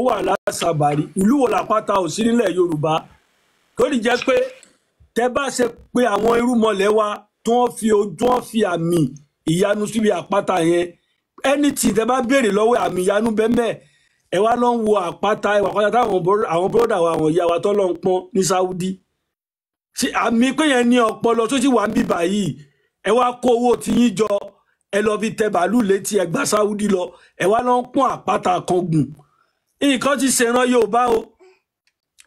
Wà lásàbàrí. Ìlú wo làpáta ò sí nílẹ̀ Yorùbá tó lè jẹ́ pé tẹ́ bá ṣe pé àwọn irúnmọlẹ̀ wa tí wọ́n fi ojú wọn fi àmì ìyanu síbi àpáta yẹn, anything tẹ́ bá béèrè lọ́wọ́, àmì ìyanu bẹ́ẹ̀. Ẹ wá lọ ń wo àpáta, ẹwà àpáta táwọn àwọn bọ́dà wa, àwọn ìyá wa tó lọ ń pọ́n ní Saudi. Ṣé àmì pé yẹn ní ọpọlọ tó sì wà ń bíbà yìí? Ẹ wá kó owó tiyín jọ, ẹ lọ fi tẹ bàálù létí, ẹ gba Saudi lọ, ẹ wá lọ ń pọ́n àpáta kan gùn. Nǹkan ti ṣèràn Yorùbá o,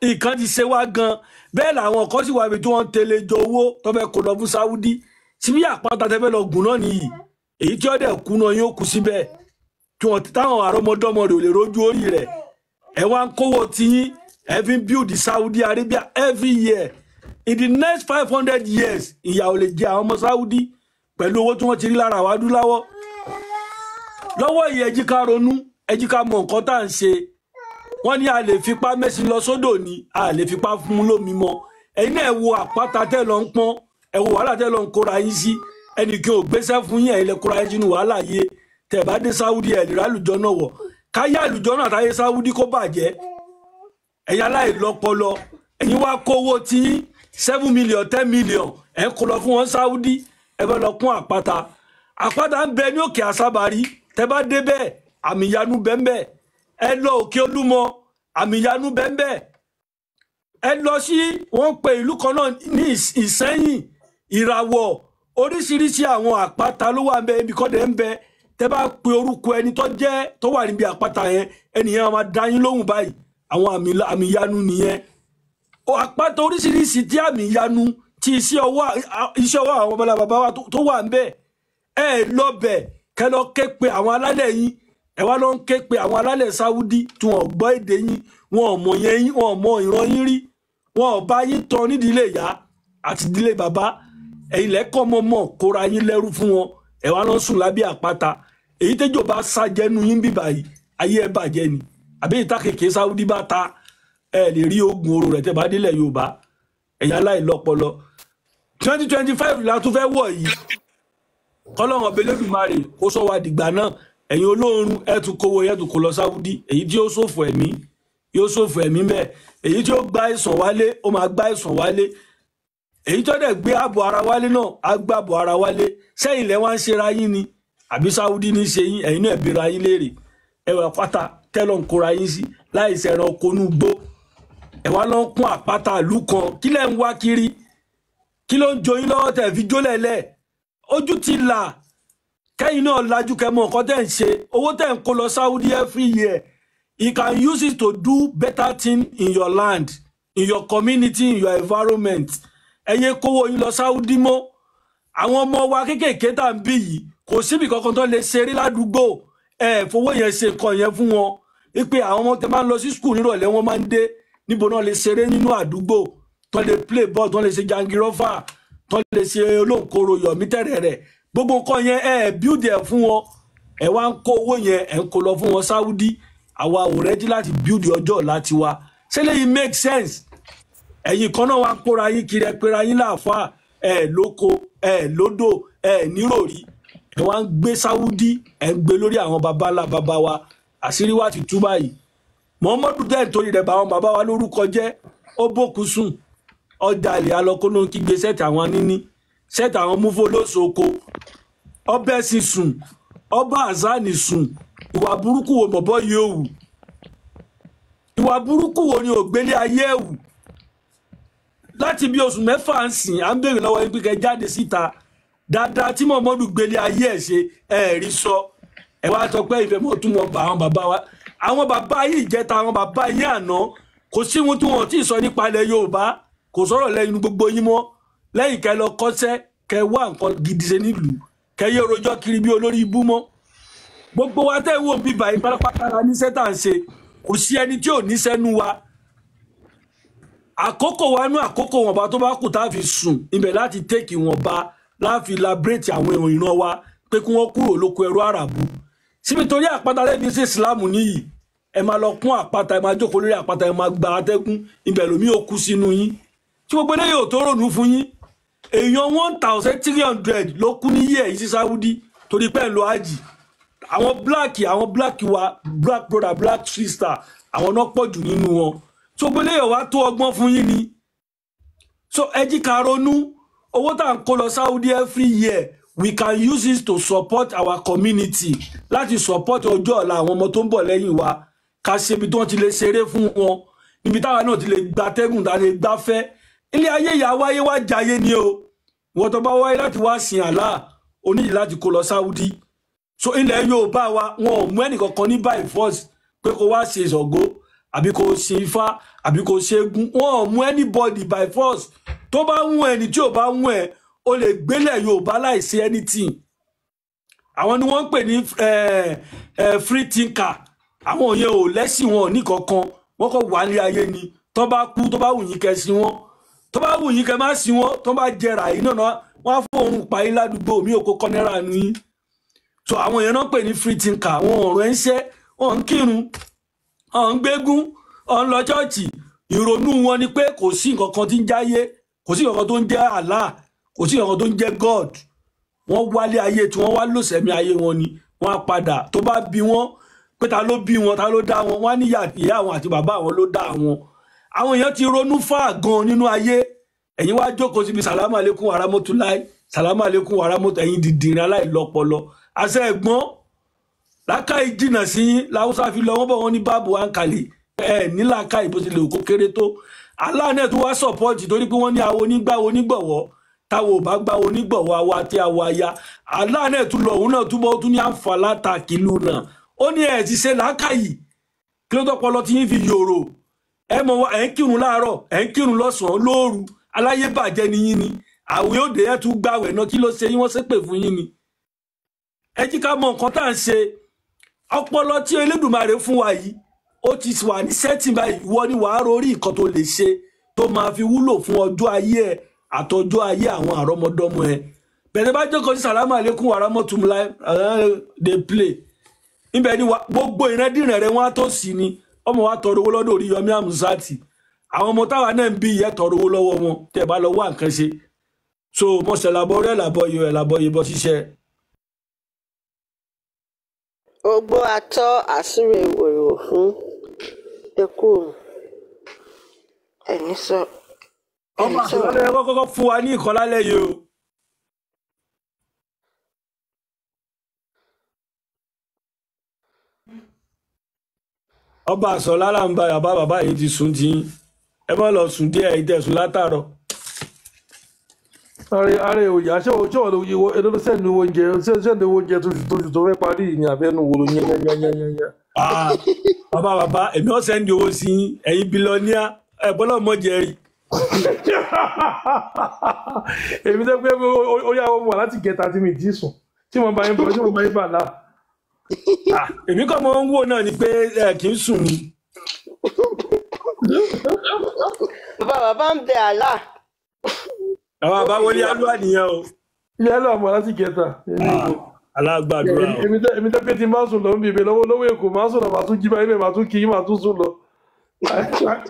nǹkan ti ṣe wá gan. Bẹ́ẹ̀ làwọn kan sì wà ibi tí wọ́n ń tẹ̀lé jọ owó tó fẹ́ kó lọ fún Saudi síbí. Àpáta tẹ́ fẹ́ lọ gùn náà nìyí, èyí tí ó dẹ̀ kú náà yóò kú síbẹ̀, tí wọ́n táwọn àrọ́mọdọ́mọ rẹ̀ ò lè rójú orí rẹ̀. Ẹ wá ń kówó tiyín, ẹ fi ń build Saudi Arabia every year. In the next 500 years, ìyà ò lè jẹ àwọn ọmọ Saudi pẹ̀lú owó tí wọ́n ti rí lára àwọn adúláwọ̀ lọ́wọ́ yìí. Ẹ jí ká ronú, ẹ jí ká mọ nǹkan tá à ń ṣe. Wọ́n ní a lè fipá mẹ́sìn lọ sódò ni, a lè fipá fún un lómi mọ́. Ẹ̀yin náà, ẹ wo àpáta tẹ́ lọ ń pọ́n, ẹ wo wàhálà tẹ́ lọ ń kóra yín sí. Ẹnì kí o gbéṣẹ́ fún yín, ẹ̀yin lẹ kóra yín sínú wàhálà yìí. Tẹ́ bá dé Saudi, ẹ̀ lè rálùjọ náà wọ̀. Káyé àlùjọ náà táyé Saudi kó bàjẹ́. Ẹ̀yin aláìlọ́pọlọ, ẹ̀yin wá kówó tí 7 million, 10 million, ẹ̀ kó lọ fún wọn Saudi, ẹ fẹ́ lọ kún àpáta. Àpáta ń bẹ ní òkè àsábàrí. Tẹ́ bá débẹ̀, àmì ìyanu bẹ́ẹ̀. Ẹ lọ òkè Olúmọ, àmì ìyanu bẹ́ẹ̀. Ẹ lọ sí, wọ́n ń pe ìlú kan náà ní Ìsẹ́yìn, ìràwọ̀, oríṣiríṣi àwọn àpáta ló wà ń bẹ. Ibi kọ́dẹ̀ ń bẹ, tẹ́ bá pe orúkọ ẹni tó jẹ́ tó wà níbi àpáta yẹn, ẹnìyẹn máa dá yín lóhùn báyìí. Àwọn àmì ìyanu nìyẹn. Àpáta oríṣiríṣi tí àmì ìyanu tí iṣẹ́ ọwọ́ àwọn bàbá bàbá wa tó wà ń bẹ. Ẹ lọ bẹ̀, kẹ́ lọ ké pe àwọn alálẹ̀ yín. Ẹ wá lọ ń ké pe àwọn alálẹ̀ Sáúdí tí wọn ò gbọ́ èdè yín, wọn ò mọ̀ yẹn yín, wọn ò mọ ìran yín rí, wọn ò bá yín tán nídìílé ìyá àti ìdílé bàbá. Ẹ̀yin lẹ́kọ̀ọ́ mọ̀mọ́ kóra yín lẹ́rú fún wọn. Ẹ wá lọ sùn lábẹ́ àpáta. Èyí tẹ́jọ́ bá sájẹ́nu yín bíbà yìí, ayé ẹ bàjẹ́ ni. Àbí ìta kékeré Sáúdí bá ta, ẹ lè rí oògùn oró rẹ̀ tẹ́ bá délẹ̀ Yorùbá. Ẹ̀yin aláìlọ́pọlọ, 2025 la tún fẹ́ wọ̀ yìí. Kọ́lọ́run ọbẹ̀ lẹ́dùnmarè kó sọ wa dìgbà náà. Ẹ̀yin olóorun, ẹ̀ tún kówó, ẹ̀ tún kó lọ Sáúdí. Èyí tí ó ṣòfò ẹ̀mí yóò ṣòfò ẹ̀mí bẹ́ẹ̀. Èyí tí ó gbá ìsàn wálé, ó máa gbá ìsàn wálé. Èyí tó dẹ̀ gbé ààbò ara wálé náà, á gbé ààbò ara wálé. Sẹ́yìn lẹ́ wá ń ṣera yín ni àbí Sáúdí ní ṣe yín? Ẹ̀yin náà bèèrè yín léèrè. Ẹ wà pátá tẹ́lọ̀ ń kóra yín sí láì ṣẹ̀ràn okonú gbó. Ẹ wá lọ ń kún àpáta ìlú kan. Kí lẹ́ ń wá kiri? Kí ló ń jó yín lọ́wọ́ tẹ̀ fi jólẹ̀ lẹ̀? Ojú ti là, kẹ́yìn náà lajú, kẹ́ mọ̀ nǹkan tẹ́ ń ṣe. Owó tẹ́ ń kó lọ Saudi every year, you can use it to do better thing in your land, in your community, in your environment. Ẹ yé kówó yín lọ Saudi mọ́. Àwọn ọmọ wa kéékèèké tá à ń bí yìí, kò síbi kankan tó lè ṣeré ládùúgbò. Ẹ fowó yẹn ṣe nǹkan yẹn fún wọn, wípé àwọn ọmọ tẹ máa ń lọ sí school nírọ̀lẹ́, wọ́n máa ń dé, níbo náà lè ṣeré nínú àdúgbò tó lè play ball, tó lè ṣe jangirọ́fà, tó lè ṣe olóńkoro yọ̀mí tẹ̀rẹ̀ rẹ̀? Gbogbo nǹkan yẹn, ẹ build ẹ̀ fún wọn. Ẹ wá ń kó owó yẹn, ẹ ń kó lọ fún wọn Saudi. Àwa ò ready láti build ọjọ́ ọ̀la tiwa. Ṣé lèyí make sense? Ẹ̀yin kan náà wá ń kóra yín kiri, ẹ pera yín láàfáà. Ẹ lóko, ẹ lódò, ẹ níròrí. Ẹ wá ń gbé Saudi, ẹ ń gbé lórí àwọn baba ńlá baba wa. Àṣírí wa ti tú báyìí. Muhammadu dẹ́n torí rẹ̀ bá àwọn baba wa lórúkọ jẹ́. Ó bókun sùn, ọjà ilẹ̀ alọ́kó ló ń kígbe sẹ́ẹ̀tì àwọn níní sẹ́ẹ̀tì àwọn múfó lóṣooko. Ọbẹ̀ sì sùn, ọba azani sùn. Ìwà burúkú wo bọ̀bọ́ yìí ò wù? Ìwà burúkú wo ni ògbélé ayé ẹ̀ wù? Láti bí oṣù 6 ń sìn, à ń béèrè lọ́wọ́ yín pé kẹ́ jáde síta dáadáa tí Muhammadu gbélé ayé ẹ̀ ṣe, ẹ̀ rí sọ. Ẹ wá sọ pé ìfẹ́ mọ́ tún mọ́ bá àwọn bàbá wa, àwọn bàbá yìí ìjẹta, àwọn bàbá yìí àná. Kò sí ohun tí wọn ò tí ì sọ nípa ilẹ̀ Yorùbá. Kò sọ̀rọ̀ lẹ́nu gbogbo yín mọ́ lẹ́yìn kẹ́ lọ kọ́ṣẹ́, kẹ́ wá nǹkan gidi ṣe nílùú, kẹ́ yé rojọ́ kiri bí olórí ibú mọ́. Gbogbo wa tẹ́ ń wò bí báyìí pátápátá la níṣẹ́ tá à ń ṣe. Kò sí ẹni tí ò níṣẹ́ nú wa. Àkókò wa nú àkókò wọ̀nba tó bá kù tá a fi sùn ibẹ̀ láti take wọ̀nba láfi liberate àwọn èèyàn ìran wa pé kí wọ́n kúrò lóko ẹrú àràbù síbi. Torí àpáta lẹ́bi sí ìsìlámù níyì, ẹ máa lọ kún àpáta, ẹ máa jókòó lórí àpáta, ẹ máa gba atẹ́gùn ibẹ̀, lómi ò kú sínú yín. Tí gbogbo eléyìí ò tó rònú fún yín, èèyàn 1300 ló kú ní yíyẹ yìí sí Sáúdí torí pé ẹ̀ ń lọ àjì. Àwọn black wa, black brother, black sister, Àwọn náà pọ̀ jù nínú wọn. So gbéléyọ̀ wá tó ọgbọ́n fún yín ni. So ẹ jí ká ronú. Owó tá à ń kó lọ Saudi every year, we can use it to support our community, láti support ọjọ́ ọ̀la àwọn ọmọ tó ń bọ̀ lẹ́yìn wa. Ká ṣe ibi tí wọ́n ti lè ṣeré fún wọn, níbi táwa náà ti lè gbatẹ́gùn, tá a lè gbafẹ́. Ilé ayé ìyá wáyé wá jayé ni o. Wọ́n tó bá wáyé láti wá sin Allah, o níyì láti kó lọ Saudi. So ilẹ̀ Yorùbá wa, wọn ò mú ẹnìkankan ní by force pé kó wá ṣe Ṣàngó àbí kó ṣe Ifá àbí kó ṣe Ògún. Wọn ò mú anybody by force. Tó bá ń ẹni tí ò bá ń ẹ, o lè gbélé Yorùbá láìsí anything. Àwọn ni wọ́n ń pè ní free thinker. Àwọn yẹn ò lẹ́sìn, wọn ò ní kankan, wọ́n kàn wà ní ayé ni. Tó bá kú, tó bá wù yín kẹ́ sí wọn, tó bá wù yín kẹ́ má sí wọn, tó bá jẹrà yín náà wọ́n á fóun pa yín ládùúgbò mi ò kó kọ́nẹ́rà nu yín. So àwọn yẹn náà pè ní free thinker. Wọn ò ránṣẹ́, wọn ń kírun, wọn ń gbégún, wọn ń lọ chọ́ọ̀chì. Ìrònú wọn ni pé kò sí nǹkan kan tí ń jáyé, kò sí nǹkan kan tó ń jẹ́ Allah, kò sí nǹkan kan tó ń jẹ́ God. Wọ́n wálé ayé tí wọ́n wá lòsẹ̀mí ayé wọn ni wọ́n á padà. Tó bá bí wọ́n pé ta ló bí wọn, ta ló dá wọn, wọ́n á ní ìyá àwọn àti bàbá àwọn ló dá àwọn. Àwọn èèyàn ti ronú fáà gan nínú ayé. Ẹ̀yin wá jókòó síbi sàlámù alẹ́kùn wàrámọ́túláì, sàlámù alẹ́kùn wàrámọ́tò. Ẹ̀yin dìdìrín aláìlọ́pọlọ àṣẹ ẹ̀gbọ́n làákàyè jìnnà sí yín. Làwùsá fi lọ wọ́n bọ̀ wọ́n ní báàbù àǹkàlì ẹ̀ ní làákàyè bó ti lè kó kéré tó. Allah náà tó wá sọ̀pọ́ọ̀tì torí pé wọ́n ní awo onígbàwo onígbọ̀wọ́, táwo ò bá gbàwo onígbọ̀wọ́ awo àti awo aya. Allah náà tún lọ, òun náà túbọ̀ ó tún ní àǹfààní àtàkìlú náà. Ó ní ẹ̀ ti ṣe làákàyè, kí ló tọpọlọ tí yín fi yòrò? Ẹ mọ ẹ ń kírun láàárọ̀, ẹ ń kírun lọ́sàn-án lóru, aláyé bàjẹ́ ni yín ni. Àwẹ̀ òde ẹ tún gbàwẹ̀ náà, kí ló ṣe yín? Wọ́n ṣépè fún yín ni. Ẹ jí ká mọ nǹkan tá à ń ṣe. Ọpọlọ tí Elédùmarè fún wa yìí, ó ti wà ní sẹ́tì báyìí. Ìwọ ni wàá rorí nǹkan tó lè ṣe tó máa fi wúlò fún ọjọ́ ayé ẹ àtọjọ́ ayé àwọn àrọ́mọdọ́mọ ẹ. Bẹ̀rẹ̀ bá jókòó sí sàlámù àlékún wàrámọ́túmùláì dey play níbẹ̀ ni gbogbo ìrandíran rẹ wọn á tó sí ni. Ọmọ wa tọrọ owó lọ́dọ̀ Oríyọmí Àmúsátì. Àwọn ọmọ táwa náà ń bí ìyẹn tọrọ owó lọ́wọ́ wọn tẹ̀ bá lọ wá nǹkan ṣe. So mọ̀ṣẹ̀ làbọ̀ rẹ̀ làbọ̀ yọ ẹ̀ làbọ̀ yìí bọ́ ṣiṣẹ́. Ogbó atọ́ àsúre wòrò fún ẹkú ẹni sọ ọmọ ẹni sọ̀rọ̀. àtúntò kọ́kọ́ fún wa ní ìkọlálẹ̀ yìí o. Ọba àsọlá là ń bá bàbá bàbá yìí ti sùn tí ẹ má lọ sùn díẹ̀ ìtẹ̀sùn látàárọ̀. Ààrẹ ààrẹ òyà ṣé o ṣé o lè wo èlò ló sẹ́ni owó oúnjẹ sẹ́ni owó oúnjẹ tóṣù tó fẹ́ parí yìí ni àbẹ́nu wo ló yẹn yẹn yẹn yẹn yẹn. Ah, bàbá bàbá èmi ọ̀sẹ̀ ń di owó sí yín, ẹ̀yin bílọ́níà ẹ̀ bọ́lá mọ̀jẹ̀ rí. Èmi tẹ́ pé orí àwọn ọmọ wà láti gẹ̀ta tí mi ti sùn tí mo bá yín bọ̀ tí mo bá yín bà náà. Ah, èmi kàn mọ́ ń wò náà ni pé ẹ kì í sùn ni. Bàbá bàbá ń bẹ àlá. Bàbá bàbá wọlé alúwà nìyẹn o. Ilé ẹ̀ lọ́wọ́ láti gẹ̀ta. Ah, alágbàdúrà o. Èmi tẹ́ pé tí n bá sùn lọ ń bèbè lọ́wọ́ lọ́wọ́ Èkó máa sùn lọ màá tún jí báyìí bẹ́ẹ̀ màá tún kí màá tún sùn lọ.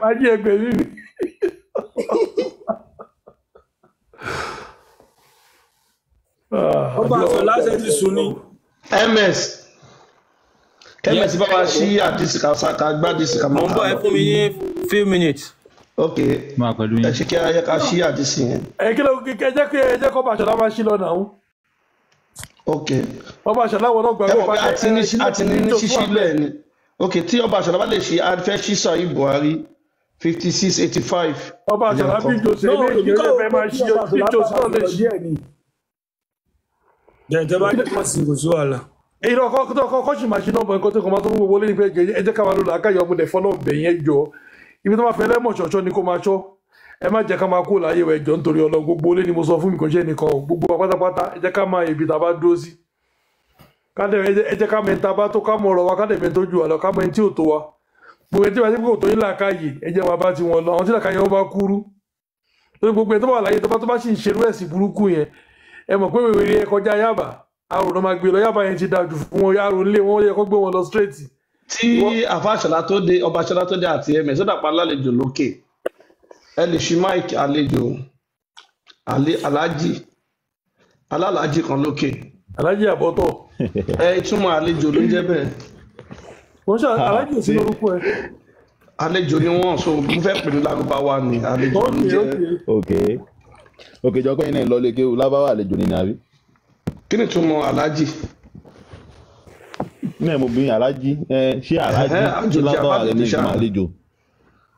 Ajé ẹgbẹ́ mi mi. Ọba àsọlá ṣe ti sùn ni. Ms ms bá wa ṣí àdìsí ká ká gbá àdìsí ká Mo máa ń kà bọ̀, ẹ lọ. fún mi ní few minutes. Ok, Máa pẹ̀lú ẹ yín. ṣe kí ayé ká ṣí àdìsí yẹn. Ẹ kí ló ẹ jẹ́ kí ẹ jẹ́ kọ́ bàṣọ máa ṣí lọ náà. Ok, Ọba àṣàlá wọn náà ẹ gbàgbé mọ̀ pé àti ní àti ní ní ṣíṣí lẹ̀ ni. Ok, tí ọba àṣàlá bá lè ṣe, a fẹ́ ṣí sàyí Buhari 5685. Ọba Ẹ jẹ́ àṣàlá nǹkan. bí jose No, eléyìí èmi ó kàn lè wò fẹ́ pé máa kí ṣí ọba bí àsọlá jose bá náà lè sọ̀rọ̀ ṣí. díẹ̀ ni. Bẹ̀rẹ̀ bá dé pọ̀ sí kò sí wàhálà. Èyí náà kọ́ tó kọ́ sì máa ṣe náà bọ̀ nǹkan tó kàn máa tó fún gbogbo lẹ́yìn pé ẹ jẹ́ ká máa lo làákàyè ọmọdé fọlọ́ bẹ̀ yẹn jọ. Ibi tó máa fẹ́ lẹ́mọ̀ ṣọ̀ṣọ́ ni kó máa ṣọ́. Ẹ má jẹ́ ká máa kó láyé wa ẹjọ́ nítorí Ọlọ́run. Gbogbo olé ni mo sọ fún mi kò ṣe nìkan o. Gbogbo wa pátápátá ẹ jẹ́ ká máa ibi tá a bá dúró sí. Ká dẹ̀ ẹ jẹ́ ká mẹ́ni tá a bá tó ká mọ ọ̀rọ̀ wa ká dẹ̀ mẹ́ni tó jù wá lọ ká mọ ẹni tí ò tó wa. Gbogbo ẹni tí wàá ṣe pé kò tó yín làákàyè ẹ jẹ́ máa bá ti wọn lọ. Àwọn tí làákàyè wọn bá kúrú. Torí gbogbo ẹni tó bá wà láyé tó bá sì ń ṣerú ẹ̀sìn burúkú yẹn ẹ mọ̀ pé wèrè ẹ kọjá Yábà àrùn náà máa gbé lọ. Yábà yẹn ti dájú fún wọn, àrùn lé wọn yẹ kó gbé wọn lọ straight. Tí àfa àṣàlá tó dé, ọba àṣàlá tó dé àti ms ó dàpọ̀ alálejò lókè. Ẹ lè ṣí máìkì àlejò aláàjì alálàájì kan lókè. Aláàjì àbọ̀tọ̀ Ẹ ìtumọ̀ àlejò ló ń jẹ́ bẹ́ẹ̀. wọ́n ṣe aláàjì ò sí lórúkọ ẹ. Àlejò ni wọ́n, so mo fẹ́ pè ní lárúbáwá ni àlejò ń Ok jẹ́. Ok. Ok ok, jọ pé iná ìlọlé kéwù lábáwá àlejò ní nàbí. Kí ni ìtumọ̀ aláàjì? Náà mo bí alájí ẹ ṣé alájí Ẹ̀hẹ́n, ṣé àjòjì lábáwá àbálejò àlejò ṣá. ìtumọ̀ àlejò.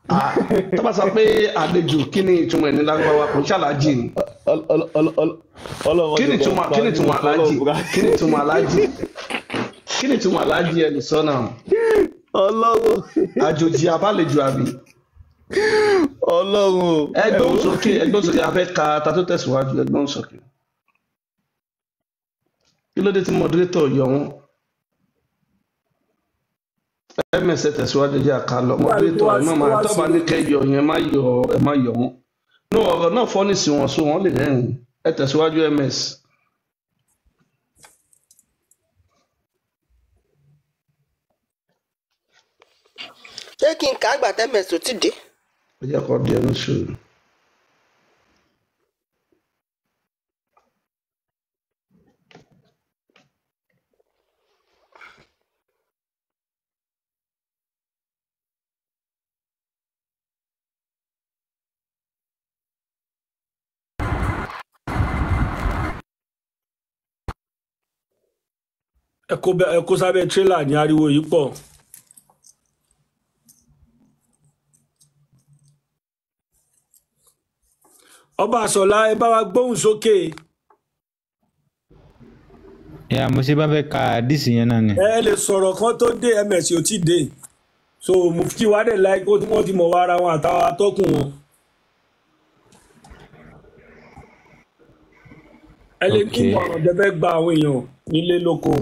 Ah, tó bá sọ pé àlejò, kí ni ìtumọ̀ ẹ̀ ní lárúbáwá? Kò ń ṣàlájì ni. Ọlọ́mọ Kí ni ti kọ́ ìtumọ̀ pa kí ni mí, mo ìtumọ̀ fọlọ́ aláàjì? búra. Kí ni ìtumọ̀ aláàjì? Kí ni ìtumọ̀ aláàjì ẹ lè sọ náà? Ọlọ́run Àjòjì àbálejò àbí? Ọlọ́run o, Ẹ ẹ gbóhùn wò. sókè, ẹ gbóhùn sókè, a fẹ́ ka ta tó tẹ̀síwájú, ẹ gbóhùn sókè. Kí ló dé tí mọdúrétọ̀ yọ wọ́n? Ms ẹ tẹ̀síwájú, jẹ́ àká lọ. Wà Mọdúrétọ̀ wá ẹ má máa wá tó sí bá ní kẹ́ yọ yẹn, má yọ, ẹ má yọ wọ́n. Ní ọ̀rọ̀ náà fọ́ nísìn wọn, so wọ́n lè rẹ́rìn. Ẹ tẹ̀síwájú ms. Ṣé kí n kà á gbà tẹ́mẹ̀sì ò tí dé? Ẹ jẹ́ kó di ẹnu sùúrù. Ẹ kó sábẹ́ tírélà ní ariwo yìí pọ̀. Ọba àsọlá, ẹ bá wa gbóhùn sókè. Ya mo ṣe bá fẹ́ ka àdìsí yẹn náà ni. Ẹ lè sọ̀rọ̀ kan tó dé, ms ò tí dé, so mufti wa dẹ̀ láì kó tí wọ́n ti mọ̀ wá ara wọn àtàwọn atọ́kùn wọn. Ẹ lè ní Ok. ìmọ̀ràn tẹ́ fẹ́ gba àwọn èèyàn nílé lóko.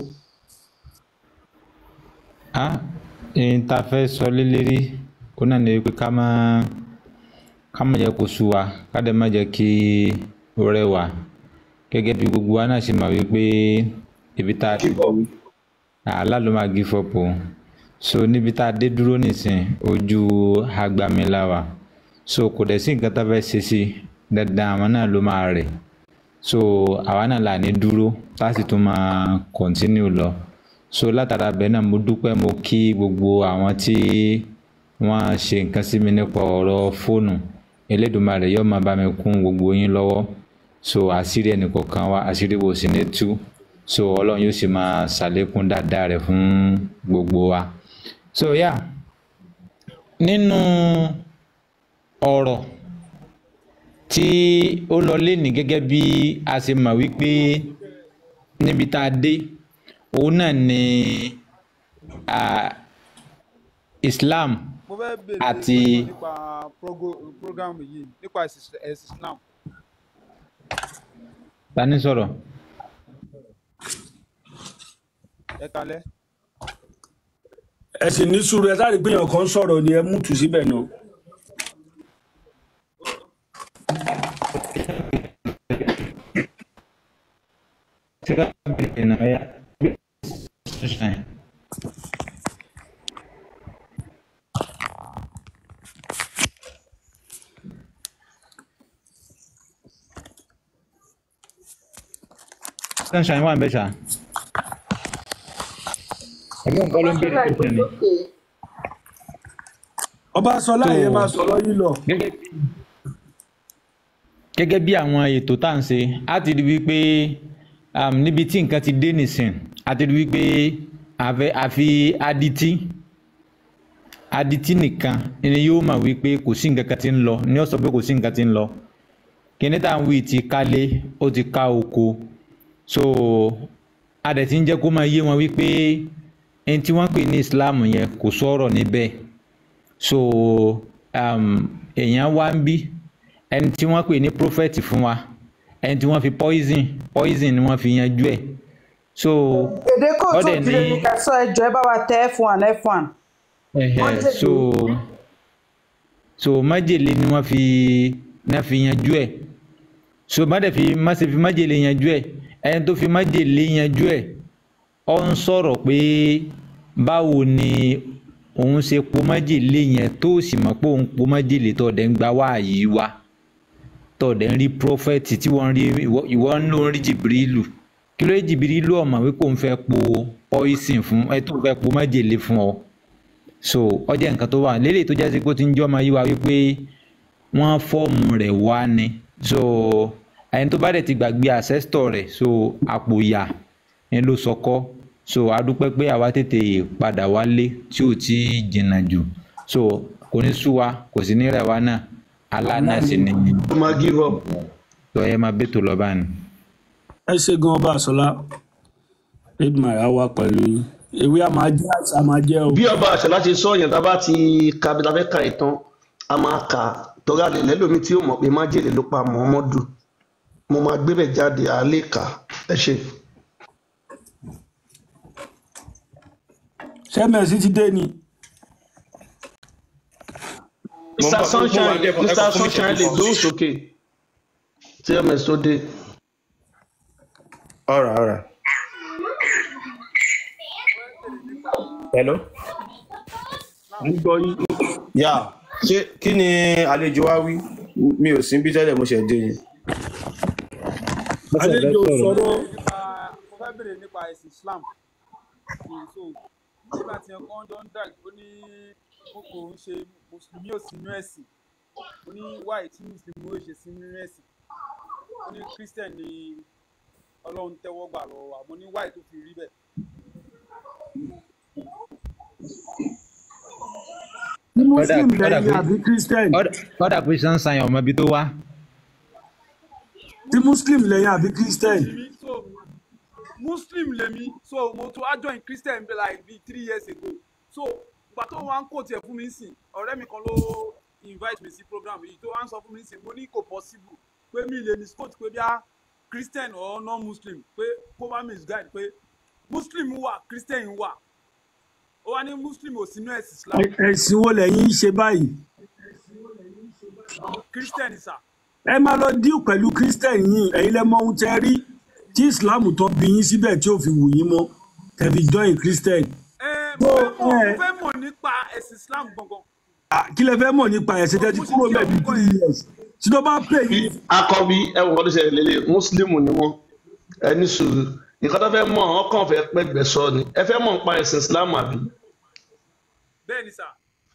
Ah, ẹni tá a fẹ́ sọ lé lérí ó náà ni wípé ká má jẹ́ kó sú wa, ká dẹ̀ má jẹ́ kí ó rẹ̀ wá. Gẹ́gẹ́ bí gbogbo wa náà ṣe mọ̀ wípé ibi tá a Give up. àlá ló máa give up o. So níbi tá a dé dúró nísìn, ojú agbami la wà. So kò dẹ̀ sí nǹkan tá a fẹ́ ṣe sí i, dandan àwọn náà ló máa rẹ̀. So àwa náà là ní dúró, tá a sì tún máa continue lọ. So látara bẹ́ẹ̀ náà, mo dúpẹ́, mo kí gbogbo àwọn tí wọ́n ṣe nǹkan sí mi nípa ọ̀rọ̀ fóònù. Elédùmarè yóò máa bá mi kún gbogbo yín lọ́wọ́. So àṣírí ẹnìkọ̀ọ̀kan wa, àṣírí wo sì ní tú. So Ọlọ́run yóò sì máa ṣàlékún dáadáa rẹ̀ fún gbogbo wa. So yeah, nínú ọ̀rọ̀ tí ó lọ lénìí, gẹ́gẹ́ bí a ṣe mọ̀ wípé níbi tá a dé òun náà ni Islam Mo fẹ́ béèrè àti question nípa program yìí, nípa ẹ̀sìn Islam. Tani sọ̀rọ̀? Ẹ kalẹ́. Ẹ sì ní sùúrù, ẹ sáré gbìyànjú kan sọ̀rọ̀ ni ẹ mú tù síbẹ̀ náà. Ṣé ká bèrè náà? Ọ̀yá. Sunshine wà ń bẹ̀ ṣá. Ẹ̀gbọ́n nǹkan ló ń béèrè question ni. Ọba sọlá, So yẹn máa sọ̀rọ̀ yìí lọ. Gẹ́gẹ́ bí àwọn ètò tá à ń ṣe, a ti rí wípé níbi tí nǹkan ti dé nìsín, a ti rí wípé àfi adití nìkan ni yóò mọ̀ wípé kò sí nǹkan kan tí ń lọ ní ó sọ pé kò sí nǹkan tí ń lọ. Kíní tá à ń wí ti kálé, ó ti ká oko. So a dẹ̀ ti ń jẹ́ kó máa yé wọn wípé ẹni tí wọ́n pè ní Islam yẹn kò sọ̀rọ̀ níbẹ̀. So èèyàn wá ń bí ẹni tí wọ́n pè ní prophet fún wa, ẹni tí wọ́n fi poison ni wọ́n fi yanjú ẹ̀. So Èdè kóòtù ọ̀dẹ̀ òjìrè ní ní kẹsọ, ẹjọ ẹ bá wa tẹ F1 F1. ẹ̀hẹ̀, so májèlé ni wọ́n fi yanjú ẹ̀. So má dẹ̀ fi má ṣe fi májèlé yanjú ẹ̀. Ẹni tó fi májèlé yanjú ẹ̀, ó ń sọ̀rọ̀ pé báwo ni òun ṣe po májèlé yẹn, tó sì mọ̀ pé òun po májèlé, tó dẹ̀ ń gba wáàyí wa, tó dẹ̀ ń rí prophet tí wọ́n ń rí, ìwọ ń lò ń rí Jìbìrìlù. Kí ló dé Jìbìrìlù ọ̀mọ̀ wípé òun fẹ́ po poison fún ẹ, tó fẹ́ po májèlé fún ọ? So ó jẹ́ nǹkan tó wà lélẹ̀ tó jẹ́ sí pé ó ti ń jọ́ ọmọ yí wa wípé wọ́n fọ́ọ̀mù rẹ̀ wá ni. So ẹni tó bá dẹ̀ ti gbàgbé ancestor rẹ̀, so àpò ìyà ni ló sọkọ́. So a dúpẹ́ pé àwa tètè padà wálé tí ò tí jìnnà jù. So kò ní sú wa, kò sí ní rẹ̀ wá náà, Allah náà sì ni. Ó máa give up. Lọ ẹ máa bẹ́tò lọ bá ní. Ẹ ṣe gan ọba àṣọlá, Edmar á wà pẹ̀lú yín, ewé a máa jẹ́, àṣà máa jẹ́ o. Bí ọba àṣàlá ṣe sọ yẹn, tá a bá ti ka bí ta fẹ́ ka ìtàn, a máa kà á torí àlè lẹ́lòmí tí ó mọ̀ pé májèlé ló pa Muhammadu. Mo máa gbé bẹ̀ jáde, à lè kà á. Ẹ ṣe. Ṣẹ́mẹ̀sì ti dé ni. Mo ń Mr bọ̀, mo wà Sunshine, ní ẹ̀kọ́ Mr ẹ̀kọ́ fún mi Sunshine ìṣẹ́jú lè kan. gbóhùn sókè tí ms tó dé. Alright, alright. Hello. Ń gbọ́ yín. Yà, ṣé kí ni àlejò wa wí? Mi ò sí bí tẹ́lẹ̀, mo ṣẹ̀ dé ni. Wọ́n ṣẹ̀ fẹ́ Àlejò sọ̀rọ̀. sọ̀rọ̀. Nípa, mo fẹ́ béèrè nípa ẹ̀sìn Islam. So nígbà tí ọkọ jọ ń drag, ó ní mo kò ń ṣe mùsùlùmí, ò sínú ẹ̀sìn. Ó ní wáyé tí mùsùlùmí ò ṣe sínú ẹ̀sìn. Ó ní Christian ni Ọlọ́run tẹ́wọ́ gbà lọ́wọ́ wa. Mo ní wáyé tó fi rí bẹ́ẹ̀. Ní Ọ̀dà muslim ọ̀dà lẹ́yìn pé àbí christian? Ọ̀dà pé Sunshine ọmọ ibi tó wá. Tí muslim lẹ́yìn àbí christian? Mùsùlùmí, so Muslim lèmi, so mo tún wá join Christian bí like bí 3 years ago. So ìgbà tó wá ń kó tiẹ̀ fún mi sìn, ọ̀rẹ́ mi kan ló invite mi sí program yìí tó wá ń sọ fún mi sìn. Mo ní kò possible pé mi lè misquote pé bí a Christian or non-Muslim, pé kó má misguide, pé Muslim wà, Christian wà. Ó wá ní Muslim ò sínú ẹ̀sìn Islam. Ẹ̀sìn wo lẹ́yìn ń ṣe báyìí? Christian sà. Ẹ máa lọ díù pẹ̀lú christian yín. Ẹ̀yin lẹ mọ ohun tẹ́ rí tí islam tó bí yín síbẹ̀ tí ò fi wù yín mọ́ tẹ́ fi join christian. Ẹ Tó mo fẹ́ mọ̀, mo ẹ fẹ́ mọ̀ nípa ẹ̀sìn Islam gangan. Kí lẹ fẹ́ mọ̀ nípa ẹ̀sìn tẹ́ ti Mo sì kúrò jẹ́ bẹ́ẹ̀ bí orúkọ three yẹn. years tí tó bá pè yín. Akọbí ẹwọn kan tó ṣẹlẹ̀ lélẹ̀, mùsùlùmù ni wọ́n. Ẹ ní sùúrù, nǹkan tó fẹ́ mọ̀, wọ́n kàn fẹ́ pẹ́gbẹ́ sọ ni. Ẹ fẹ́ mọ̀ nípa ẹ̀sìn Islam àbí? Bẹ́ẹ̀ ni sà.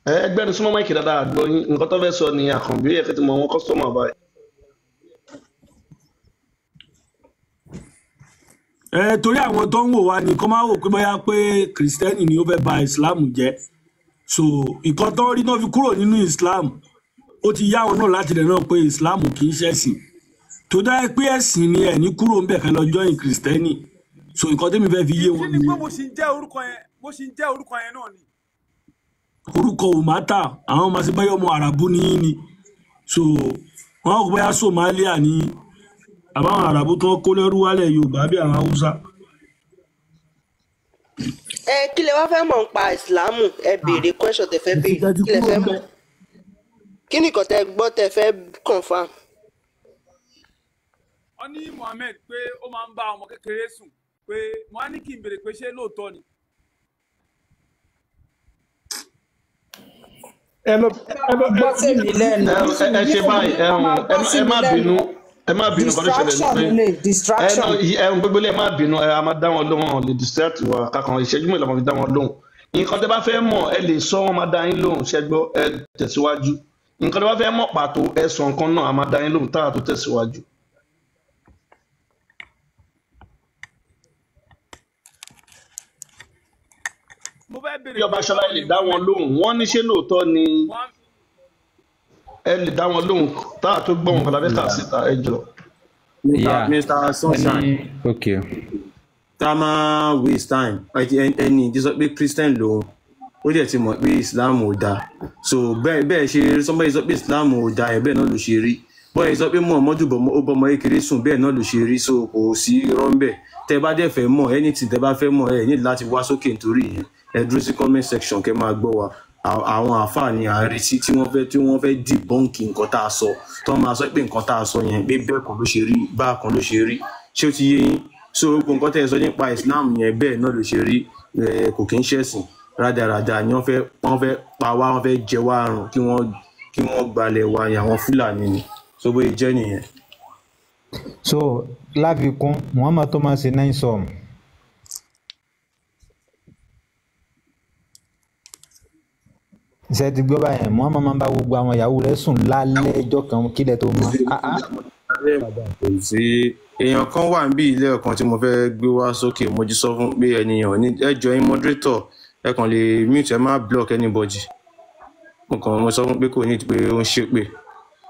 Ẹ ẹgbẹ́ni súnmọ́ máìkì dáadáa, àgbọ̀ yín. Nǹkan tó fẹ́ sọ ni àkànbí, ó yẹ kí ti mọ àwọn kọ́sítọ́mà báyìí. Ẹ torí àwọn tó ń wò wá ni kó máa wò pé bóyá pé kìrìsìtẹ́nì ni ó fẹ́ ba islam jẹ́. So nǹkan tó ń rí náà fi kúrò nínú islam, ó ti yá àwọn náà láti rẹ̀ náà pé islam kì í ṣẹ̀sìn tó dá ẹ pé ẹ̀sìn ni ẹ̀ ní kúrò ń bẹ̀ kẹ́ lọ join kìrìsìtẹ́nì. So nǹkan tẹ́mi fẹ́ fi yé Ìdí wọn ni pé nìyẹn. mo sì ń jẹ́ orúkọ yẹn, mo sì ń jẹ́ orúkọ yẹn náà ni. Orúkọ ò má tà àwọn máa ṣe báyọ̀ ọmọ àràbù ní yín ni. So wọn kò bóyá Somalia ní àbáwọn àràbù tó ń kó lẹ́rú wálẹ̀ Yorùbá bí àwọn Haúsá. Ẹ kí lẹ wá fẹ́ mọ̀ nípa ìsìlámù? Ẹ béèrè question tẹ fẹ́ Ẹ̀sìn béèrè. tẹ́ ti Kí lẹ kúrò fẹ́ ń mọ̀? bẹ̀. Kí nìkan tẹ gbọ́ tẹ fẹ́ confirm? Wọ́n ní Muhammed pé ó máa ń bá ọmọ kékeré sùn, pé wọ́n á ní kí n béèrè pé ṣé lóòótọ́ ni. Ẹ lọ ẹ lọ ẹ Gbọ́ tèmi lẹ́nu. Ẹ ẹ ṣe báyìí, Ẹ ẹ máa ẹ gbọ́ má sí ẹ mi má lẹ́nu. bínú, ẹ má bínú. Nǹkan tó ṣẹlẹ̀ ni Distraction pé lè ẹ distraction. náà ẹ ń gbégbélé, ẹ má bínú. Ẹ a máa dá wọn lóhùn, ọ̀ lè distract wa kankan. Ìṣẹ́jú mélòó la máa fi dá wọn lóhùn? Nǹkan tẹ́ bá fẹ́ mọ̀, ẹ lè sọ, wọn máa dá yín lóhùn. Ṣẹ́gbọ́, ẹ tẹ̀síwájú. Nǹkan tẹ́ bá fẹ́ mọ̀ pàtó, ẹ sọ nǹkan náà, a máa dá yín lóhùn táà tó tẹ̀síwájú. Mo fẹ́ béèrè Bí ọba pé Ṣọlá báwo lè ni dá wọn Muhammed lóhùn, wọ́n ní ṣé lóòótọ́ ni? Muhammed Ẹ lè dá wọn lóhùn táà tó gbọ́ wọn kàlà fẹ́ kà síta, ẹ jọ. Mr. Yeah. Mr. Ẹni Sunshine, ok. tá a máa waste time. Ẹni tí sọ pé Christian lòun, ó dẹ̀ ti mọ̀ pé Islam ò dáa. So bẹ́ẹ̀ bẹ́ẹ̀ ṣe somebody sọ pé Islam ò dáa ẹ̀, bẹ́ẹ̀ náà ló ṣe rí. Bọ́ọ̀ sọ pé Muhammadu ó bọ́mọ kékeré sùn, bẹ́ẹ̀ náà ló ṣe rí. So kò sí irọ́ ń bẹ̀. Tẹ́ bá dẹ̀ fẹ́ mọ̀ anything tẹ́ bá fẹ́ mọ̀, ẹ ní láti wá sókè nítorí ìyẹn. Ẹ dúró sí comment section kẹ́ máa gbọ́ wa. Àwọn àáfàá ni à ń retí tí wọ́n fẹ́ debunk nǹkan tá a sọ, tó máa sọ pé nǹkan tá a sọ yẹn pé bẹ́ẹ̀ kan ló ṣe rí, báà kan ló ṣe rí. Ṣé ó ti yé yín? So gbogbo nǹkan tẹ́ ẹ sọ nípa Islam yẹn, bẹ́ẹ̀ náà ló ṣe rí. Kò kí ń ṣẹ̀sìn rádaràda ni. Wọ́n fẹ́ pa wá, wọ́n fẹ́ jẹ wá rùn, kí wọ́n gbalẹ̀ wa yẹn, àwọn Fúlàní ni. So bóyá jẹ́ nìyẹn. So láfikún, Muhammad tó máa ṣe nine sum. Ṣe ti gbọ́ báyẹn? Muhammad máa ń bá gbogbo àwọn ìyàwó rẹ̀ sùn lálẹ́ ẹjọ́ kan kílẹ̀ tó mọ́. Ah, ah. Kò sí èèyàn kan wà níbí ilé ọ̀kan tí mo fẹ́ gbé wá sókè. Mo ti sọ fún pé ènìyàn ní ẹ jọ̀ọ́ yín moderator, ẹ kàn lè mute, ẹ má block anybody. Mo kàn mo sọ fún pé kò ní pé ó ń ṣépè,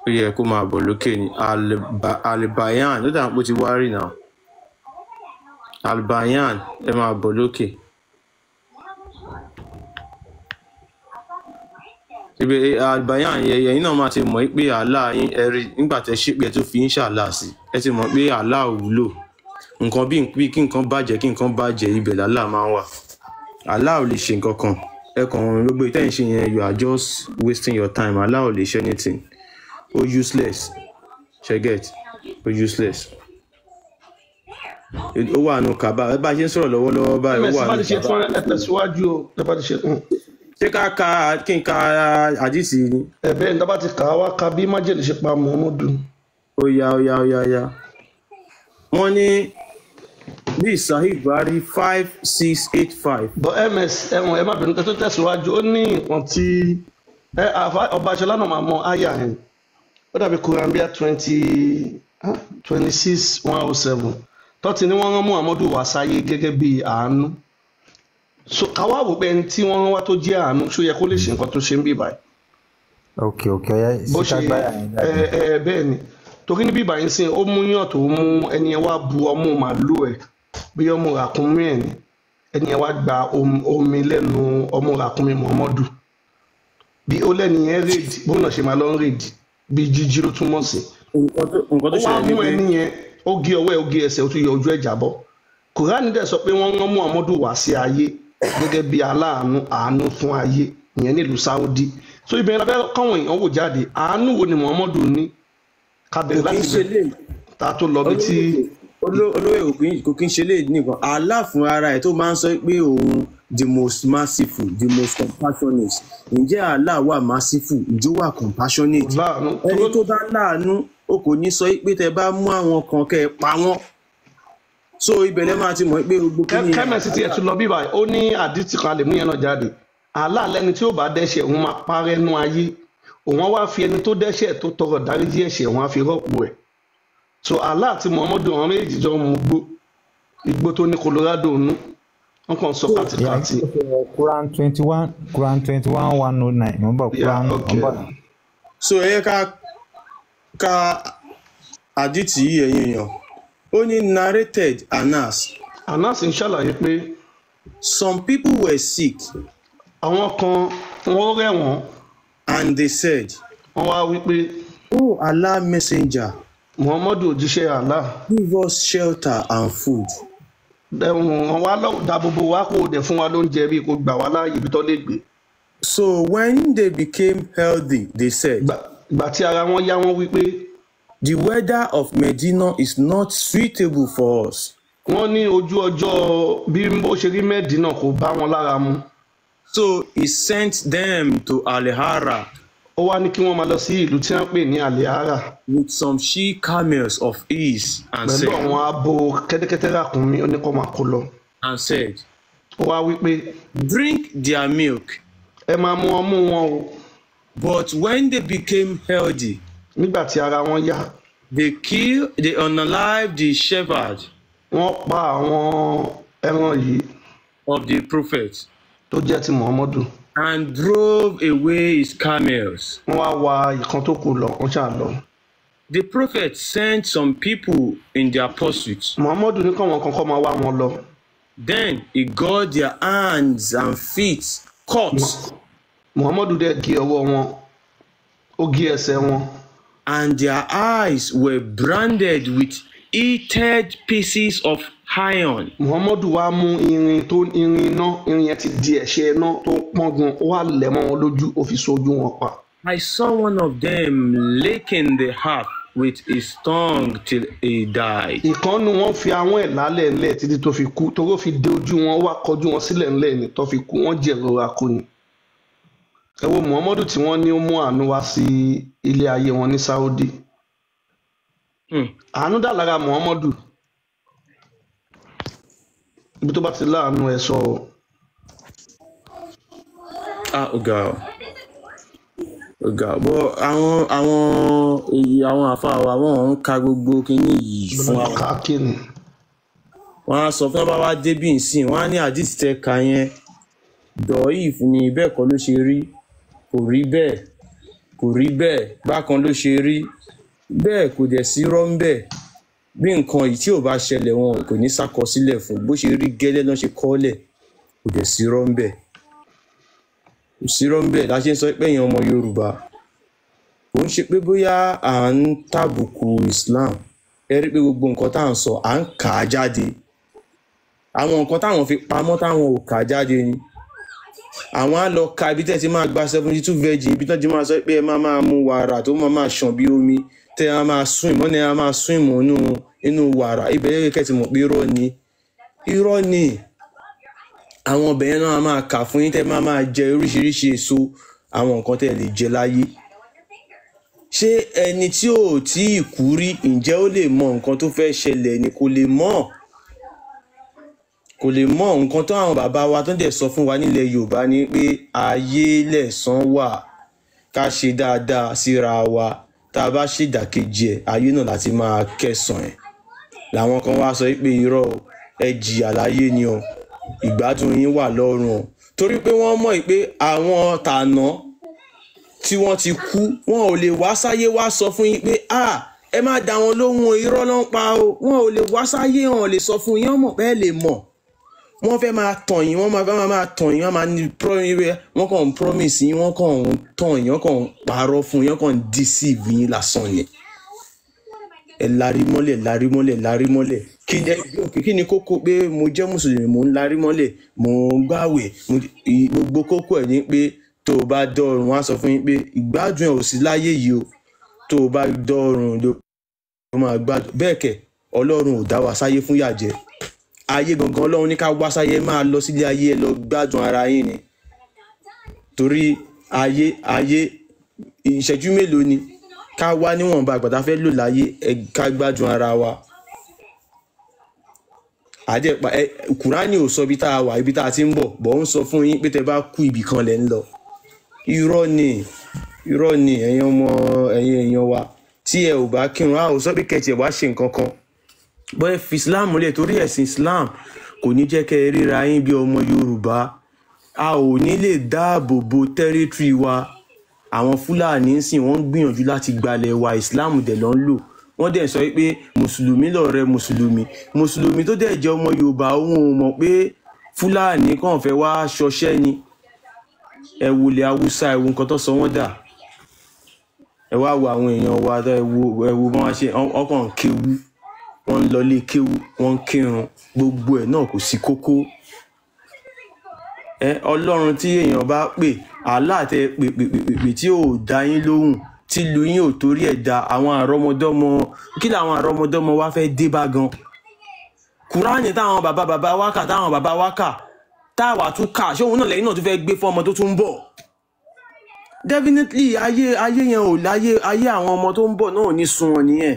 ó yẹ kó máa bọ̀ lókè ní Albayan ló dà pé ó ti wá rí náà. Albayan, ẹ máa bọ̀ lókè. Ibi Albayan yẹn, ẹ̀yin náà máa ti mọ̀ pé Allah yín ẹ rí nígbà tẹ́ ṣépè, ẹ tún fi ń ṣàlà sí, ẹ ti mọ̀ pé Allah ò wúlò. Nǹkan bí kí nǹkan bàjẹ́, kí nǹkan bàjẹ́, ibẹ̀ làlá máa ń wà. Allah ò lè ṣe nǹkan kan. Ẹ kàn gbogbo ìtẹ́ ìṣe yẹn, you are just wasting your time. Allah ò lè ṣe anything, ó useless. Ṣe get? Ó useless. Ó wà nù kaba ẹ bá ṣe ń sọ̀rọ̀ lọ́wọ́lọ́wọ́ báyìí, ó Ms wà bá nù ti ṣe kaba. tán, ẹ tẹ̀síwájú o, ẹ bá ti ṣe tán. Ṣé ká ka kí n ka àdìsí ni? Ẹ bẹ́ẹ̀ ní tá bá ti kà á wá ka bí májèlé ṣe pa Muhammadu. Ó yá, ó yá, ó yá, ó yá. Wọ́n ní bí Sahih Buhari 5685. But ms ẹ̀wọ̀n, ẹ má bínú kẹ́ tó tẹ̀síwájú, ó ní nǹkan tí ẹ ọba aṣọlá náà máa mọ àyà yẹn. Ó dàbí Quran bíi 26 107 tọ́tí ni wọ́n rán Muhammadu wá sáyé gẹ́gẹ́ bí àánú. So káwá wò pé ẹni tí wọ́n rán wá tó jẹ́ àánú, ṣó yẹ kó lè ṣe nǹkan tó ṣe ń bí báyìí? Ok, ọ̀yá Bó síta ṣe gbáyà yẹn ẹ jáde. Ẹ bẹ́ẹ̀ ni, torí ní bíbá yín sìn, ó mú yàn tó mú ẹni yẹn wá bu ọmú màálù ẹ̀, bí ọmú ràkúnmí ẹ̀ ni. Ẹni yẹn wá gba omi lẹ́nu ọmú ràkúnmí Muhammadu, bí ó lẹ́ni yẹn rèdì, bóun náà ṣe máa lọ ń rèdì bí jíjí ló túmọ̀ sí. Nǹkan tó Ó wá ṣẹlẹ̀ ni mú pé ẹni yẹn, ó gé ọwọ́ ẹ̀, ó gé ẹsẹ̀, ó tún yọ ojú ẹ̀ jábọ́. Kùránì dẹ̀ sọ pé wọ́n rán Muhammadu wá sí ayé gẹ́gẹ́ bí aláàánú, àánú fún ayé ìyẹn nílùú Saudi. So ibẹ̀ la fẹ́ káwọn èèyàn wò jáde, àánú wo ni Muhammadu ní? Ká Kò bẹ̀rẹ̀ kí ń láti ṣe bẹ̀ lè tá a tó lọ bí tí olóyè kò kí ń ṣe lè nìkan. Allah fún ara ẹ̀ tó máa ń sọ pé òun the most merciful, the most compassionate. Ǹjẹ́ Allah wà merciful? Ǹjẹ́ ó wà compassionate? Láàánú. Ẹni tó bá láàánú, ó kò ní sọ pé tẹ bá mú àwọn kan kẹ́ ẹ pa wọ́n. So ibẹ̀ lẹ́ máa ti mọ̀ pé gbogbo kí ni. Kẹ́mẹ̀sì tiẹ̀ tún lọ bí báyìí, ó ní àdìtì kan, a lè mú yẹn náà jáde. Allah lẹ́ni tí ó bá dẹ́ṣẹ̀, òun máa parẹ́ nú ayé, òun á wá fi ẹni tó dẹ́ṣẹ̀ tó tọrọ dáríjì ẹ̀ṣẹ̀, òun á fi rọ́pò ẹ̀. So Allah àti Muhammadu, àwọn méjèèjì jọ ń mu igbó, igbó tó ní Colorado nú, wọn kàn sọ kàtìkàtì. Quran 21, Quran 21 109. Mo ń bọ̀. Yeah, Quran, mo ń okay. bọ̀ náà. So ẹ yẹ ká ka àdìtì yìí, ẹ̀yin èèyàn. Ó ní narrated Anas. Anas ń ṣàlàyé pé some people were sick. Àwọn kan wọ́n rẹ̀ wọ́n. And they said, Wọ́n wá wí pé, "Oh Allah messenger, Muhammadu òjíṣẹ́ Allah, give us shelter and food." Ẹ̀wọ̀n wọn wá lọ́wọ́ dáàbòbò wa, kó o dẹ̀ fún wa lóúnjẹ, bí kò gbà wá láàyè ibi tó lè gbé. So when they became healthy, they said, Ìgbà tí ara wọn yá, wọ́n wí pé, "The weather of Medina is not suitable for us." Wọ́n ní ojú ọjọ́ bí ó ṣe rí Mẹ́dínà kò bá wọn lára mu. So he sent them to Alihara Ó wá ní kí wọ́n máa lọ sí ìlú tí wọ́n ń pè ní Alihara with some she camels of his and pẹ̀lú said, àwọn abo kẹ́tẹ́kẹ́tẹ́ ràkúnmí, ó ní kó máa kó lọ. and said, Ó wá wí pé, "Drink their milk." Ẹ máa mu ọmú wọn o. But when they became healthy, Nígbà tí ara wọn yá, they unalived the shepherd wọ́n pa àwọn ẹran yìí of the prophet tó jẹ́ ti Muhammadu and drove away his camels. Wọ́n wá wa ìkan tó kù lọ, wọ́n ṣáà lọ. The prophet sent some people in their pursuit. Muhammadu ní káwọn kan kọ́ máa wá wọn lọ. Then he got their hands and feet cut Muhammadu dẹ̀ gé ọwọ́ wọn, ó gé ẹsẹ̀ wọn, and their eyes were branded with heated pieces of iron. Muhammadu wá mú irin tó irin iná, irin yẹn ti di ẹ̀ṣẹ́ iná tó pọ́n gan, ó wá lẹ̀ mọ́ wọn lójú, ó fi sojú wọn pa. I saw one of them licking the earth with his tongue till he died. Ìkànnù wọn fi àwọn ẹ̀ lálẹ́ ńlẹ̀ títí tó fi kú, torí ó fi dé ojú wọn, ó wá kọjú wọn sílẹ̀ ńlẹ̀ ní tó fi kú, wọ́n jẹ̀rora kú ni. Ẹ wo Muhammadu tí wọ́n ní ó mú àánú wá sí ilé ayé wọn ní Saudi. Àánú dà lára Muhammadu? Ibi tó bá ti láàánú ẹ sọ o. Ah, ó ga ọ. Ọ̀gá bọ́ àwọn èyí àwọn àfa wa wọ́n ń ka gbogbo kinní yìí fún wa. Káàkiri. Wọ́n á sọ fún bá wa débì nsìn, wọ́n á ní àdìsí tẹ ka yẹn dọ̀ọ́yì ni, bẹ́ẹ̀ kọ́ ló ṣe rí, kò rí bẹ́ẹ̀, kò rí bẹ́ẹ̀, bákan ló ṣe rí bẹ́ẹ̀, kò dẹ̀ sí rọ́ńbẹ́. Bí nǹkan yìí tí ò bá ṣẹlẹ̀, wọn kò ní ṣàkọsílẹ̀ fún bó ṣe rí gẹ́lẹ́ náà ṣe kọ́lẹ̀, kò dẹ̀ sí rọ́ńbẹ́, kò sí rọ́ńbẹ́. La ṣe ń sọ pé èèyàn ọmọ Yorùbá, kò ń ṣe pé bóyá à ń tàbùkù Islam. Ẹ rí pé gbogbo nǹkan tá à ń sọ, à ń kà á jáde. Àwọn nǹkan táwọn fi pamọ́ táwọn ò kà á jáde ni àwọn á lọ ka ibi tẹ́ ti máa gba 72 virgin, ibi tẹ́ ti máa sọ pé ẹ máa máa mu wàrà tó máa máa ṣàn bí omi, tẹ́ ẹ máa sún ìmọ̀ ni, ẹ máa sún ìmọ̀ inú wàrà ibẹ̀ yẹ kẹ́ ti mọ̀ pé irọ́ ni, irọ́ ni. Àwọn ọbẹ̀ yẹn náà máa kà fún yín, tẹ́ máa máa jẹ oríṣiríṣi èso, àwọn nǹkan tẹ́ lè jẹ láyé. Ṣé ẹni tí ò tí ì kú rí, ǹjẹ́ ó lè mọ nǹkan tó fẹ́ ṣẹlẹ̀ ni? Kò lè mọ̀, kò lè mọ nǹkan tó àwọn bàbá wa tó ń dẹ̀ sọ fún wa nílẹ̀ Yorùbá ni pé ayé lẹ̀san wà, ká ṣe dáadáa síra wa, tá a bá ṣèdàkejì ẹ̀, ayé náà láti máa kẹsàn-án ẹ̀. Làwọn kan wá sọ pé irọ́ o, ẹ jìyà láyé ni o, ìgbádùn yín wà lọ́run o, torí pé wọ́n mọ̀ pé àwọn tàná tí wọ́n ti kú, wọn ò lè wá sáyé wá sọ fún yín pé ah, ẹ má dá wọn lóhùn o, irọ́ ló ń pa o. Wọn ò lè wá sáyé, wọn ò lè sọ fún yín, wọ́n mọ̀ pé ẹ lè mọ̀. Wọ́n fẹ́ máa tàn yín, wọ́n máa fẹ́ máa tàn yín, wọ́n máa ní wọ́n kàn ń promise yín, wọ́n kàn ń tàn yín, wọ́n kàn ń parọ́ fún yín, wọ́n kàn ń deceive yín lásán ni. Ẹ larí mọ́lẹ̀, larí mọ́lẹ̀, larí mọ́lẹ̀. Kí ni kókó pé mo jẹ́ mùsùlùmí, mò ń larí mọ́lẹ̀, mò ń gbàwẹ̀? Gbogbo kókó ẹ̀ ní pé tó o bá dọ̀run, wọ́n á sọ fún yín pé ìgbádùn ẹ̀ ò sí láyé yìí o, tó o bá dọ̀run ló máa gbádùn. Bẹ́ẹ̀ kẹ̀, Ọlọ́run ò dá wa sáyé fún yàjẹ́ ayé gangan. Ọlọ́run ní ká wá sáyé, máa lọ sílé ayé, ẹ lọ gbádùn ara yín ni, torí ayé ìṣẹ́jú mélòó ni ká wá níwọ̀nba àgbà tá a fẹ́ lò láyé, ẹ ká gbádùn ara wa. Àdẹ́pa ẹ Kùránì ò sọ ibi tá a wà, ibi tá a ti ń bọ̀ bọ̀, ń sọ fún yín pé tẹ bá kú, ibì kan lẹ̀ ń lọ. Irọ́ ni, irọ́ ni. Ẹ̀yin ọmọ, ẹ̀yin èèyàn wa tí ẹ ò bá kírun, a ò sọ pé kẹ̀tì ẹ̀ wá ṣe nǹkan kan bọ́, ẹ fi Islam lẹ̀, torí ẹ̀sìn Islam kò ní jẹ́ kẹ́ ẹ ríra yín bí ọmọ Yorùbá. A ò ní lè dáàbò bo tẹ́rítírì wa. Àwọn Fúlàní ń sìn, wọ́n ń gbìyànjú láti gbalẹ̀ wa, Islam dẹ̀ ló ń lò. Wọ́n dẹ̀ sọ pé mùsùlùmí lọ̀rẹ́ mùsùlùmí, mùsùlùmí tó dẹ̀ jẹ́ ọmọ Yorùbá, òun ò mọ̀ pé Fúlàní kàn fẹ́ wá ṣọṣẹ́ ni. Ẹ wo ilẹ̀ Haúsá, ẹ wo nǹkan tó sọ wọ́n dà. Ẹ wá wo àwọn èèyàn wa, ẹ wo bí wọ́n ṣe ọkàn ń kéwú, wọ́n ń lọlé kéwú, wọ́n ń kírun, gbogbo ẹ̀ náà kò sí kókó. Ẹ Ọlọ́run tí èèyàn bá pè, Allah tẹ pè pè pè pè pè tí ò dá yín lóhùn, tí lu yín ò torí ẹ̀ da àwọn àrọ́mọdọ́mọ, kí làwọn àrọ́mọdọ́mọ wa fẹ́ dé bá gan? Kùránì táwọn bàbá bàbá wa kà, táwọn bàbá wa kà, táwa tún kà, ṣé òun náà lẹ́yìn náà tún fẹ́ gbé fún ọmọ tó tún ń bọ̀? Definitely ayé yẹn ò láyé, ayé àwọn ọmọ tó ń bọ̀ náà ò ní sun wọn nìyẹn,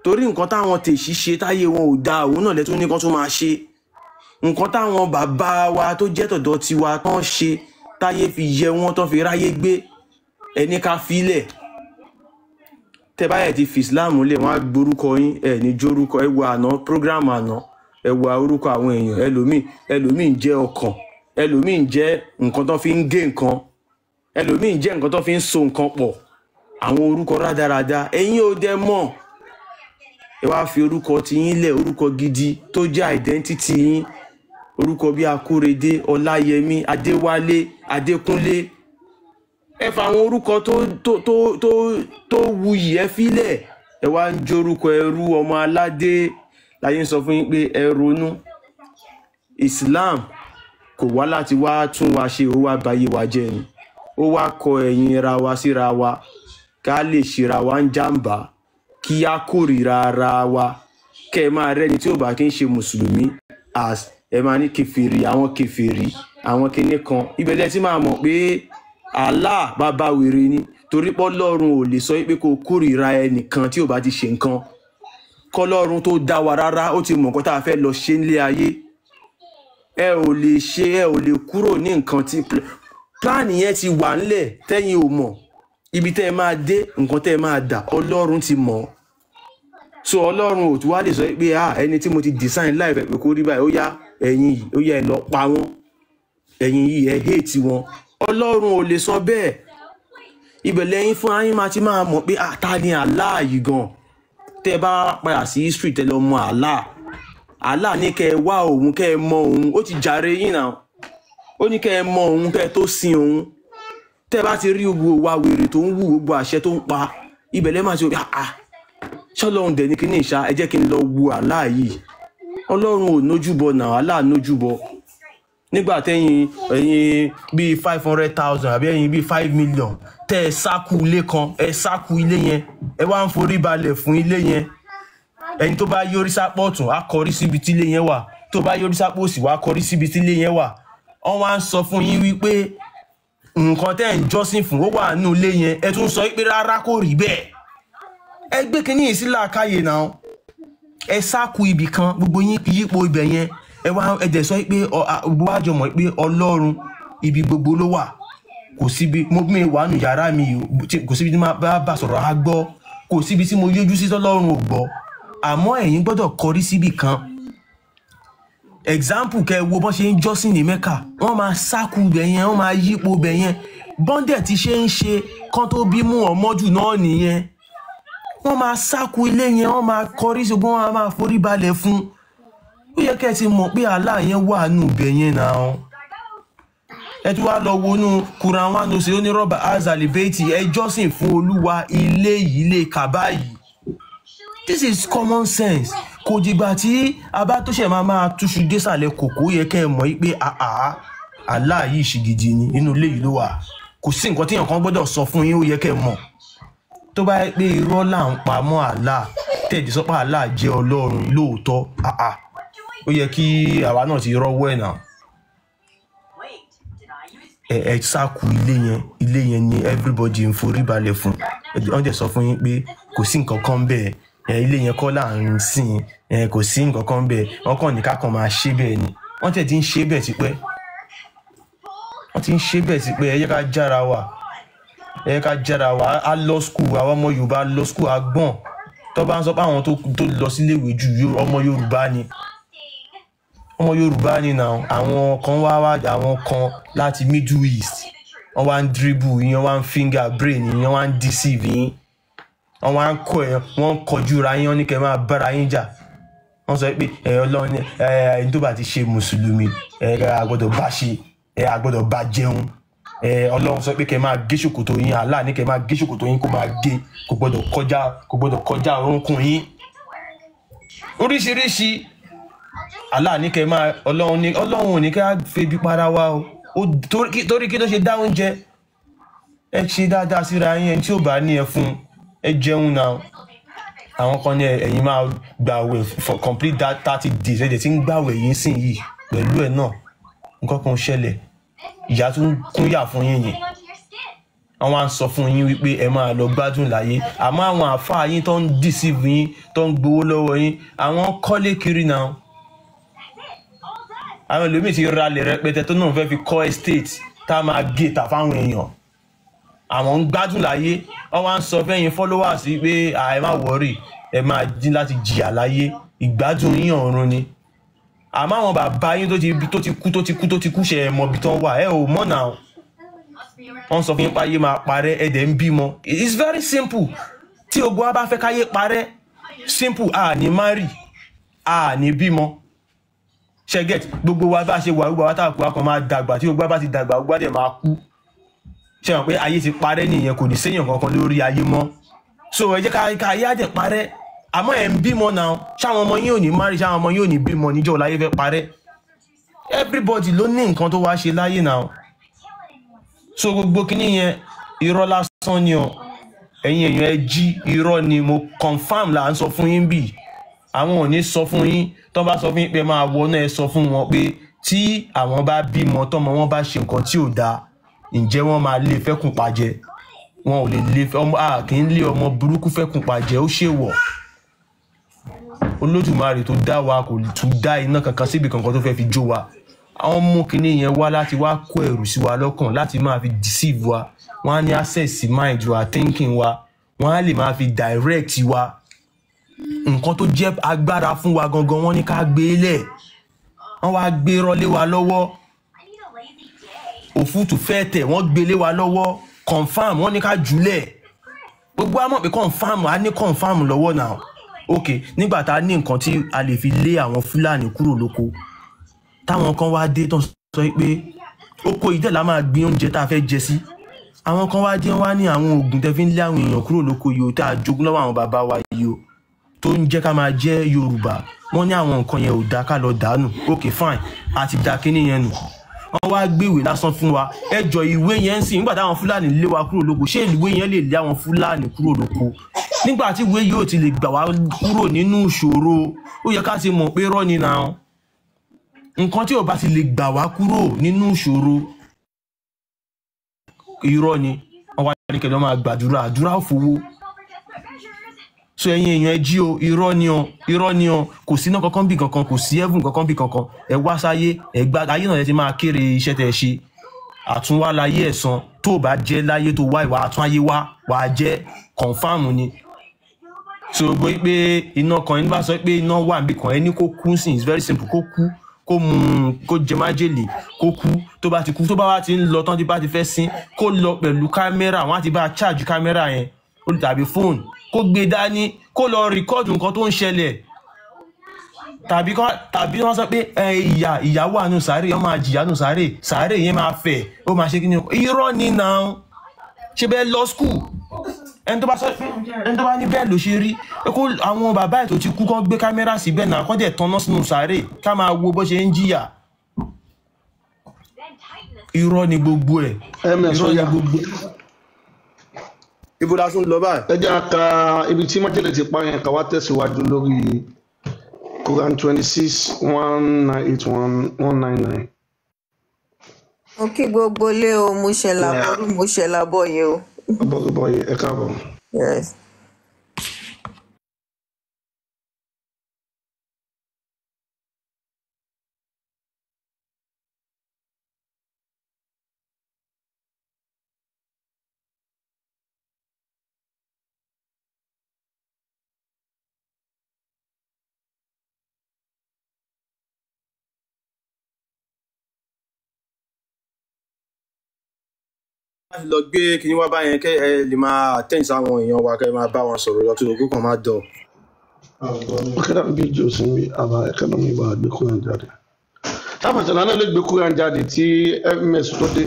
torí nǹkan táwọn tèṣí ṣe táyé wọn ò da, òun náà lẹ́tún ní kán tún máa ṣe. Nǹkan táwọn bàbá wa tó jẹ́ tọ̀dọ̀ tiwa tán ṣe táyé fi yẹ wọ́n, tán fi ráyé gbé, ẹni ká filẹ̀. Tẹ́ bá yẹ ti fi Islam lẹ̀, wọ́n á gborúkọ yín, ẹ ní jórúkọ. Ẹ wo àná program àná, ẹ wo orúkọ àwọn èèyàn, ẹlòmíì ń jẹ́ ọkàn, ẹlòmíì ń jẹ́ nǹkan tó fi ń gé nǹkan, ẹlòmíì ń jẹ́ nǹkan tó fi ń so nǹkan pọ̀, àwọn orúkọ rádaràda. Ẹ̀yin ò dẹ̀ mọ̀, ẹ wá fi orúkọ tiyín lẹ̀, orúkọ gidi tó jẹ́ identity yín, orúkọ bíi Akórèdé, Ọláyẹmí, Adéwálé, Adékúnlé. Ẹ fa àwọn orúkọ tó tó tó tó tó wuyì, ẹ filẹ̀, ẹ wá ń jórúkọ ẹrú ọmọ aládé. Láyé ń sọ fún yín pé ẹ ronú. Islam kò wá láti wá tún wa ṣe, ó wá bayé wa jẹ́ ni. Ó wá kọ ẹ̀yìn ra wa síra wa, ká lè ṣera wa ń jàǹbá, kí á kórìíra ara wa, kẹ́ ẹ máa rẹ́ni tí ò bá kí ń ṣe mùsùlùmí as ẹ máa ní kèfèrí, àwọn kèfèrí, àwọn kinní kan. Ibẹ̀ lẹ ti máa mọ̀ pé Allah bàbá wèrè ni, torí pé Ọlọ́run ò lè sọ pé kó kórìíra ẹnìkan tí ò bá ti ṣe nǹkan. Kọ́lọ́run tó dá wa rárá, ó ti mọ̀ nǹkan tá a fẹ́ lọ ṣe nílé ayé. Ẹ ò lè ṣe, ẹ ò lè kúrò ní nǹkan tí plan yẹn ti wà ńlẹ̀ tẹ́yin ò mọ̀. Ibi tẹ́ ẹ máa dé, nǹkan tẹ́ ẹ máa dà, Ọlọ́run ti mọ̀ ọ́. So Ọlọ́run ò tún wá lè sọ pé ah, ẹni tí mo ti design life ẹ̀ pé kó rí báyìí, ó yá ẹ̀yin yìí, ó yá ẹ lọ pa wọ́n, ẹ̀yin yìí ẹ hate wọn. Ọlọ́run ò lè sọ bẹ́ẹ̀. Ibẹ̀ lẹ́yìn fún ayín máa ti máa mọ̀ pé ah, ta ni Allah yìí gan. Tẹ́ ẹ bá padà sí history, tẹ́ lọ mọ Allah. Allah ní kẹ́ ẹ wá òun, kẹ́ ẹ mọ òun. Ó ti jàre yín náà. Ó ní kẹ́ ẹ mọ òun, kẹ́ ẹ tó sin òun. Tẹ́ ẹ bá ti rí gbogbo wa wèrè tó ń wù, gbogbo àṣẹ tó ń pa, ibẹ̀ lẹ́ máa ti rò, ah, ṣọlọ́run dẹ̀ ní kíní ìṣá, ẹ jẹ́ kí n lọ wo Allah yìí. Ọlọ́run ò nójúbọ náà, Allah nójúbọ. Nígbà tẹ́yìn ẹ̀yin bíi 500,000 àbí ẹ̀yin bíi 5 million tẹ́ ẹ sáku ilé kan, ẹ sáku ilé yẹn, ẹ wá ń forí balẹ̀ fún ilé yẹn. Ẹni tó bá yọrí sápọ̀ ọ̀tún á kọrí síbi tí ilé yẹn wà, tó bá yọrí sápọ̀ òsì wá kọrí síbi tí ilé yẹn wà. Wọ́n wá ń sọ fún yín wípé nǹkan tẹ́ ẹ̀ ń jọ́sìn fún ó wà nínú ilé yẹn, ẹ tún sọ pé rárá, kò rí bẹ́ẹ̀. Ẹ gbé kínní yìí sí làákàyè náà. Ẹ sáku ibì kan, gbogbo yín yípo ibẹ̀ yẹn, ẹ wá ẹ dẹ̀ sọ pé gbogbo wa jọ mọ̀ pé Ọlọ́run ibi gbogbo ló wà. Kò síbi mo mi wà nù yàrá mi yìí, kò síbi tí máa bá sọ̀rọ̀ á gbọ́, kò síbi tí mo yójú sí tọ́lọ́run ò gbọ́. Àmọ́ ẹ̀yin gbọ́dọ̀ kọrí síbì kan. Example, kẹ́ wo bọ́n ṣe ń jọ́sìn ní Mẹ́kà, wọ́n máa sáku ibẹ̀ yẹn, wọ́n máa yípo ibẹ̀ yẹn. Bọ́ndẹ̀ ti ṣe ń ṣe kán tó bí mú ọmọjù náà nìyẹn. Wọ́n máa sáku ilé yẹn, wọ́n máa kọrí ṣùgbọ́n wọ́n máa forí balẹ̀ fún. Ó yẹ kẹ́ ẹ ti mọ̀ pé Allah yẹn wà nù ibẹ̀ yẹn náà. Ẹ tún wá lọ wọnú Quran 106, ó ní rọ́bà azali beiti, ẹ jọ́sìn fún Olúwa ilé yìí, ilé Kàbá yìí. This is common sense. Kò dìgbà tí a bá tó ṣẹ̀ máa máa túṣu désàlẹ̀ kòkó, yẹ kẹ́ ẹ mọ̀ pé àá Allah yìí ṣìgìdì ni, inú ilé yìí ló wà. Kò sí nǹkan tí èèyàn kan gbọ́dọ̀ sọ fún yín, ó yẹ kẹ́ ẹ mọ̀. Tó bá yẹ pé irọ́ là ń pa mọ́ Allah, tẹ̀dí sọ pé Allah jẹ́ Ọlọ́run lóòótọ́, àá ó yẹ kí àwa náà ti rọ́wọ́ ẹ̀ náà. Ẹ sáku ilé yẹn, ilé yẹn ni everybody ń forí balẹ̀ fún. Wọ́n dẹ̀ sọ fún yín pé kò sí nǹkan kan bẹ́ẹ̀, ẹ ilé yẹn kọ́ là ń sìn, ẹ kò sí nǹkan kan bẹ́ẹ̀, wọ́n kàn ní ká kàn máa ṣe bẹ́ẹ̀ ni. Wọ́n tẹ̀ ti ń ṣe bẹ́ẹ̀ tipẹ́, wọ́n ti ń ṣe bẹ́ẹ̀ tipẹ́. Ẹ yẹ ká jára wa, ẹ yẹ ká jára wa. Á lọ school, àwọn ọmọ Yorùbá lọ school, àgbọ̀n tó bá ń sọ pé àwọn tó lọ síléèwé ju ọmọ Yorùbá ni, ọmọ Yorùbá ni náà. Àwọn kan wá wá, àwọn kan láti Middle East, wọ́n wá ń dribble yín, wọ́n wá ń finger brain yín, wọ́n wá ń deceive yín, wọ́n wá ń kọ́ ẹ, wọ́n ń kọjú ra yín, wọ́n ní kẹ́ máa bára yín jà. Wọ́n sọ pé ẹ Ọlọ́run ẹ ẹni tó bá ti ṣe mùsùlùmí, ẹ a gbọ́dọ̀ bá ṣe, ẹ a gbọ́dọ̀ bá jẹun. Ẹ Ọlọ́run sọ pé kẹ́ máa gé ṣòkòtò yín, Allah ní kẹ́ máa gé ṣòkòtò yín, kó máa gé, kò gbọ́dọ̀ kọjá, kò gbọ́dọ̀ kọjá orúnkún yín. Oríṣiríṣi Allah ní kẹ́ máa, Ọlọ́run ní, Ọlọ́run ò ní ká febi para wa o. Torí kí ló ṣe dá oúnjẹ? Ẹ ṣe dáadáa síra yín, ẹni tí ò bá ní ẹ fún ẹ jẹun náà. Àwọn kan ní ẹ̀yin máa gbàwẹ̀ for complete that 30 days, ẹ dẹ̀ ti ń gbàwẹ̀ yín sìn yìí, pẹ̀lú ẹ̀ náà nǹkan kan ṣẹlẹ̀, ìyá tún kúnyà fún yín yìí. Wọ́n wá ń sọ fún yín wípé ẹ máa lọ gbádùn láyé. Àmọ́ àwọn àáfàá yín tó ń deceive yín, tó ń gbowó lọ́wọ́ yín, àwọn kọ́lé kiri náà. Àwọn ẹlòmíì ti ralẹ̀ rẹpẹtẹ tó náà fẹ́ fi kọ́ estate tá a máa gé tà fáwọn èèyàn. Àwọn ń gbádùn láyé, wọ́n wá ń sọ fẹ́yìn followers pé ẹ má worry, ẹ máa jí láti jìyà láyé, ìgbádùn yín ọ̀run ni. Àmọ́ àwọn bàbá yín tó ti kú, tó ti kú, tó ti kú, ṣe ẹ mọ̀ ibi tán wà? Ẹ ò mọ̀ náà. Wọ́n sọ fún yín páyé máa parẹ́, ẹ dẹ̀ ń bímọ. It's very simple. Tí ogun wa bá fẹ́ káyé parẹ́, simple, a ní marry, a ní bímọ. Ṣe get? Gbogbo wa bá ṣe wà, gbogbo wa tá a kú, a kàn máa dàgbà. Tí gbogbo wa bá ti dàgbà, gbogbo wa dẹ̀ máa kú. Ṣe mọ̀ pé ayé ti parẹ́ nìyẹn? Kò ní séyàn kankan lórí ayé mọ́. So ẹ jẹ́ ká ayé á dẹ̀ parẹ́, àmọ́ ẹ̀ ń bímọ náà. Ṣáwọn ọmọ yín ò ní marry? Ṣáwọn ọmọ yín ò ní bímọ níjọ́ láyé fẹ́ parẹ́? Everybody ló ní nǹkan tó wá ṣe láyé náà. So gbogbo kíní yẹn, irọ́ lásán ni o. Ẹ̀yin èèyàn, ẹ jí, irọ́ ni, mo confirm là ń sọ fún yín bì. Àwọn ò ní sọ fún yín. Tó bá sọ fún yín pé máa wọ náà, ẹ sọ fún wọn pé tí àwọn bá bímọ, tọmọ wọn bá ṣe nǹkan tí ò dáa, ǹjẹ́ wọ́n máa lé fẹ́kùn pàjẹ́? Wọn ò lè lé ọmọ, a kì í lé ọmọ burúkú fẹ́kùn pàjẹ́, ó ṣèwọ̀. Olódùmarè tó dá wa kò tún dá iná kankan síbi kankan tó fẹ́ fi jó wa. Àwọn mú kinní yẹn wá láti wá kó ẹrù sí wa lọ́kàn, láti máa fi deceive wa. Wọ́n á ní access sí mind wa, thinking wa, wọ́n á lè máa fi direct wa. Nǹkan tó jẹ́ agbára fún wa gangan wọ́n ní ká gbé lẹ̀, wọ́n wá gbé rọ́lé wa lọ́wọ́. Òfútù fẹ́ tẹ̀ wọ́n gbé lé wa lọ́wọ́, confam wọ́n ní ká jùlẹ̀. Gbogbo wa mọ̀ pé confam, a ní confam lọ́wọ́ náà. Ok, nígbà tá a ní nǹkan tí a lè fi lé àwọn Fúlàní kúrò lóko, táwọn kan wá dé tán sọ pé oko ìdẹ́ la máa gbin oúnjẹ tá a fẹ́ jẹ sí. Àwọn kan wá dé wá ní àwọn oògùn tẹ́ fi ń lé àwọn èèyàn kúrò lóko yìí o, tá a jogún lọ́wọ́ àwọn bàbá wa yìí o, tó ń jẹ́ ká máa jẹ́ Yorùbá, wọ́n ní àwọn nǹkan yẹn ò dáa, ká lọ dànù. Ok fine, a ti da kínní yẹn nù. Wọ́n wá gbéwèé lásán fún wa. Ẹ jọ, ìwé yẹn ń sìn, nígbà táwọn Fúlàní lé wa kúrò lóko, ṣé ìwé yẹn lè lé àwọn Fúlàní kúrò lóko? Nígbà tí ìwé yóò ti lè gbà wá kúrò nínú ìṣòro, ó yẹ ká ti mọ̀ pé rọ́ ni nà. Nǹkan tí ò bá ti lè gbà wá kúrò nínú ìṣòro, irọ́ ni. Wọ́n wá ní kẹlẹ́ máa gbàdúrà, àdúrà òfowó. So ẹ̀yin èèyàn, ẹ jí o, irọ́ ni o, irọ́ ni o. Kò sí iná kankan bí kankan, kò sí heaven kankan bí kankan. Ẹ wá sáyé, ẹ gba ayé náà, ẹ ti máa kéré iṣẹ́ tẹ́ ẹ ṣe. Àtúnwá láyé ẹ̀san tó o bá jẹ́ láyé tó wá ìwà àtún ayé wá wàá jẹ́ confam ni. So gbọ́ pé iná kan, ẹni bá sọ pé iná wà níbì kan, ẹni kó kú sí, it's very simple, kó kú, kó mu, kó jẹ májèlé, kó kú. Tó bá ti kú, tó bá wá ti ń lọ tán, tí bá ti fẹ́ sin, kó lọ pẹ̀lú kámẹ́rà, wọ́n á ti bá a charge kámẹ́rà yẹn tàbí fóònù, kó gbé dání, kó lọ rìkọ́dù nǹkan tó ń ṣẹlẹ̀. Tàbí wọ́n sọ pé ìyà wà nù sàárè, wọ́n máa jìyà nù sàárè, sàárè yẹn máa fẹ̀, ó máa ṣe kí ni. Irọ́ ni náà. Ṣe bẹ́ẹ̀ lọ skul? Ẹni tó bá sọ pé, ẹni tó bá ní bẹ́ẹ̀ ló ṣe rí, kó àwọn bàbá ẹ̀ tó ti kú kán gbé kámẹ́rà síbẹ̀ náà, kán dẹ̀ tanná sínú sàárè, ká máa wo bó ṣe ń jìyà. Irọ́ ni gbogbo ẹ̀. Ms Irọ́ ni oya gbogbo ẹ̀. Ibo la tún lọ báyìí? Ẹ jẹ́ ká ibi tí májèlé ti pa yẹn, ká wá tẹ̀síwájú lórí Quran 26 198 1199. Mo kí gbogbo ilé o, mo ṣe làbọrú, mo ṣe làbọyè o. Bọ́lúbọ́yé, ẹ káàbọ̀. Yes. Láti lọ gbé kinní wá báyẹn, kẹ́ ẹ lè máa attend sáwọn èèyàn wa, kẹ́ ẹ máa bá wọn sọ̀rọ̀ lọ tó kó kàn máa dọ̀. Ọ̀kadà bí jù sí mi àbá ẹ̀kọ́nọ́mì bá gbé Quran jáde. Táfàṣàlà náà lè gbé Quran jáde tí ms tó dé.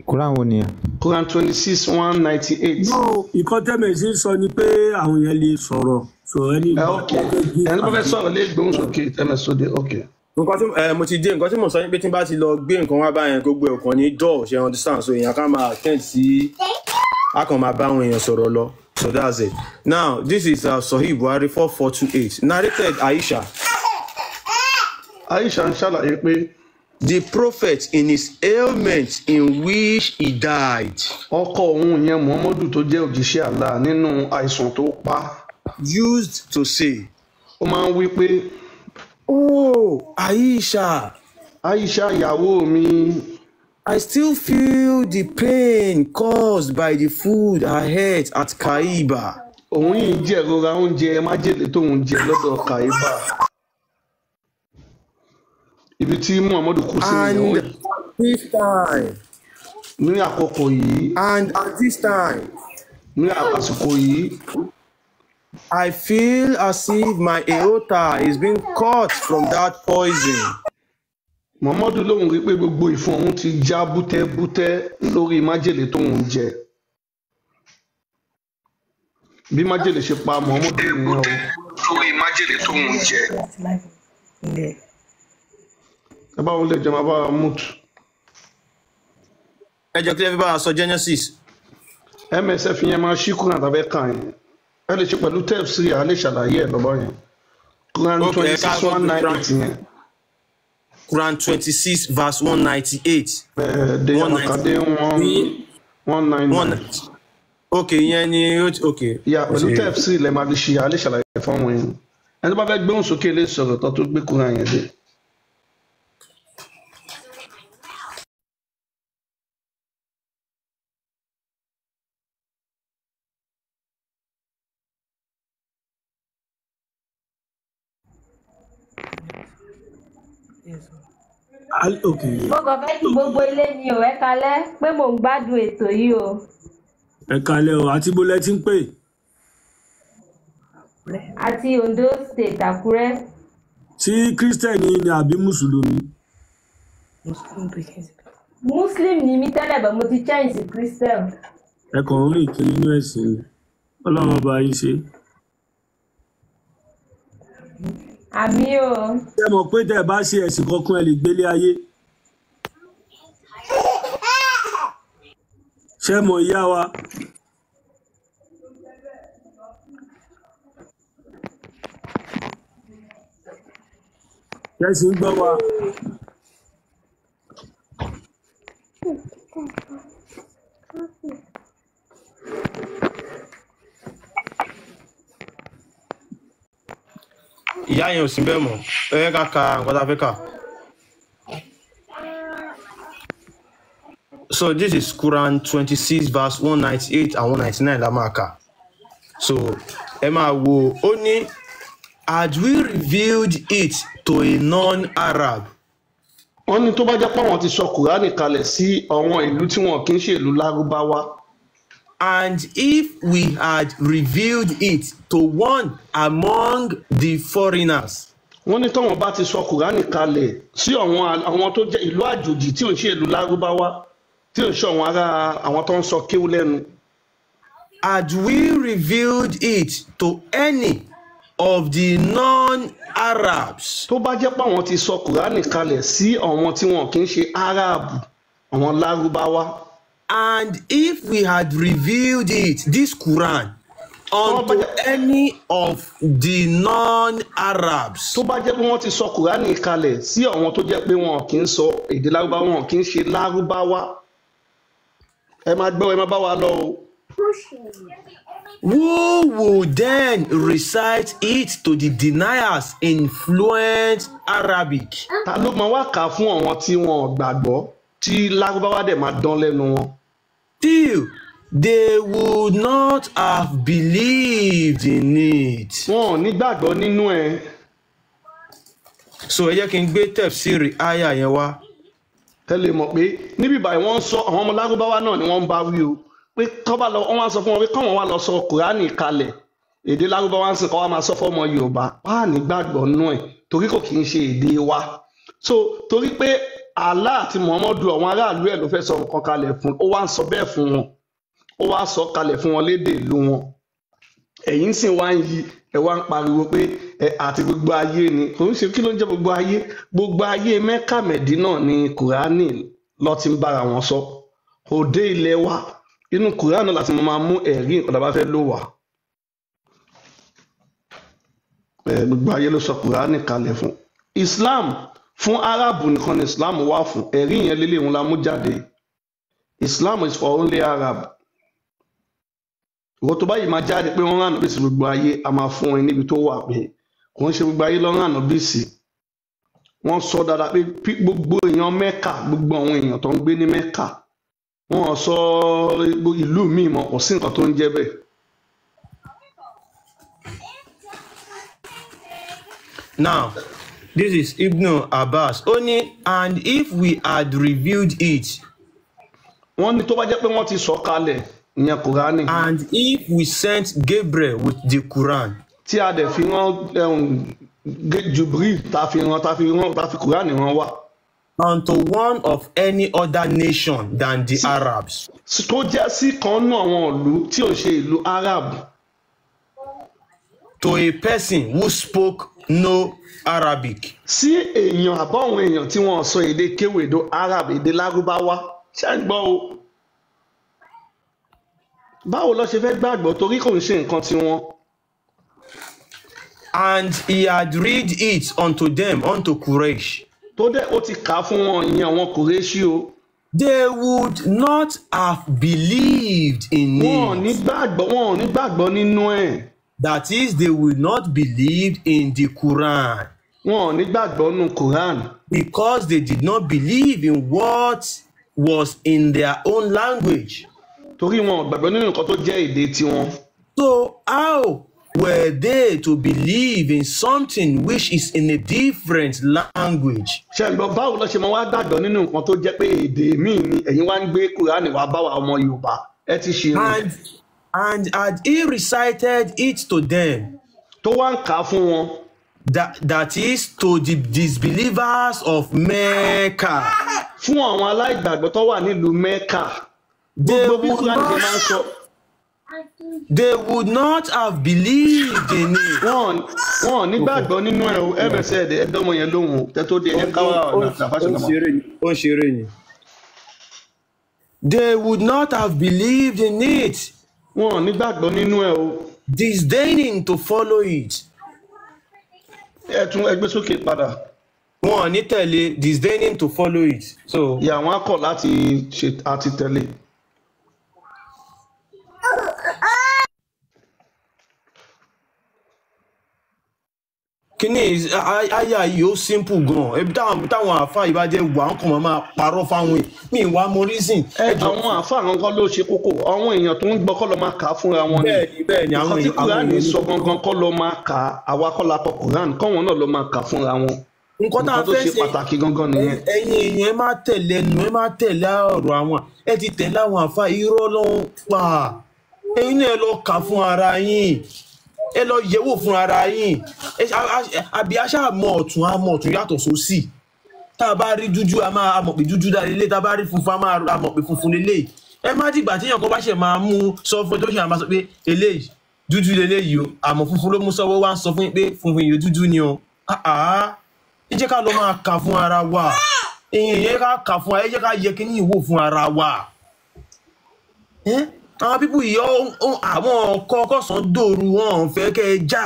Quran wo nìyẹn? Quran 26 198. No, ìkan tẹ́mẹ̀ sí ń sọ ni pé àwọn èèyàn lè sọ̀rọ̀ sọ ẹni Ẹ ìgbà ok, tó fẹ́ gbé ẹni tó fẹ́ sọ̀rọ̀ lè gbóhùn sókè, ms tó dé, ok. Nǹkan tí mo ti dé, nǹkan tí mo sọ ni pé tí n bá ti lọ gbé nǹkan wá báyẹn, gbogbo ẹ̀ kàn ní dọ̀, ṣe understand? So èèyàn kan máa attend sí, a kàn máa bá àwọn èèyàn sọ̀rọ̀ lọ. So that's it. Now this is Sahih Buhari 4428, narrated Aisha. Aisha ń ṣàlàyé pé The prophet in his ailment in which he died ọkọ òun yẹn Muhammadu tó jẹ́ òjíṣẹ́ Allah nínú àìsàn tó pa, used to say, ó máa ń wí pé, "Oh Aisha, Aisha ìyàwó mi, I still feel the pain caused by the food I ate at Kaiba." Òun yìí ń jẹ̀rora oúnjẹ májèlé tóun jẹ lọ́dọ̀ Kaiba, ibi tí Muhammadu kú sí nìyẹn. And at this time, Ní àkókò yìí, and at this time, ní àsìkò yìí, I feel as if my aorta is being cut from that poison. Muhammadu lòun rí pé gbogbo ìfun òun ti já bútẹ́bútẹ́ lórí májèlé tóun jẹ. Bí májèlé ṣe pa Muhammadu nìyẹn o, lórí májèlé tóun jẹ. Ẹ bá wọn lè jẹ máa bá wa mút. Ẹ jẹ́ kí lè fi bá a sọ Genesis. MSF yẹn máa ṣí Quran tàbí kàn yẹn, ẹ lè ṣe pẹ̀lú tefsiri, a lè ṣàlàyé ẹ̀ lọ́bọ̀ yẹn. Quran Okay, twenty ẹ ká six one nine eight yẹn. Quran 26 verse 198. Ẹ dé àmàkàdé 1199. Ok, ìyẹn ni ok. Ìyá pẹ̀lú tefsiri lè máa fi ṣe, a lè ṣàlàyé fún wọn yẹn. Ẹni tó bá fẹ́ gbóhùn sókè lè sọ̀rọ̀ tó tó gbé Quran yẹn dé. Ok. Mo kàn fẹ́ kí gbogbo ilé ni ò, ẹ kalẹ́ pé mò ń gbádùn ètò yìí o. Ẹ kalẹ̀ o, àti bó lẹ ti ń pè? Àti Ondo State, Àkúrẹ́. Sí Christian ni àbí Mùsùlùmí? Muslim ni mí tẹ́lẹ̀, bọ̀ mo ti change sí Christian. Ẹ kàn ń rìn kiri nínú ẹ̀sìn ni. Ọlọ́run ọba yín ṣe. Àmì o. Ṣé ẹ mọ̀ pé tẹ́ ẹ bá ṣe ẹ̀sìn kankan ẹ lè gbélé ayé? Ṣé ẹ mọ̀ ìyá wa? Ṣé ẹ sì ń gbọ́ wa? Ìyá yẹn ò sí bẹ́ẹ̀ mọ́, ẹ yẹ ká ka nǹkan tá a fẹ́ kà. So this is Quran 26 verse 198 and 199 la máa kà. So ẹ máa wo, ó ní, had we revealed it to a non-Arab. Wọ́n ní tó bá jẹ́ pé àwọn ti sọ Kùránì kalẹ̀ sí àwọn ìlú tí wọn kì í ṣe ìlú Lárúbáwá. And if we had revealed it to one among the foreigners. Wọ́n ní táwọn bá ti sọ Kùránì kalẹ̀ sí àwọn tó jẹ́ ìlú àjòjì tí ò ń ṣe ìlú Lárúbáwá, tí ò ń ṣe àwọn ará àwọn tó ń sọ kéwú lẹ́nu. Had we revealed it to any of the non-Arabs. Tó bá jẹ́ pé àwọn ti sọ Kùránì kalẹ̀ sí àwọn tí wọn kì í ṣe Árábù, àwọn Lárúbáwá. And if we had revealed it, this Quran, unto any of the non-Arabs. Tó bá jẹ́ pé wọ́n ti sọ Kùránì kalẹ̀ sí àwọn tó jẹ́ pé wọn kì í sọ èdè Lárúbáwá, wọn kì í ṣe Lárúbáwá. Ẹ máa gbọ́, ẹ máa bá wa lọ o. Who would then recite it to the deniers in fluent Arabic? Ta ló máa wá kà á fún àwọn tí wọn ò gbàgbọ́ tí Lárúbáwá dẹ̀ máa dán lẹ́nu wọn? Still, they would not have believed in it. Wọn ò ní gbàgbọ́ nínú ẹ̀. So ẹ jẹ́ kí n gbé tẹ̀fsíìrì áyà yẹn wá. Ẹ lè mọ̀ pé níbí báyìí wọ́n ń sọ àwọn ọmọ Lárúbáwá náà ni wọ́n ń bá wí o, pé kọ́ bá lọ, wọ́n wá sọ fún wọn pé kọ́wọn wá lọ sọ Kùránì kalẹ̀ èdè Lárúbáwá ń sìn, kọ́ wá máa sọ fọ́mọ Yorùbá, wá ní gbàgbọ́ nínú ẹ̀ torí kò kì í ṣe èdè wa. So torí pé Allah àti Muhammadu àwọn aráàlú ẹ̀ ló fẹ́ sọ nǹkan kalẹ̀ fún, ó wá ń sọ bẹ́ẹ̀ fún wọn, ó wá sọ kalẹ̀ fún wọn lédè ìlú wọn. Ẹ̀yin sì wá ń yí, ẹ wá ń pariwo pé ẹ àti gbogbo ayé ni kò ń ṣe. Kí ló ń jẹ́ gbogbo ayé? Gbogbo ayé Mẹ́kà Mẹ̀dínà ni Kùránì lọ ti ń bára wọn sọ. Òde ilẹ̀ wa, inú Kùránì láti máa mú ẹ̀rí nǹkan tá a bá fẹ́ lò wá. Gbogbo ayé ló sọ Kùránì kalẹ̀ fún. Islam fún Árábù nìkan ni Islam wà fún. Ẹ̀rí yẹn lélẹ̀ òun la mú jáde. Islam is for only Arab. Ìwọ tó báyìí máa jáde pé wọ́n rán ànábì sí gbogbo ayé, a máa fún ẹ níbi tó wà pé kò ń ṣe gbogbo ayé ló rán ànábì sí. Wọ́n sọ dáadáa pé gbogbo èèyàn Mẹ́kà, gbogbo àwọn èèyàn tó ń gbé ní Mẹ́kà, wọ́n sọ ìlú míì mọ́, kò sí nǹkan tó ń jẹ́ bẹ́ẹ̀. Now, this is Ibn Abbas. Ó ní, and if we had revealed it. Wọ́n ní tó bá jẹ́ pé wọ́n ti sọ kalẹ̀ ìyẹn Kùránì. And if we sent Gabriel with the Quran. Tí a dẹ̀ fi rán Jubril, tá fi rán tá fi rán tá fi Kùránì rán wá. Unto one of any other nation than the Arabs. Tó jẹ́ sí kan nú àwọn ìlú tí ò ṣe ìlú Arab. To a person who spoke no Arabic. Sí èèyàn àbáwọn èèyàn tí wọ́n sọ èdè kéwèdó Arab, èdè Lárúbáwá, ṣé ń gbọ́ o? Báwo ló ṣe fẹ́ gbàgbọ́ torí kò ń ṣe nǹkan tiwọn? And he had read it unto them, unto Quraysh. Tó dẹ̀ ó ti kà á fún wọn, ìyẹn àwọn Quraysh o. They would not have believed in it. Wọn ò ní gbàgbọ́, wọn ò ní gbàgbọ́ nínú ẹ̀. That is, they will not believe in the Quran. Wọn ò ní gbàgbọ́ nínú Quran. Because they did not believe in what was in their own language. Torí wọn ò gbàgbọ́ nínú nǹkan tó jẹ́ èdè tiwọn. So how were they to believe in something which is in a different language? Ṣe ń gbọ́, báwo lọ ṣe máa wá gbàgbọ́ nínú nǹkan tó jẹ́ pé èdè míì ni ẹ̀yin wá ń gbé Kùránì wá bá wa ọmọ Yorùbá, ẹ ti ṣe rìn. And had he recited it to them, tó wá ń kà á fún wọn, that is to the disbelievers of Mecca, fún àwọn aláìgbàgbọ́ tó wà nílùú Mecca, they gbogbo bí would Kùránì ṣe máa ń not sọ, they would not have believed in it. wọn ò nígbàgbọ́ nínú ẹ̀ o. Ẹ bẹ̀rẹ̀ sí ẹ̀dẹ̀ ẹ̀dọ́mọ yẹn lóhùn o, tẹ́ tó dé ẹ̀ káwá ọ̀nà àfàṣọ náà. Ó ń ṣeré ni. They would not have believed in it, Wọn ò nígbàgbọ́ nínú ẹ̀ o. disdaining to follow it. Ẹ tún ẹgbẹ́ sókè padà. Wọn ò ní tẹ̀lé, disdaining to follow it. So Ìyá wọn á kọ̀ láti ṣe àti tẹ̀lé. kíní àyà yìí ó simple gan. Ebi táwọn àáfàá yìí bá jẹ́ wà ń kàn máa parọ́ fáwọn èèyàn. Mi wàá mọ reason. Ẹ àwọn àáfàá gangan ló ṣe kókó, àwọn èèyàn tó ń gbọ́ kọ́ lọ máa kà á fúnra wọn ni. Bẹ́ẹ̀ni, àwọn Nǹkan tí èèyàn àwọn Kùránì èèyàn ní. sọ gangan kọ́ lọ máa kà á, àwa kọ́ la kọ Kùránì, kọ́wọn náà lọ máa kà á fúnra wọn. Nǹkan tá Nǹkan a tó fẹ́ ṣe ṣe, pàtàkì gangan nìyẹn. ẹ̀yin èèyàn, ẹ má tẹ̀lé ẹnu, ẹ má tẹ̀lé ọ̀rọ̀ àwọn, ẹ ti tẹ̀lé àwọn àáfàá, irọ́ ló ń pa. Ẹ̀yin náà ẹ lọ kà fún ara yín, ẹ lọ yẹ̀wò fún ara yín. Àbí aṣá mọ ọ̀tún, a mọ ọ̀tún yàtọ̀ sósì. Tá a bá rí dúdú, a máa mọ̀ pé dúdú dá lélẹ̀, tá a bá rí funfun, a máa mọ̀ pé funfun lélẹ̀. Ẹ má dìgbà tí èèyàn kan bá ṣe máa mú sọ fún ẹ tó ṣe máa sọ pé eléyìí dúdú leléyìí o, àmọ́ funfun ló mú sọ́wọ́ wá ń sọ fún yín pé funfun yìí dúdú ni o. Àá, ẹ jẹ́ ká lọ máa kà fún ara wa. Èèyàn yẹn ká kà fún ara, ẹ jẹ́ ká yẹ kíní ìwò fún ara wa. Ẹ́, àwọn pípù yìí àwọn ọkọ kọsàn dòru, wọn ò fẹ́ kẹ́ ẹ já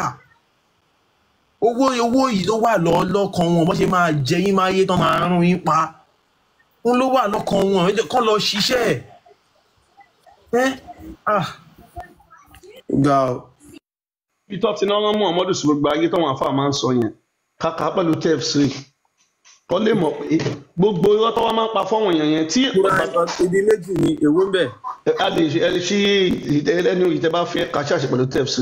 owó yìí ló wà lọ́kàn wọn, bó ṣe máa jẹ yín máa yé tán máa rún yín pa, òun ló wà lọ́kàn wọn. Ẹ jẹ́ kán lọ ṣiṣẹ́ ẹ. Ah, ga o. Bí tó ti náà rán Muhammadu sí gbogbo ayé táwọn àáfàá máa ń sọ yẹn, kàkà pẹ̀lú tfc kọ́ lè mọ̀ pé gbogbo irọ́ tó wá máa ń pa fọ́wọ̀n èèyàn yẹn tí Ibi méjì ni èwo ń bẹ. A lè ṣe, ẹ lè ṣí ẹni ìtẹ́ bá fẹ́ kà ṣàṣẹ pẹ̀lú tfc.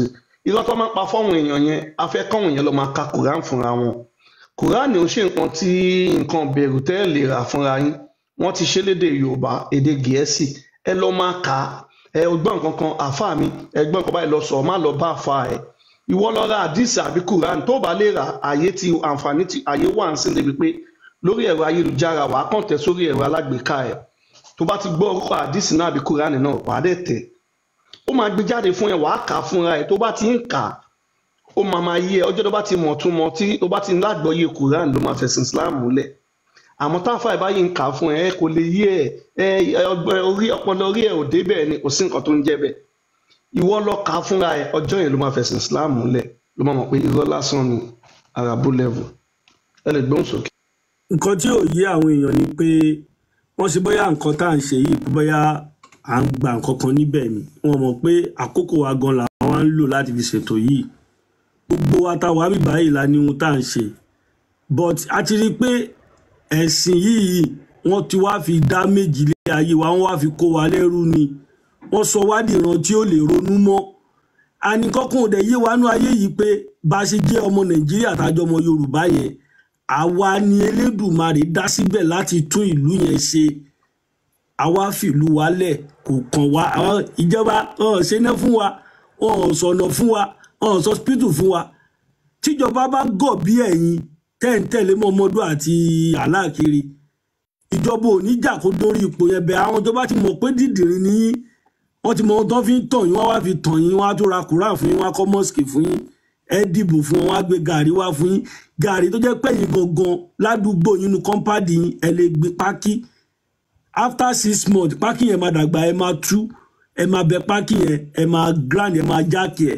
Irọ́ tó máa ń pa fọ́wọ̀n èèyàn yẹn, a fẹ́ kọ́wọ̀n èèyàn lọ máa ka Quran fúnra wọn. Quran ò ṣe nǹkan tí nǹkan bẹ̀rù tẹ́ lè rà fúnra yín. Wọ́n ti ṣe lédè Yorùbá, èdè Gẹ̀ẹ́sì, ẹ lọ máa kà á. Ẹ gbọ́n nǹkan kan, àáfàá mi, ẹ gbọ́n nǹkan báyìí, lọ sọ, má lọ bá àáfàá ẹ. Ìwọ lọ ra àdìsí àbí Quran tó bá lè rà, àyè ti àǹfààní ti àyè wà ń sìn débi pé lórí ẹ̀rọ ayélujára wàá kàn tẹ̀ sórí ẹ̀rọ alágbèéká ẹ̀, tó bá ti gbọ́ orúkọ àdìsí náà àbí Quran náà, wàá dẹ̀ tẹ̀, ó máa gbé jáde fún ẹ, wàá kà á fúnra ẹ. Tó bá ti ń kà á, ó máa máa yé ẹ. Ọjọ́ tó bá ti mọ̀ tún mọ̀, tí tó bá ti ń lágbọ́yé Quran, ló máa fẹ̀sìn Islam múlẹ̀. Àmọ́ táfà ẹ̀ báyìí ń kà á fún ẹ, ẹ kò lè yé ẹ. Ẹ ọgbọ́n orí ọpọlọ orí ẹ ò débẹ̀ ni, kò sí nǹkan tó ń jẹ́ bẹ́ẹ̀. Ìwọ lọ kà á fúnra ẹ, ọjọ́ yẹn ló máa fẹ̀sìn Islam múlẹ̀, ló máa mọ̀ pé irọ́ lásán ni arabu level. Ẹ lè gbóhùn sókè. Nǹkan tí ò yé àwọn èèyàn ni pé wọ́n ṣe bóyá nǹkan tá à ń ṣe yìí, bóyá à ń gba nǹkan kan níbẹ̀ ni. Wọ́n mọ̀ pé àkókò wa gan làwọn ń lò láti fi ṣètò yìí. Gbogbo wa tá wà bíbá yìí la ní ohun tá à ń ṣe, but a ti rí i pé ẹ̀sìn yìí wọ́n ti wá fi dá méjì lé ayé wa, wọ́n wá fi kó wa lẹ́rú ni. Wọ́n sọ wá dìran tí ó lè ronú mọ́. Àníkọ́kùn òdẹ yé wa nú ayé yìí pé bá a ṣe jẹ́ ọmọ Nàìjíríà tájọ́ ọmọ Yorùbá yẹn, àwa ni Elédùmarè dá síbẹ̀ láti tún ìlú yẹn ṣe. Àwa fìlú wa lẹ̀, kò kàn wá. Àwọn ìjọba wọn ò ṣe iná fún wa, wọn ò sọ̀nà fún wa, wọn ò sọ hospital fún wa. Tíjọba bá gọ̀ bí ẹ̀yin tẹ́ ń tẹ̀lé Mọ́mọ́dú àti aláàkiri, ìjọba ò ní jà kó dórí ipò yẹn bẹ́ẹ̀. Àwọn ìjọba ti mọ̀ pé dídìrín ní yín, wọ́n ti mọ ohun tó fi ń tàn yín, wọ́n wá fi tàn yín, wọ́n á tún ra kúrà fún yín, wọ́n á kọ́ mọ́sìkì fún yín, ẹ dìbò fún wọn, wọ́n á gbé gàrí wá fún yín. Gàrí tó jẹ́ pé yín gangan ládùúgbò yín nu kọ́ńpáàdì yín, ẹ lè gbé pákí. After 6 months, pákí yẹn máa dàgbà, ẹ máa tú, ẹ máa bẹ pákí yẹn, ẹ máa grind, ẹ máa jáàkì ẹ,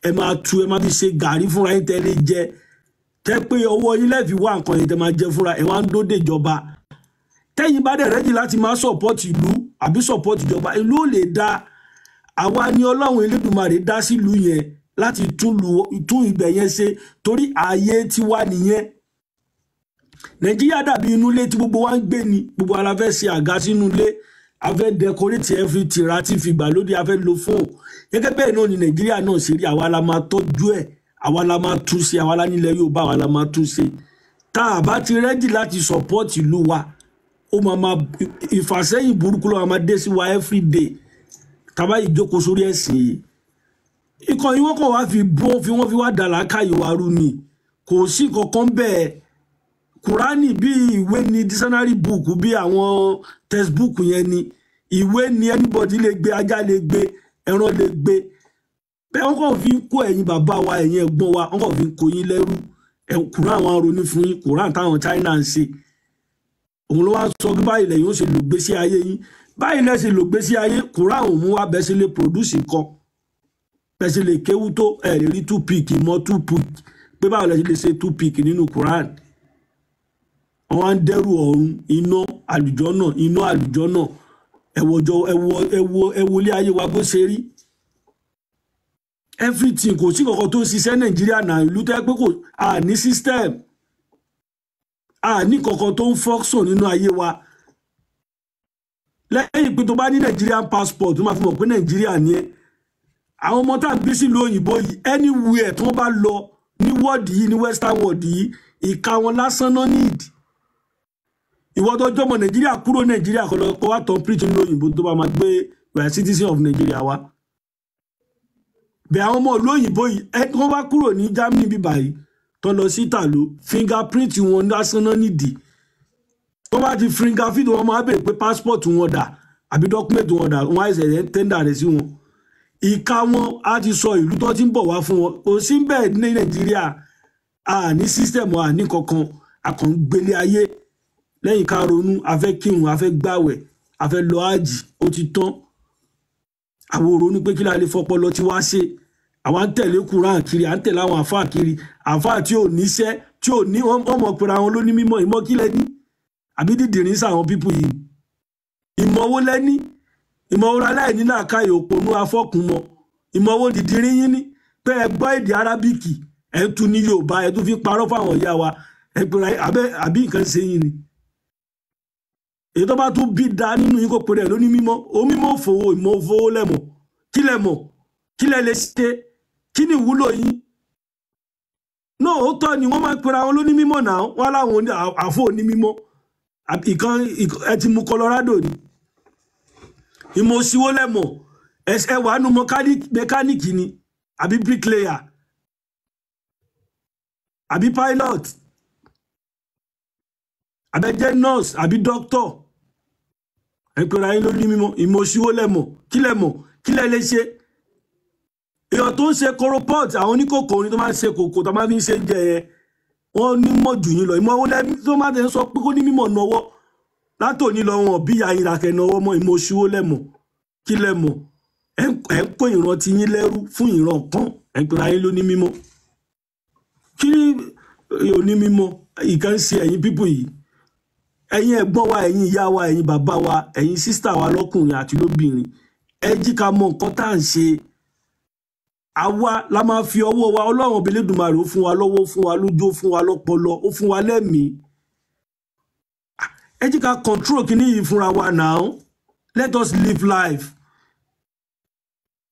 ẹ máa tú, ẹ máa fi ṣe gàrí fúnra yín tẹ́ lè jẹ, tẹ́ pé ọwọ́ yín lẹ́ẹ̀fi wá nǹkan yẹn tẹ́ máa jẹ fúnra ẹ. Wá ń dóde ìjọba. Tẹ́yìn bá dẹ̀ rẹ́dì láti máa support ìlú àbí support ìjọba, ìlú ò lè da. Àwa ni Ọlọ́run Elédùmarè dá sílùú yẹn láti tún ibẹ̀ yẹn ṣe, torí ààyè tiwa nìyẹn. Nàìjíríà dàbí inú ilé tí gbogbo wa ń gbé ni. Gbogbo ara fẹ́ ṣe àga sínú ilé, A fẹ́ decorate everything, ra tí fi gbàlódé, a fẹ́ lo fóònù. Gẹ́gẹ́ bẹ́ẹ̀ náà ni Nàìjíríà náà ṣe rí. Àwa la máa tọ́jú ẹ̀, àwa la máa tún ṣe, àwa la nílẹ̀ Yorùbá, àwa la máa tún ṣe. Tá a bá ti ready láti support ìlú wa, ó máa máa ìfàsẹ́yìn burúkú ló máa dé sí wa every day tá a bá ìjókòó sórí ẹ̀sìn yìí. Ikọ̀ yìí wọ́n kàn wá fi bó fi wọ́n fi wá dà lákàyè wa rú ni, kò sí kankan bẹ́ẹ̀. Kùránì bí ìwé ni, dictionary book bí àwọn textbook yẹn ni, ìwé ni, anybody lè gbé, ajá lè gbé, ẹran lè gbé. Bẹ́ẹ̀ wọ́n kàn fi ń kó ẹ̀yin bàbá wa, ẹ̀yin ẹ̀gbọ́n wa, wọ́n kàn fi ń kó yín lẹ́rú. Kùránì àwọn aronú fún yín, kùránì táwọn China ń ṣe, òun ló wá sọ pé báyìí lẹ́yìn ó ṣe lògbé sí ayé yín, báyìí lẹ́ ṣe lògbé sí ayé. Kùránì òun mú wá bẹ́ẹ̀ ṣe lè produce nǹkan, bẹ́ẹ̀ ṣe lè kéwú tó, ẹ̀ lè rí two pick mọ́ two pick pé báwo lẹ́ ṣe lè ṣe two pick nínú Quran. Wọ́n á ń dẹ́rù ọ̀run, iná àlùjọ́nà, iná àlùjọ́nà. Ẹ̀wọ̀jọ ẹ̀wọ̀ ẹ̀wọ̀ ẹ̀wọ̀lé ayé wa bó ṣe rí, everything, kò sí kankan tó ń ṣiṣẹ́ Nàìjíríà náà. Ìlú tó yẹ pé kò à ní system, à ní kankan tó ń function nínú ayé wa, lẹ́yìn pé tó bá ní Nigerian passport tó máa fi mọ̀ pé Nàìjíríà ni ẹ́. Àwọn ọmọ tá à ń bí sílùú òyìnbó yìí, anywhere tí wọ́n bá lọ ní world yìí, ní western world yìí, ìka wọn lásán náà need. Ìwọ tó jọmọ Nàìjíríà, kúrò Nàìjíríà, kó lọ kó wá tán preach nílùú òyìnbó tó bá máa gbé "We are citizen of Nigeria" wa. Bẹ́ẹ̀ àwọn ọmọ ìlú òyìnbó yìí, ẹ tí wọ́n bá kúrò ní Germany bíbá yìí tó lọ sí Ìtàló, fingerprint wọn lásán náà nídìí. Tó bá ti fingerprint wọn, máa bèèrè pé passport wọn dà àbí document wọn dà, wọn á ṣẹ̀ṣẹ̀ ń tender rẹ̀ sí wọn. Ìka wọn á ti sọ ìlú tó ti ń bọ̀ wá fún wọn. Kò sí bẹ́ẹ̀ ní Nàìjíríà. A ní system, a ní kankan, a kàn ń gbélé ayé. Lẹ́yìn ká ronú, a fẹ́ kírun, a fẹ́ gbàwẹ̀, a fẹ́ lọ ájì, ó ti tán. Àwọn ò ronú pé kí la lè fọpọlọ tí wá ṣe. Àwa ń tẹ̀lé Quran kiri, à ń tẹ̀lé àwọn àfáà kiri, àfáà tí ò níṣẹ́, tí ò ní wọ́n mọ̀ pé àwọn ló ní mímọ̀. Ìmọ̀ kí lẹ ní? Àbí dídìrín sáwọn pípù yìí? Ìmọ̀ wo lẹ ní? Ìmọ̀ wo aláìní làákàyè, òpònú afọ́kùnmọ̀? Ìmọ̀ wo dídìrín yín ní pé ẹ gbọ́ èdè arábíkì, ẹ ń tu ní Yorùbá, ẹ tún fi parọ́ fáwọn ìyá wa, ẹ pera àbí nǹkan ṣe yín ni? Èyí tó bá tún bí da nínú yín, kó pèrè ẹ lóní mímọ́. Onímọ̀ òfòwò, ìmọ̀ òfòwò lẹ́mọ̀. Kí lẹ mọ̀? Kí lẹ lè ṣe? Kí ni ìwúlò yín náà? Ó tọ́ ni wọ́n máa ń pera wọn lóní mímọ́ náà. Wọ́n láwọn àfọ òní mímọ́ ìkan. Ẹ ti mu Colorado ni. Ìmọ̀ òṣìwò lẹ́mọ̀? Ẹ wà nù mẹkáníìkì ni, àbí bricklayer, àbí pilot, àbẹ́jẹ́ nurse, àbí doctor? Ẹ pera yín lóní mímọ́. Ìmọ̀ òṣìwò lẹ́mọ̀? Kí lẹ mọ̀? Kí lẹ lè ṣe? Èèyàn tó ń ṣe koropot, àwọn oníkòkò orin tó máa ń ṣe kòkò tó máa fi ń ṣe jẹ yẹn, wọ́n ní mọ̀ jù yín lọ. Ìmọ̀ owó lẹ́mí tó máa tẹ̀ ń sọ pé kó ní mímọ̀ nọwọ́ látòní lọ, wọn bí ìyá yín rakẹ̀ nọwọ́ mọ́. Ìmọ̀ òṣìwò lẹ́mọ̀? Kí lẹ mọ̀? Ẹ ń kó ìran ti yín lẹ́rú fún ìran kan. Ẹ ń pera yín lóní mímọ́. Kí oní mímọ́ ìkan ń ṣe ẹ̀yin pípù yìí? Ẹ̀yin ẹ̀gbọ́n wa, ẹ̀yin ìyá wa, ẹ̀yin bàbá wa, ẹ̀yin sísítà wa lọ́kùnrin àti lóbìnrin, ẹ jí ká mọ nǹkan tá à ń ṣe. Àwa la máa fi ọwọ́ wa. Ọlọ́run ọbẹ̀ Elédùmarè ó fún wa lọ́wọ́, ó fún wa lójú, ó fún wa lọ́pọlọ, ó fún wa lẹ́mìí. Ẹ jí ká control kìíní yìí fúnra wa now. Let us live life.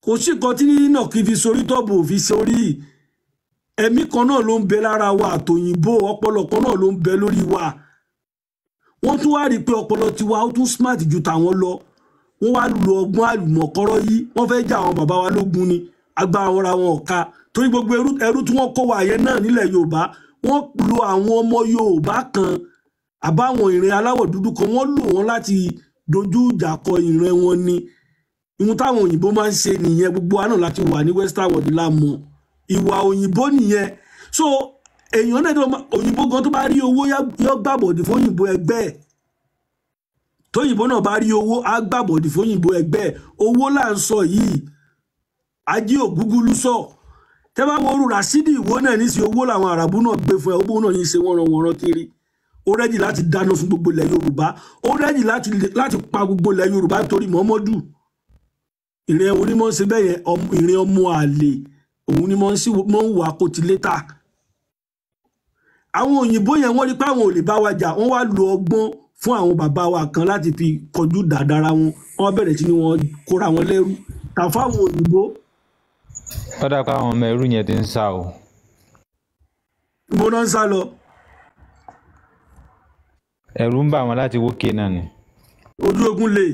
Kò sí nǹkan tí náà kì í fi sórí tọ́bù fi sórí. Ẹ̀mí kan náà ló ń bẹ lára wa àtòyìnbó, ọpọlọ kan náà ló ń bẹ lórí wa. Wọ́n tún wá rí i pé ọpọlọ tiwa ó tún smart ju tàwọn lọ. Wọ́n wá lo ọgbọ́n àlùmọ̀kọ́rọ́ yìí. Wọ́n fẹ́ jà àwọn bàbá wa lógun ni, agbára wọn ra wọn ọ̀ka, torí gbogbo ẹrú tí wọ́n kó wa yẹn náà nílẹ̀ Yorùbá, wọ́n lo àwọn ọmọ Yorùbá kan àbáwọn ìran aláwọ̀ dúdú kan, wọ́n lò wọ́n láti dojú ìjà kọ ìran wọn ni. Ìhun táwọn òyìnbó máa ń ṣe nìyẹn. Gbogbo wa náà láti wà ní western world la mọ̀ ìwà òyìnbó nìyẹn. So èèyàn náà, òyìnbó gan tó bá rí owó, yọ gbàbọ̀dì fóyìnbó ẹgbẹ́ ẹ̀. Tóyìnbó náà bá rí owó, á gbàbọ̀dì fóyìnbó ẹgbẹ́ ẹ̀. Owó là ń sọ yìí, ajé ògúngúlú sọ. Tẹ́ bá wo orú Rasidi ìwọ náà ní sí, owó làwọn àràbù náà gbé fún ẹ. Owó náà ní í ṣe wọ́nranwọ̀nran kiri. Ó ready láti dáná sun gbogbo ilẹ̀ Yorùbá, ó ready láti pa gbogbo ilẹ̀ Yorùbá nítorí Muhammadu. Ìrìn onímọ̀ ń ṣe bẹ́ẹ̀ yẹn, ìrìn ọmọ àlè òun ni mọ̀ ń wà kó ti létà. Àwọn òyìnbó yẹn, wọ́n rí pé àwọn ò lè bá wa jà, wọ́n wá lo ọgbọ́n. fún àwọn bàbá wa kan láti fi kọjú dàdára wọn. Wọ́n bẹ̀rẹ̀ sí ni wọ́n kóra wọn lẹ́rú tà fáwọn òyìnbó. Ó dà pé àwọn ọmọ ẹrú yẹn ti ń sá o. Ibo náà ń sá lọ? Ẹ̀rù ń bà wọ́n láti wókè náà ni. Ojú ogun lè.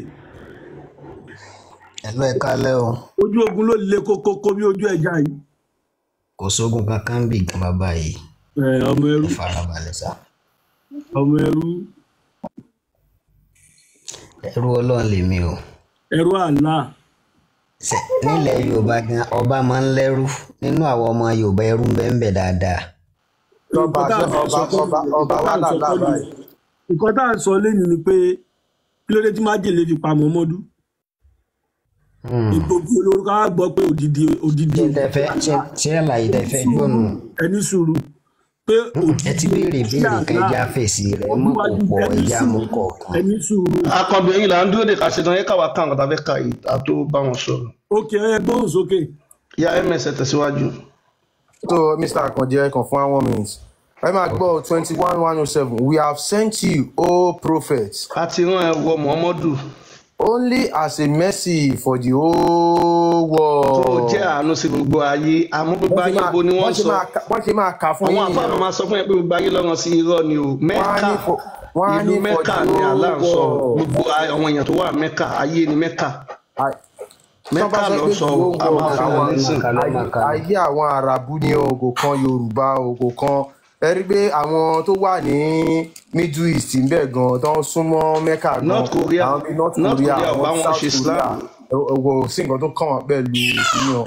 Ẹ̀lú ẹ kálẹ́ o. Ojú ogun ló le kókókó bí ojú ẹja yìí. Kò sógun kankan bí gan bàbá yìí. Ẹ ọmọ ẹrú. Ẹ farabalẹ̀ sá. Ọmọ ẹrú. Ẹrú Ọlọ́run lèmi o. Ẹrú àlá. Nílẹ̀ Yorùbá gan ọba máa ń lẹ́rú nínú àwọn ọmọ Yorùbá, ẹrú ń bẹ ń bẹ dáadáa. Ọba ọba ọba wa là báyìí. Nǹkan tá à ń sọ lẹ́nu ni pé kí ló dé tí májèlé fi pa Muhammadu? Ìgbòkú olórúkọ á gbọ́ pé òdìdí òdìdí. Ṣé àlàyé tẹ fẹ́ gbọ́nù? Ẹni sùúrù pé ẹ ti béèrè béèrè kan, ẹja fèsì rẹ mọ kò pọ̀, ẹja mú kọ̀ọ̀kan. Ẹni sùúrù. Akọ̀bí ẹ̀yìn là ń dúró de ká ṣetán yẹ káwa ká nǹkan tá a fẹ́ ka yìí a tó bá wọn sọ̀rọ̀. Ókè, ẹ gbóhùn sókè. Ya ms ẹ tẹ̀síwájú. So Mr. Akànjẹ, ẹ kàn fún one minute. Ẹ máa gbọ́ 21:107, we have sent you, O prophet. A ti rán ẹ wọ Muhammadu. Only as a mercy for the whole world. Tó jẹ́ àánú sí gbogbo ayé, àmọ́ gbogbo ayé bo ni wọ́n sọ? Wọ́n ṣe máa kà fún Àwọn yín. àfáà máa sọ fún yẹn pé gbogbo ayé lọ́rùn sí, irọ́ ni o. Mẹ́kà, ìlú Mẹ́kà ni Allah ń sọ. Gbogbo àwọn èèyàn tó wà Mẹ́kà, ayé ni Mẹ́kà. Mẹ́kà ló sọ o, a máa fún wọn nísìn. Ayé àwọn Àràbù ni o, kò kan Yorùbá o, kò kan. Ẹ rí pé àwọn tó wà ní Middle East ń bẹ gan tó ń súnmọ́ Mecca gan. North Korea, àwọn bíi North North Korea, Korea ò bá àwọn wọn South ṣe Islam. Korea, kò sí nǹkan tó kàn wọ́n pẹ̀lú ìpínlẹ̀.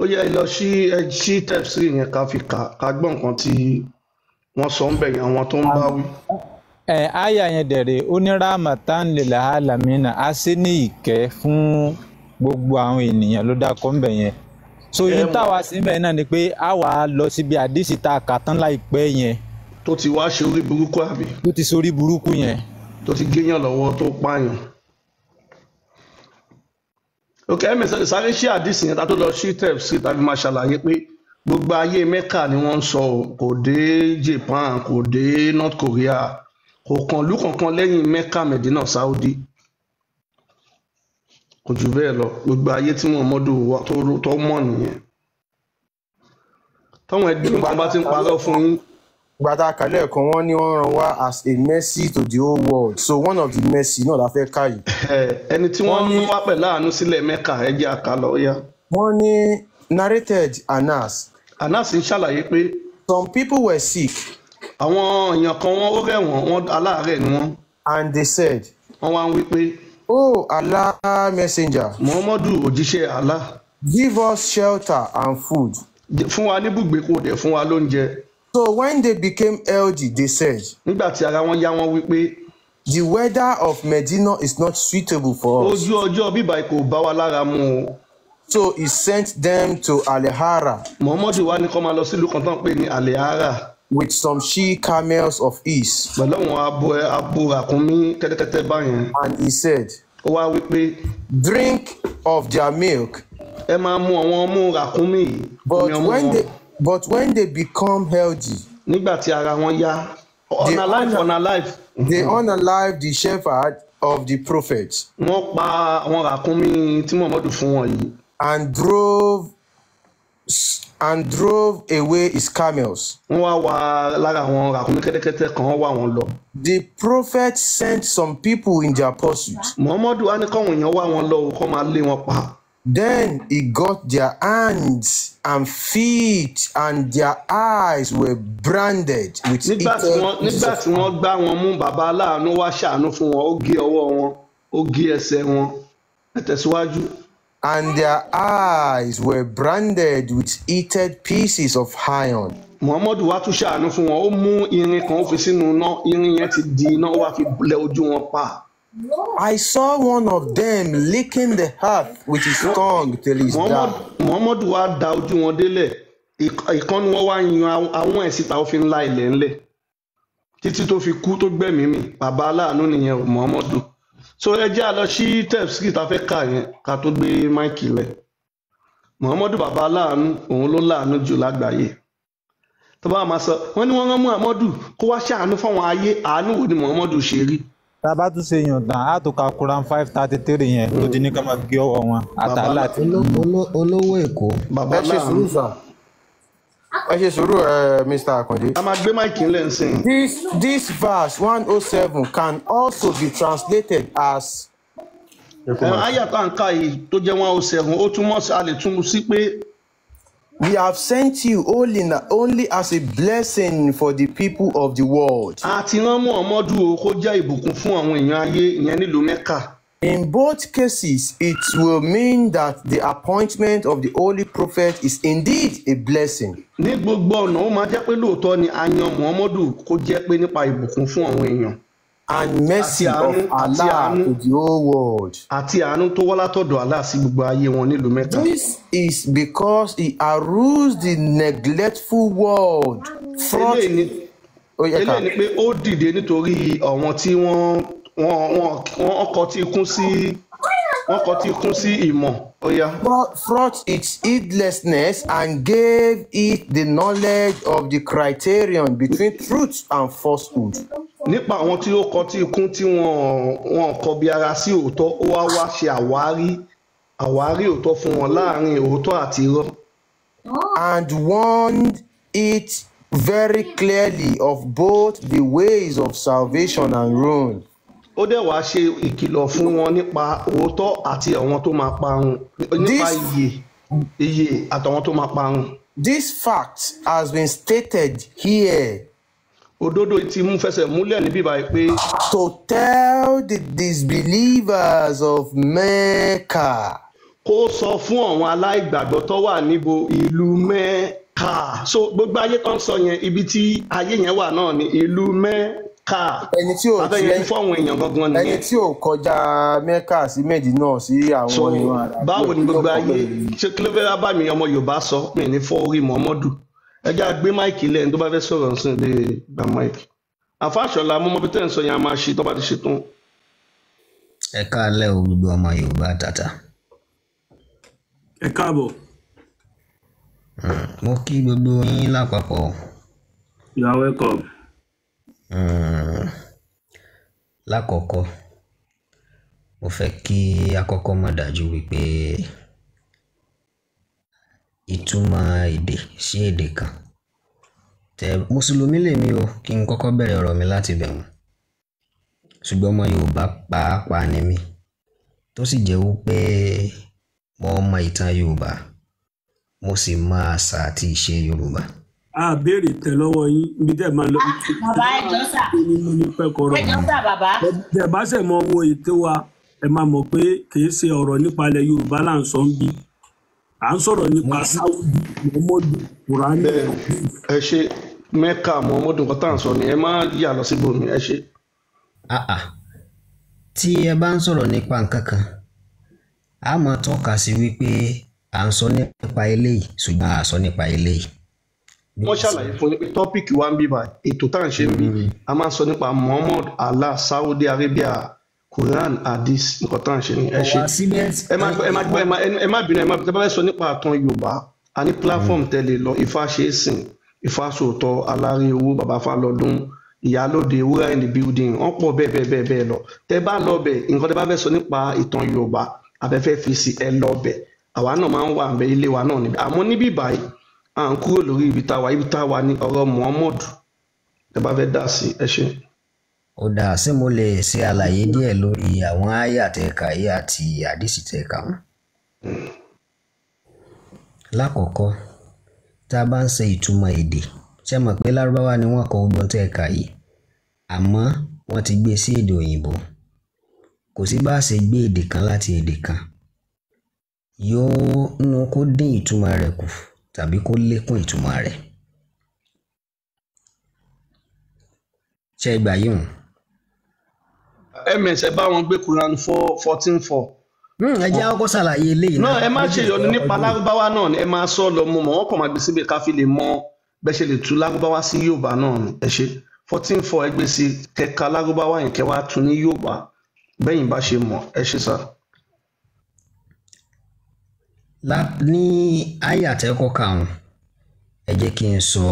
Ó yẹ ẹ lọ sí ẹ sí tẹpsì yẹn ká fi kà ká gbọ́ nǹkan tí wọ́n sọ ń bẹ̀ yẹn, àwọn tó ń bá wí. Ẹ àyà yẹn dẹ̀rẹ̀, ó ní rahmatan lil alamina, á sí ní ìkẹ́ fún gbogbo àwọn ènìyàn ló dákọ́ ń bẹ̀ yẹn. So yín táwa sí bẹ́ẹ̀ náà ni pé a wà á lọ síbi àdìsí tá a kà tán láìpẹ́ yẹn. Tó ti wá ṣe orí burúkú àbí? Tó ti sorí burúkú yẹn. Tó ti géyàn lọ́wọ́, tó pààyàn. Ok, ms sáré ṣí àdìsí yẹn tá tó lọ sí tẹpsì tàbí máa ṣàlàyé pé gbogbo ayé Mẹ́kà ni wọ́n ń sọ o, kò dé Japan, kò dé North Korea, kò kàn lú kankan lẹ́yìn Mẹ́kà, Medina, Saudi, kò jù bẹ́ẹ̀ lọ. Gbogbo ayé tí Muhammadu wà tó mọ̀ nìyẹn. Táwọn ẹgbẹ́ kan bá ti ń parọ́ fún yín. Gbàtà kàlẹ́ kan, wọ́n ní wọ́n rán wá as a mercy to the whole world, so one of the mercy náà la fẹ́ ká yìí. Ẹni tí wọ́n mú wá pẹ̀lú àánú sílẹ̀ Mẹ́kà, ẹ jẹ́ àkàlọ́ ó yá. Wọ́n ní narrated Anas. Anas ń ṣàlàyé pé. Some people were sick. Àwọn èèyàn kan wọ́n ó rẹ̀ wọ́n, wọ́n aláàárẹ̀ ni wọ́n. And they said. Wọ́n wá ń wí pé. Oh Allah messenger. Muhammadu òjíṣẹ́ Allah. Give us shelter and food. Fún wa níbùgbé, kò dẹ̀ fún wa lóúnjẹ. So when they became healthy, they said. Nígbà tí ara wọn yá, wọ́n wí pé. The weather of Medina is not suitable for us. Ojú ọjọ́ bíbá kò bá wa lára mu o. So he sent them to Alehara. Muhammadu wá ní kó máa lọ sílùú kan tó ń pè ní Alehara. With some she camels of his. Pẹ̀lú àwọn abo ràkúnmí, kẹ́tẹ́kẹ́tẹ́ báyẹn. And he said. Ó wá wí pé. Drink of their milk. Ẹ máa mu àwọn ọmú ràkúnmí yìí. But when they become healthy. Nígbà tí ara wọn yá. Unalive, unalive. They unalive the shepherd of the prophet. Wọ́n pa àwọn ràkúnmí tí Muhammadu fún wọn yìí. And drove away his camels. Wọ́n wá wá lára àwọn ràkúnmí kẹ́tẹ́kẹ́tẹ́ kan, wọ́n wá wọn lọ. The prophet sent some people in their pursuit. Muhammadu wá ní kọ́wọn èèyàn wá wọn lọ, kó máa lé wọn pa. Then he got their hands and feet, and their eyes were branded with Nígbà tí wọ́n nígbà tí wọ́n gbá wọn mú, bàbá aláàánú wá ṣàánú fún wọn, ó gé ọwọ́ wọn, ó gé ẹsẹ̀ wọn. Ẹ tẹ̀síwájú. And their eyes were branded with heated pieces of iron. Muhammadu wá tún ṣàánú fún wọn, ó mú irin kan, ó fi sínú iná, irin yẹn ti di iná, ó wá fi lẹ ojú wọn pa. I saw one of them licking the earth with his tongue till he died. Muhammadu wá da ojú wọn délẹ̀, ìkànnì wọn wá yan àwọn ẹ̀ síta, ó fi ń la ilẹ̀ ńlẹ̀ títí tó fi kú, tó gbẹ̀mí mì. Bàbá aláàánú nìyẹn o, Muhammadu. So ẹ jẹ́ a lọ sí tefsir tá a fẹ́ kà yẹn ká tó gbé máìkì lẹ̀. Muhammadu bàbá aláàánú, òun ló láàánú jù lágbàáyé. Tó bá máa sọ wọ́n ní wọ́n rán Muhammadu kó wá ṣàánú fáwọn ayé, àánú wo ni Muhammadu ṣe rí? Tá a bá tún ṣe yàn tán, á tó ka Quran 5:33 yẹn tó ti ní ká máa gé ọwọ́ wọn àtàlà àti. Olówó Èkó. Bàbá Ẹ ṣe láàánú. sùúrù sà, ẹ ṣe sùúrù ẹ, Mr. Akande. A máa gbé máìkì ńlẹ̀ ń sìn. This verse 107 can also be translated as Àyà tá à ń kà yìí tó jẹ́ 107, ó túmọ̀ sí, a lè tún sí pé We have sent you only as a blessing for the people of the world. A ti rán Muhammadu o kó jẹ́ ìbùkún fún àwọn èèyàn ayé, ìyẹn nílùú Mẹ́kà. In both cases, it will mean that the appointment of the Holy Prophet is indeed a blessing. Ní gbogbo ọ̀nà, ó máa jẹ́ pé lóòótọ́ ni a yan Muhammadu kó jẹ́ pé nípa ìbùkún fún àwọn èèyàn and àti mercy of àánú àti Allah àánú to the whole world. Àti àánú tó wá látọ̀dọ̀ Allah sí gbogbo ayé wọn nílùú Mẹ́kà. This is because he arose the neglectful world fraught. Eléyìí ni Ó yẹ ká. Eléyìí ni pé ó dìde nítorí àwọn tí wọ́n kọtí ikún sí, wọ́n kọtí ikún sí ìmọ̀. Ó yá. Fraught its heedlessness and gave it the knowledge of the criterion between truth and falsehood. Nípa àwọn tí ó kọtí ikún, tí wọ́n kọbi ara sí òótọ́, ó wá ṣe àwárí òótọ́ fún wọn láàrin òótọ́ àti irọ́. And warned it very clearly of both the ways of salvation and ruin. Ó dẹ̀ wá ṣe ìkìlọ̀ fún wọn nípa òótọ́ àti àwọn tó máa parun, nípa This ìyè àtàwọn tó máa parun. This fact has been stated here Òdodo ti mú fẹsẹ̀ múlẹ̀ níbí báyìí pé to tell the disbelievers of Mecca kó sọ fún àwọn aláìgbàgbọ́ tó wà níbo, ìlú Mẹ́kà. So gbogbo ayé tó ń sọ yẹn, ibi tí ayé yẹn wà náà ni ìlú Mẹ́kà. Ẹni tí ò Abẹ́ yẹn fún àwọn èèyàn gangan ẹni nìyẹn. tí ò kọjá Mecca sí Medina sí So àwọn ìran Àràbù, báwo ni kí ló gbogbo kàn ayé pẹ̀lú? Ṣé kí ló fẹ́ wá bá mi ọmọ Yorùbá sọ? Mi ní fọ́ orí Muhammadu. Ẹ jẹ́ á gbé máìkì lẹ́yìn tó bá fẹ́ sọ̀rọ̀ ǹsìn lè gba máìkì. Àfáàṣọlá, mo mọ bí tẹ́ ń sọ yẹn, a máa ṣe tó bá ti ṣe tán. Ẹ káalẹ́ o, gbogbo ọmọ Yorùbá tàtà. Ẹ káàbọ̀. Mo kí gbogbo yín lápapọ̀. You are welcome. Lákọ̀ọ́kọ́, mo fẹ́ kí a kọ́kọ́ mọ̀ dájú wípé ìtumọ̀ èdè sí èdè kan tẹ mùsùlùmí lèmi o, kí n kọ́kọ́ bẹ̀rẹ̀ ọ̀rọ̀ mi láti bẹ̀ wọ́n, ṣùgbọ́n ọmọ Yorùbá pàápàá ni mí, tó sì jẹ́ wípé mo mọ ìtàn Yorùbá, mo sì mọ àṣà àti ìṣe Yorùbá. A béèrè tẹ lọ́wọ́ yín ibi tẹ́ máa lọ. Bàbá, ẹ jọ̀ọ́ sà. Nínú ní pẹ́kọ̀rọ̀. Ẹ jọ̀ọ́ sà, bàbá. Tẹ́ bá ṣẹ̀ mọ wo ètò wa, ẹ máa mọ̀ pé kì í ṣe ọ̀rọ̀ nípa ilẹ̀ Yorùbá là ń sọ ń bí. À ń sọ̀rọ̀ nípa Sáúdì, Muhammadu, Kùránì. Bẹ́ẹ̀, ẹ ṣe Mẹ́kà, Muhammadu, nǹkan tá à ń sọ ni, ẹ má yà lọ síbòmí, ẹ ṣe. Ah ah. Tí ẹ bá ń sọ̀rọ̀ nípa nǹkan kan, a máa tọ́ka sí wípé à ń sọ nípa eléyìí, ṣùgbọ́n a sọ nípa eléyìí. Wọ́n ṣàlàyé fún yín pé topic wa ń bí báyìí, ètò tá à ń ṣe ń bí, a máa ń sọ nípa Muhammad, Allah, Saudi Arabia, Quran, Hadith, nǹkan tá à ń ṣe ni, ẹ ṣe. Wá síbẹ̀. Ẹ má ẹ má gbọ́, ẹ má bínú, ẹ má tẹ́ bá fẹ́ sọ nípa àtàn Yorùbá, a ní platform tẹ́lẹ̀ lọ, Ifá ṣe é sìn, Ifá sòótọ́, Alárí owó, Bàbá Fálọdún, Ìyálóde, Wúrà in the building, wọ́n pọ̀ bẹ́ẹ̀ bẹ́ẹ̀ bẹ́ẹ̀ bẹ́ẹ̀ lọ. Tẹ́ bá lọ bẹ̀, nǹkan tẹ́ bá fẹ́ sọ nípa ìtàn Yorùbá abẹ́fẹ́ fi sí, ẹ lọ bẹ̀. Àwa náà máa ń wà bẹ, ilé wa náà níbẹ̀. Àmọ́ níbí báyìí, à ń kúrò lórí ibi tá a wà. Ibi tá a wà ní ọ̀rọ̀ Muhammad tẹ́ bá fẹ́ dá sí, ẹ ṣe. Ó dáa, ṣé mo lè ṣe àlàyé díẹ̀ lórí àwọn àyà tẹ̀ka yìí àti àdìsí tẹ̀ka wọn? Lákọ̀ọ́kọ́, tá a bá ń ṣe ìtumọ̀ èdè, ṣé mọ̀ pé Lárúbáwá ni wọ́n kọ gbogbo tẹ̀ka yìí, àmọ́ wọ́n ti gbé sí èdè òyìnbó. Kò sí bá a ṣe gbé èdè kan láti èdè kan, yóò nu kó dín ìtumọ̀ rẹ̀ kù tàbí kó lékún ìtumọ̀ rẹ̀. Ṣé ẹ gbà yìí hùn? Ms, ẹ bá wọn gbé Quran 4 14:4. Ẹ jẹ́ àkọ́kọ́ ṣàlàyé eléyìí. Náà ẹ má ṣe yọnu nípa Lárúbáwá náà ni, ẹ máa sọ lọ, mo mọ̀ wọ́n kàn máa gbé síbi ká fi lè mọ bẹ́ẹ̀ ṣe lè tú Lárúbáwá sí Yorùbá náà ni. Ẹ ṣe 14:4, ẹ gbé sí kẹka Lárúbáwá yẹn, kẹwàá tún ní Yorùbá bẹ́yìn bá ṣe mọ̀. Ẹ ṣe sá. Ní àyà tẹ́kọ̀ kàrún, ẹ jẹ́ kí n sọ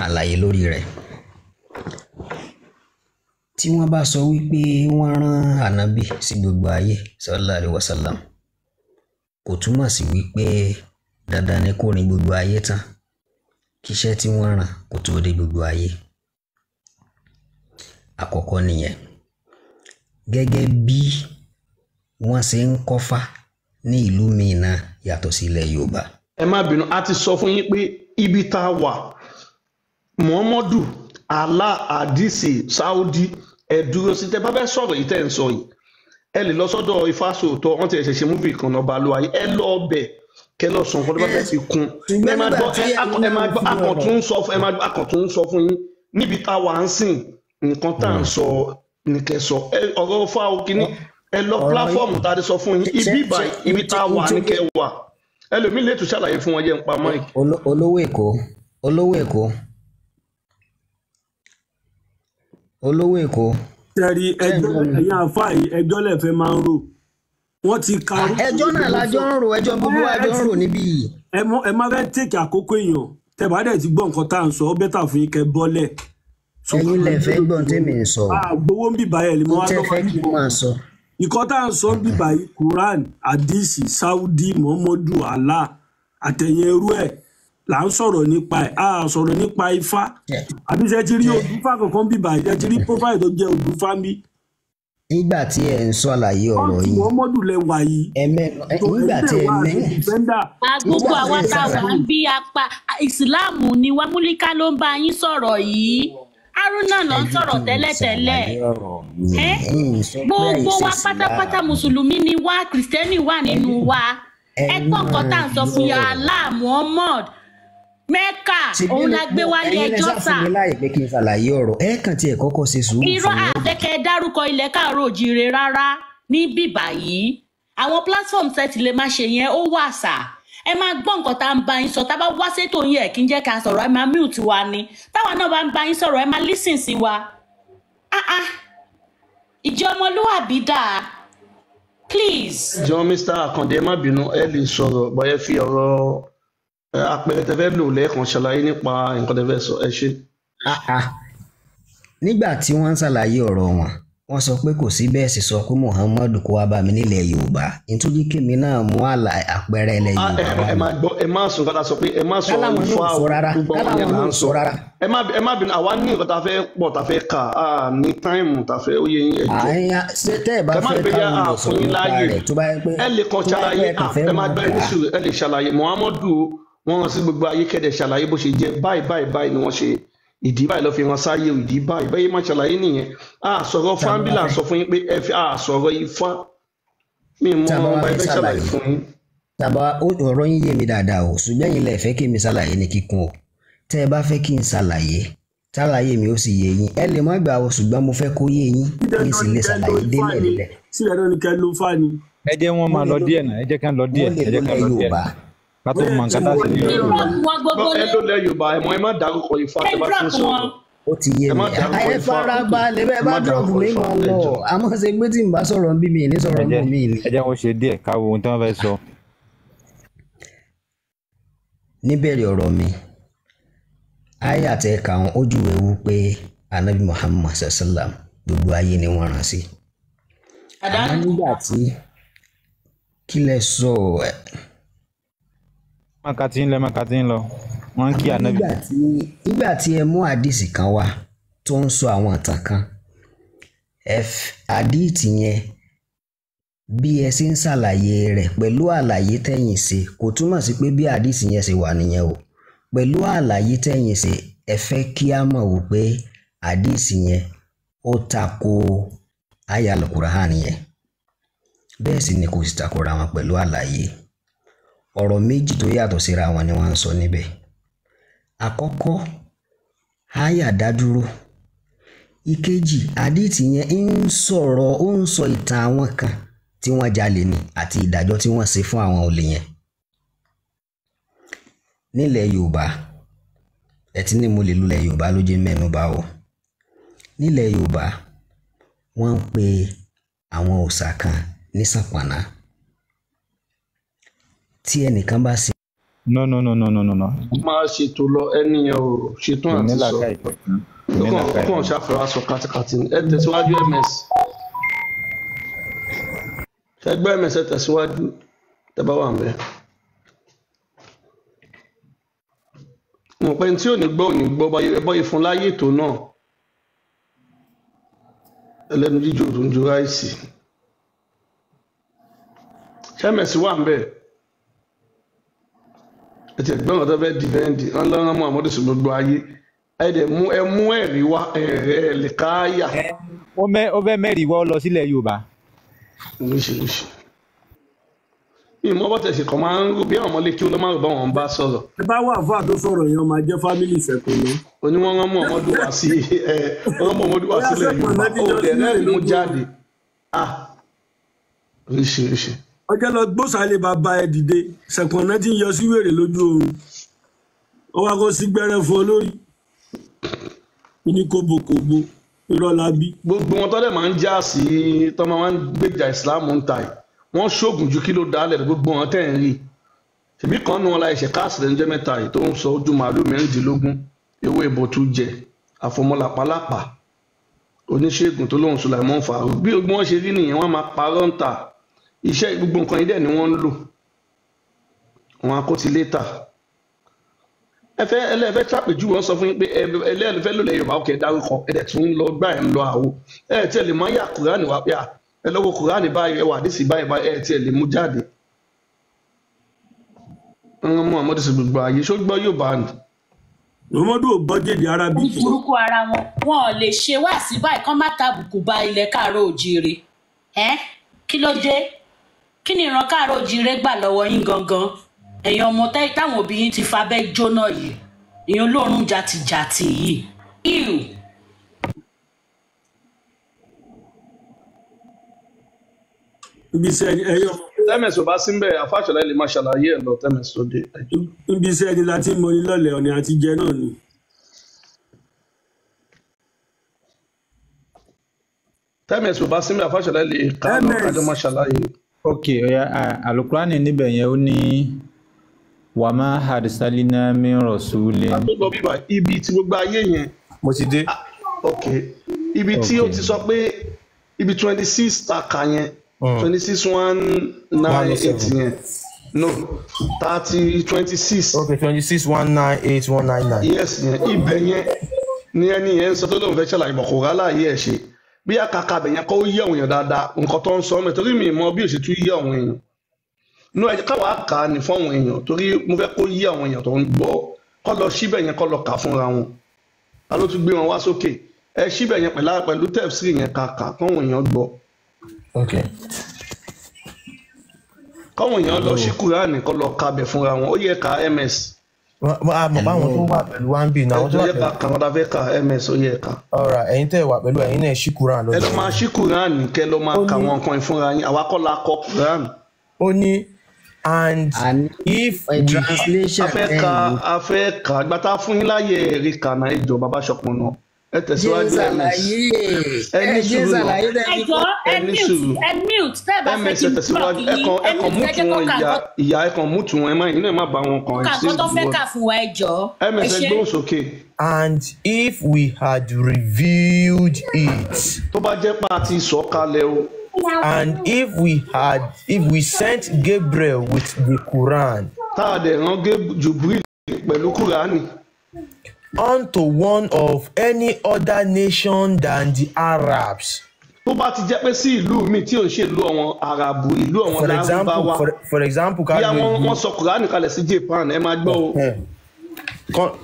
àlàyé lórí rẹ̀. Tí wọ́n bá sọ wípé wọ́n rán ànábì sí gbogbo ayé sallallahu alaihi wasallam, kò túmọ̀ sí wípé dandan ni kó rin gbogbo ayé tán kíṣẹ́ tí wọ́n rán kó tó dé gbogbo ayé. Àkọ́kọ́ nìyẹn. Gẹ́gẹ́ bí wọ́n ṣe ń kọ́fá ní ìlú míì náà yàtọ̀ sí ilẹ̀ Yorùbá. Ẹ má bínú, a ti sọ fún yín pé ibi tá a wà, Muhammadu, Allah, hadisi, Saudi, ẹ dúró sí. Tẹ bá fẹ́ sọ̀rọ̀ yìí tẹ́ ń sọ yìí, ẹ lè lọ sọ́dọ̀ Ifásòótọ́, wọ́n ti ṣẹ̀ṣẹ̀ múfì kan ọba ló ayé, ẹ lọ ọbẹ̀ kẹ lọ sọ nǹkan tó bá fẹ́ fi kún. Ṣùgbọ́n Ẹ máa nígbà gbọ́ tí ẹ ẹ̀yin akọ- ẹ náà máa ń gbọ́ fi ọ̀rọ̀ akọ̀tún sọ fún ẹ máa gbọ́ akọ̀tún sọ fún yín níbi tá a wà ń sìn, nǹkan tá à ń sọ ní kẹ sọ. Ẹ ọ̀rọ̀ fáwọn kínní, ẹ lọ ọ̀rọ̀ yìí pílàfọ́ọ̀mù tá a ti sọ fún yín, ṣe ibi ṣe báyìí ibi tá a wà ní kẹ wà. Ẹlòmíì lè tún ṣàlàyé fún wọn, jẹ́ ń pa mic. Olówó Èkó, olówó Èkó, olówó Èkó, Tẹ̀rí ṣé ń ẹjọ́ gbọ́ mi? ẹ̀yin àáfàá yìí, ẹjọ́ lẹ̀fẹ́ máa ń rò. Wọ́n ti ka Ẹjọ́ náà la jọ ń rò, ẹjọ́ gbogbo wa ẹ jọ ń ti rò níbí yìí. ẹ má fẹ́ tèkì àkókò èèyàn. Tẹ bá dẹ̀ ti gbọ́ nǹkan tá à ń sọ, ó bẹ́tà fún yín kẹ́ bọ́lẹ̀. Ẹ̀yin lẹ fẹ́ gbọ́n tèmi ń sọ o. Àgbowó ń bìbà ẹ̀ lè mọ N wá tẹ́ lọ́wọ́ fẹ́ kí n máa sọ. Ìkọ́ tá à ń sọ ń bìbà yìí, Quran, hadisi, Saudi, Muhammadu, Allah àtẹ̀yìn ẹrú ẹ̀ là ń sọ̀rọ̀ nípa ẹ̀. A sọ̀rọ̀ nípa Ifá. Àbí ṣe ti rí òdúfà kankan bìbà yìí? Ṣe ti rí profile tó jẹ́ òdúfà ń bí? Nígbà tí ẹ ń sọ àlàyé ọ̀rọ̀ Kọ́ọ̀tù yìí, Muhammadu lẹ wà yìí. ẹ mẹ́nu Tó nígbà ẹ̀yin tí dẹ̀ ẹ wá mẹ́ àti defender. nígbà Gbogbo tí àwa ẹ tá a wà ṣàlàyé ń bí apá ìsìláàmù ni wá, Múlíká ló ń bá yín sọ̀rọ̀ yìí, Haruna ló ẹ ń jẹ́ sọ̀rọ̀ kí n tẹ́lẹ̀tẹ́lẹ̀. ṣàlàyé ọ̀rọ̀ mi. Ẹ́ Ń sọ pé gbogbo àìṣe wa pátápátá Ìsìláàmù. mùsùlùmí ni wá, kìrìsìtẹ́nì wà nínú wa. Ẹ Ẹ gbọ́ nǹkan tá à máa ń sọ fún yín, gbọ́. Allah, Muhammad, Mẹ́kà, Ṣebí òun la gbé mo wálé ẹ̀yin lẹ ẹjọ́ sá sà. fún mi láàyè pé kí n ṣàlàyé ọ̀rọ̀. Ẹ kàn tiẹ̀ kọ́kọ́ ṣe sùúrù Irọ́ fún mi. àfẹ́kẹ́ dárúkọ ilẹ̀ káàárọ̀ òjíire rárá ní bíbà yìí. Àwọn platform tẹ́ ti lè máa ṣe yẹn ó wà sà. Ẹ máa gbọ́ nǹkan tá à ń bá yín sọ. Tá a bá wá sétò yín, ẹ̀ kí ń jẹ́ ká sọ̀rọ̀, ẹ máa mute wa ni. Táwa náà bá ń bá yín sọ̀rọ̀, ẹ máa listen sí wa. Ah ah, ìjẹ́ ọmọlúwàbí dáa, please. Jọ Mr. Akande, ẹ má bínú, ẹ lè sọ̀rọ̀ bóyá fi ọ̀rọ̀ àpẹẹrẹ tẹ fẹ́ lò lẹ́ẹ̀kan ṣàlàyé nípa nǹkan tẹ fẹ́ sọ, ẹ ṣé. Ah ah. Nígbà tí wọ́n ń ṣàlàyé ọ̀rọ̀ wọn, wọ́n sọ pé kò sí bẹ́ẹ̀ sì sọ pé Muhammadu kó wá bá mi nílẹ̀ Yorùbá. Nítorí kémi náà mú àpẹẹrẹ ilẹ̀ Ah, Yorùbá wá ẹ ni. má gbọ́, ẹ má sùn kátà sọ pé ẹ má sọ Káláwọn náà Ifá ò o, sọ rárá, gbogbo àwọn yẹn káláwọn là náà ń ò sọ. sọ rárá. Ẹ má bínú, àwa ní nǹkan tá a fẹ́ pọ̀ tá a fẹ́ kà á ní táìmù tá a fẹ́, ó yẹ yín, ẹ jọ̀ọ́. Àyà ṣé tẹ́ ẹ bá Ẹ má fẹ́ gbé yá káwọn lọ àfún sọ̀rọ̀ yín nípa láàyè. rẹ̀ tó bá yẹ pé Ẹ lè kàn tó bá yẹ pé ṣàlàyé, ẹ kàn fẹ́ ẹ má máa gbọ́, ẹ kà ní á. sùúrù, ẹ lè ṣàlàyé Muhammadu wọ́n rán sí gbogbo ayé, kẹ́dẹ̀ ṣàlàyé bó ṣe jẹ́ báyìí báyìí báyìí ni wọ́n ṣe ìdí báyìí lọ́ fi rán sáyé o, ìdí báyìí báyìí má ṣàlàyé nìyẹn. A sọ̀rọ̀ Tá a bá fáńbílà fẹ́ sọ fún yín pé ẹ fi a sọ̀rọ̀ Ifá, mi mọ tá a bá wá ọba ẹ fẹ́ fẹ́ ṣàlàyé ṣàlàyé fún yín. tá a bá ọ̀rọ̀ yín yé mi dáadáa o, ṣùgbọ́n ẹ̀yin lẹ fẹ́ kí mi ṣàlàyé ní kíkún o. Tẹ́ ẹ bá fẹ́ kí n ṣàlàyé, ṣàlàyé mi ó sì yé yín. Ẹ lè má gbà o, ṣùgbọ́n mo fẹ́ kó yé yín kí n sì Dandan ni lè kẹ́ lo ṣàlàyé Ifá délẹ̀ ni. délẹ̀. Sí dandan ni kẹ́ lo Ifá ni. Ẹ jẹ́ wọ́n Mo máa lè lọ lo díẹ̀ náà, ẹ jẹ́ ká lọ mo díẹ̀, lè ẹ jẹ́ lo ká ilẹ̀ lọ díẹ̀ Yorùbá. náà ká tó mọ Ṣé nǹkan tá a wọ́n ṣe ní ní Ẹ ọ̀rọ̀ drop wọn gbogbo Gbọ́, ẹ lé, ló lẹ Yorùbá, ẹ mọ ẹ má dárúkọ Ifá ẹ tẹ bá ti drop ń sọ̀rọ̀. wọn. Ó ti yé Ẹ mi. má dárúkọ Ẹ Ifá, farabalẹ̀, bẹ́ẹ̀ ẹ bá má drop dárúkọ mi Ifá, máa ẹ lọ. jọ̀ọ́. Àmọ́ ṣe pé tí n bá sọ̀rọ̀ ń bí mi ní Ẹ sọ̀rọ̀ ń jẹ́ bò mí ni. ẹ jẹ́ wọ́n ṣe díẹ̀ ká wo ohun tí wọ́n fẹ́ sọ. Níbẹ̀rẹ̀ ọ̀rọ̀ mi, àyà tẹ kà wọ́n ó júwe wú pé Anabi Muhammad sallam gbogbo ayé ni wọ́n rán sí. Àmọ́ Àdánù. nígbà tí kí lẹ sọ ẹ̀, Má ka ti ń lọ, má ka ti ń lọ, wọ́n ń kí àmọ́ ànábì. nígbà tí ẹ mú àdìsí kan wá tó ń sọ àwọn ìtàn kan, àdìtì yẹn bí ẹ ṣe ń ṣàlàyé rẹ̀ pẹ̀lú àlàyé tẹ̀yìn ṣe kò túmọ̀ sí pé bí àdìsí yẹn ṣe wà nìyẹn o. Pẹ̀lú àlàyé tẹ̀yìn ṣe, ẹ fẹ́ kí á mọ̀ wò pé àdìsí yẹn ó tako àyá Al-Qur'an yẹn, bẹ́ẹ̀ sì ni kò sì takora wọn pẹ̀lú àlàyé. Ọ̀rọ̀ méjì tó yàtọ̀ síra wọn ni wọ́n ń sọ níbẹ̀. Àkọ́kọ́, àyà dá dúró. Ìkejì, àdìtì yẹn ń sọ̀rọ̀, ó ń sọ ìtàn àwọn kan tí wọ́n jalè ni àti ìdájọ́ tí wọ́n ṣe fún àwọn olè yẹn. Nílẹ̀ Yorùbá, ẹ ti ní mo lè lulẹ̀ Yorùbá ló jẹ́ mẹ́nu bà o. Nílẹ̀ Yorùbá, wọ́n ń pe àwọn òòṣà kan ní Ṣànpọ̀nná. Tí ẹnìkan bá ṣe No, no, no, no, no, no, no. Máa ṣètò lọ, ẹni yẹn ò ṣetán Kò ní àti sọ. làákàyè kankan. Kò Ó ní kàn ó làákàyè. kàn ṣàfihàn aṣọ kátikàti ni. Ẹ tẹ̀síwájú ms. Ẹgbẹ́ ms, ẹ tẹ̀síwájú tẹ bá wà ń bẹ̀. Mo pẹ́ tí ò ní gbọ́ ò ní gbọ́ báyé fún láyé ètò náà, ẹlẹ́nu jíjò tó ń ju ráìsì. Ṣé ms wà ń bẹ̀? Ẹ ti ẹ̀gbọ́n kan tó fẹ́ dìfẹ́ǹdì wọn lọ́rán mọ́ àmọ́dé sí gbogbo ayé. Ẹ dẹ̀ mú, ẹ mú ẹ̀rí wá, ẹ ẹ lè káyà. Ó fẹ́ mẹ́rìí wọ́ lọ sílẹ̀ Yorùbá. Oríṣiríṣi ìmọ̀ bọ́tẹ̀ ṣe kàn máa ń rò bí àwọn ọmọlé kí ó lọ́ máa rò bá wọn bá sọ̀rọ̀. Ẹ bá wà fún àtó sọ̀rọ̀ yẹn, máa jẹ́ fámìlì Ṣẹ̀pọ̀nà. Oní wọn rán Muhammadu wá sí ẹ, rán Muhammadu wá Bóyá sílẹ̀ Ṣẹ̀pọ̀nà Yorùbá, ti ó jọ dẹ̀ sílẹ̀ rẹ́rìí mú lójú. jáde. Ah, oríṣiríṣi. Ọjọ́ lọ gbósàlẹ̀ bàbá ẹ dìde, Ṣẹ̀pọ̀nà ti ń yọ sí wèrè lójú oorun. Ó wá kó sí gbẹ́rẹ́ fún ọ lórí. Ó ní kóbokòbo, irọ́ la bí. Gbogbo wọn tọ́lẹ̀ máa ń já sí, tọ́ máa ń gbèjà ìsìláàmù ń ta ẹ̀, wọ́n ṣoògùn ju kí ló dálẹ̀ lọ, gbogbo wọn tẹ̀ ń rí. Ṣèbí kan nu wọn la ẹ̀ṣẹ̀ káàsì lẹ́nu jẹ́ mẹ́ta yìí tó ń sọ ojú màálù 16, ewé ìbòtú jẹ àfọmọlàpálápà, oníṣègùn tó lóun Sùlàìmọ́ ń fa bí gbogbo wọn ṣe rí nìyẹn. Wọ́n máa parọ́ ń ta iṣẹ́, gbogbo nǹkan yìí dẹ̀ ni wọ́n ń lò wọn akótilétà. Ẹ fẹ́ ẹlẹ́fẹ́ ṣàpèjúwe, wọn sọ fún yín pé ẹlẹ́fẹ́ ló lẹ Yorùbá, òkè dárúkọ ẹ dẹ̀ tún ń lọ gbà ẹ̀ ń lọ àwo. Ẹ tiẹ̀ lè mọ yà Kùránì wá pé à ẹ lọ́wọ́ Kùránì báyìí, ẹ wà àdìsí báyìí báyìí, ẹ tiẹ̀ lè mú jáde. Ń mú àmọ́dé sí gbogbo ayé ṣó gbọ́ Yorùbá ni. Muhammadu ò gbọ́ jèdè Arabic. Burúkú ara wọn, wọn ò lè ṣe wá sí báyìí kán má tàbùkù ba ilẹ̀ káàárọ̀ òjíire. Ẹ kí ló dé? Kí ni ìran káàárọ̀ òjíire gbà lọ́wọ́ yín gangan, ẹ̀yin ọmọ táwọn òbí yín ti fabẹ́ jóná yìí, ìyẹn olóòórùn jàtìjàtì yìí? Ew. Ibi iṣẹ́ ẹni ẹ̀yin ọmọ Tẹ́mẹ̀sì ò bá sí ń bẹ̀, àfàṣọlá lè máa ṣàlàyé ẹ̀ lọ. Tẹ́mẹ̀sì tó dé ẹjọ́. Ibi iṣẹ́ ẹni la ti ń mọni lọ́lẹ̀, ọ̀nà àti jẹ náà ni. Tẹ́mẹ̀sì ò bá sí ń bẹ̀, àfàṣọlá lè kà á lọ ms kájọ máa ṣàlàyé. Ok, oya, alukurani níbẹ̀ yẹn, ó ní wàmà harisalina min rasulin. Ká tó lọ bíbà ibi tí gbogbo ayé yẹn. Mo ti dé. Ok, ibi tí ó Ok. ti sọ pé ibi 26 ta kà yẹn, 26 1 one 9 oh 8 seven. yẹn, no, 30 26. Okay, 26 1 9 8 1 9 9. Yes, yẹn ibẹ̀ yẹn ni ẹni yẹn ń sọ tó lóun fẹ́ ṣàlàyé bọ̀ kò rálàyé ẹ̀ ṣe bí àkàkà bẹ̀ yẹn kọ́ ó yé àwọn èèyàn dáadáa nǹkan tó ń sọ mẹ́, torí mi mọ bí ó ṣe tún yé àwọn èèyàn inú ẹ káwa kà á ní fún àwọn èèyàn, torí mo fẹ́ kó yé àwọn èèyàn tó ń gbọ́ kọ́ lọ síbẹ̀ yẹn, kọ́ lọ kà fúnra wọn. Ta ló tún gbé wọn wá sókè? Ẹ síbẹ̀ yẹn pẹ̀lú tẹ̀sí yẹn kàkà kọ́wọn èèyàn gbọ́. Okay. Kọ́wọn èèyàn lọ sí Kúránì kọ́ lọ kabẹ̀ fúnra wọn. Ó yẹ ká ms. Wọ́n á mọ̀ báwọn tó wà pẹ̀lú wa ń bì náà, àwọn tó Ẹjọ́ wà yẹ ká pẹ̀lú. kà wọn ta fẹ́ ka ms, ó yẹ ká. Ọ̀rà ẹ̀yin tẹ́ wà pẹ̀lú ẹ̀yin náà ṣí Quran Ẹ lọ lọ́dọ̀ máa yín. ṣí Kúránì kẹ lọ máa Ó kà ní wọn nǹkan ìfúnra yín, àwa kọ́ la kọ Kúránì. Ó ní and Àní if ẹ we translation A fẹ́ tẹ́ ka ń lò. A fẹ́ ka ìgbà tá a fún yín láàyè ẹ̀rí kànáà, ìjọ bàbá Ṣọpọ̀nà, ẹ Jẹ́ ń tẹ̀síwájú ms. ṣàlàyé. Ẹ Ẹ ní jẹ́ ń sùúrù náà. ṣàlàyé tẹ́ Ẹ fi jọ kọ́. ẹ Ẹ ní mute, sùúrù. ẹ mute tẹ́ ẹ bá fẹ́ Ms kí ẹ n block tẹ̀síwájú. Ẹ yín. kàn Ẹ ẹ kàn mute, ẹ mútu jẹ́ kó wọn kà ìyá nǹkan ìyá, ẹ kàn mútu wọn, ẹ má inú ẹ má bá wọn kó kàn kà ẹ sí nǹkan tó fẹ́ ìwọ. kà fún wa, ẹ jọ ẹ Ms ẹ ṣe. gbóhùn sókè. And if we had revealed it, Tó bá jẹ́ pa ti sọ̀ kalẹ̀ o. and if we sent Gabriel with the Quran Tá a dẹ̀ rán Jubril pẹ̀lú Kúránì unto one of any other nation than the Arabs. Tó bá ti jẹ́ pé sí ìlú mi tí ò ń ṣe ìlú àwọn Àràbù, ìlú àwọn For example, Lárúbáwá, for example, ká bíyá lo wọ́n ìlú wọ́n sọ Kúránì kalẹ̀ sí Japan, ẹ máa gbọ́ o.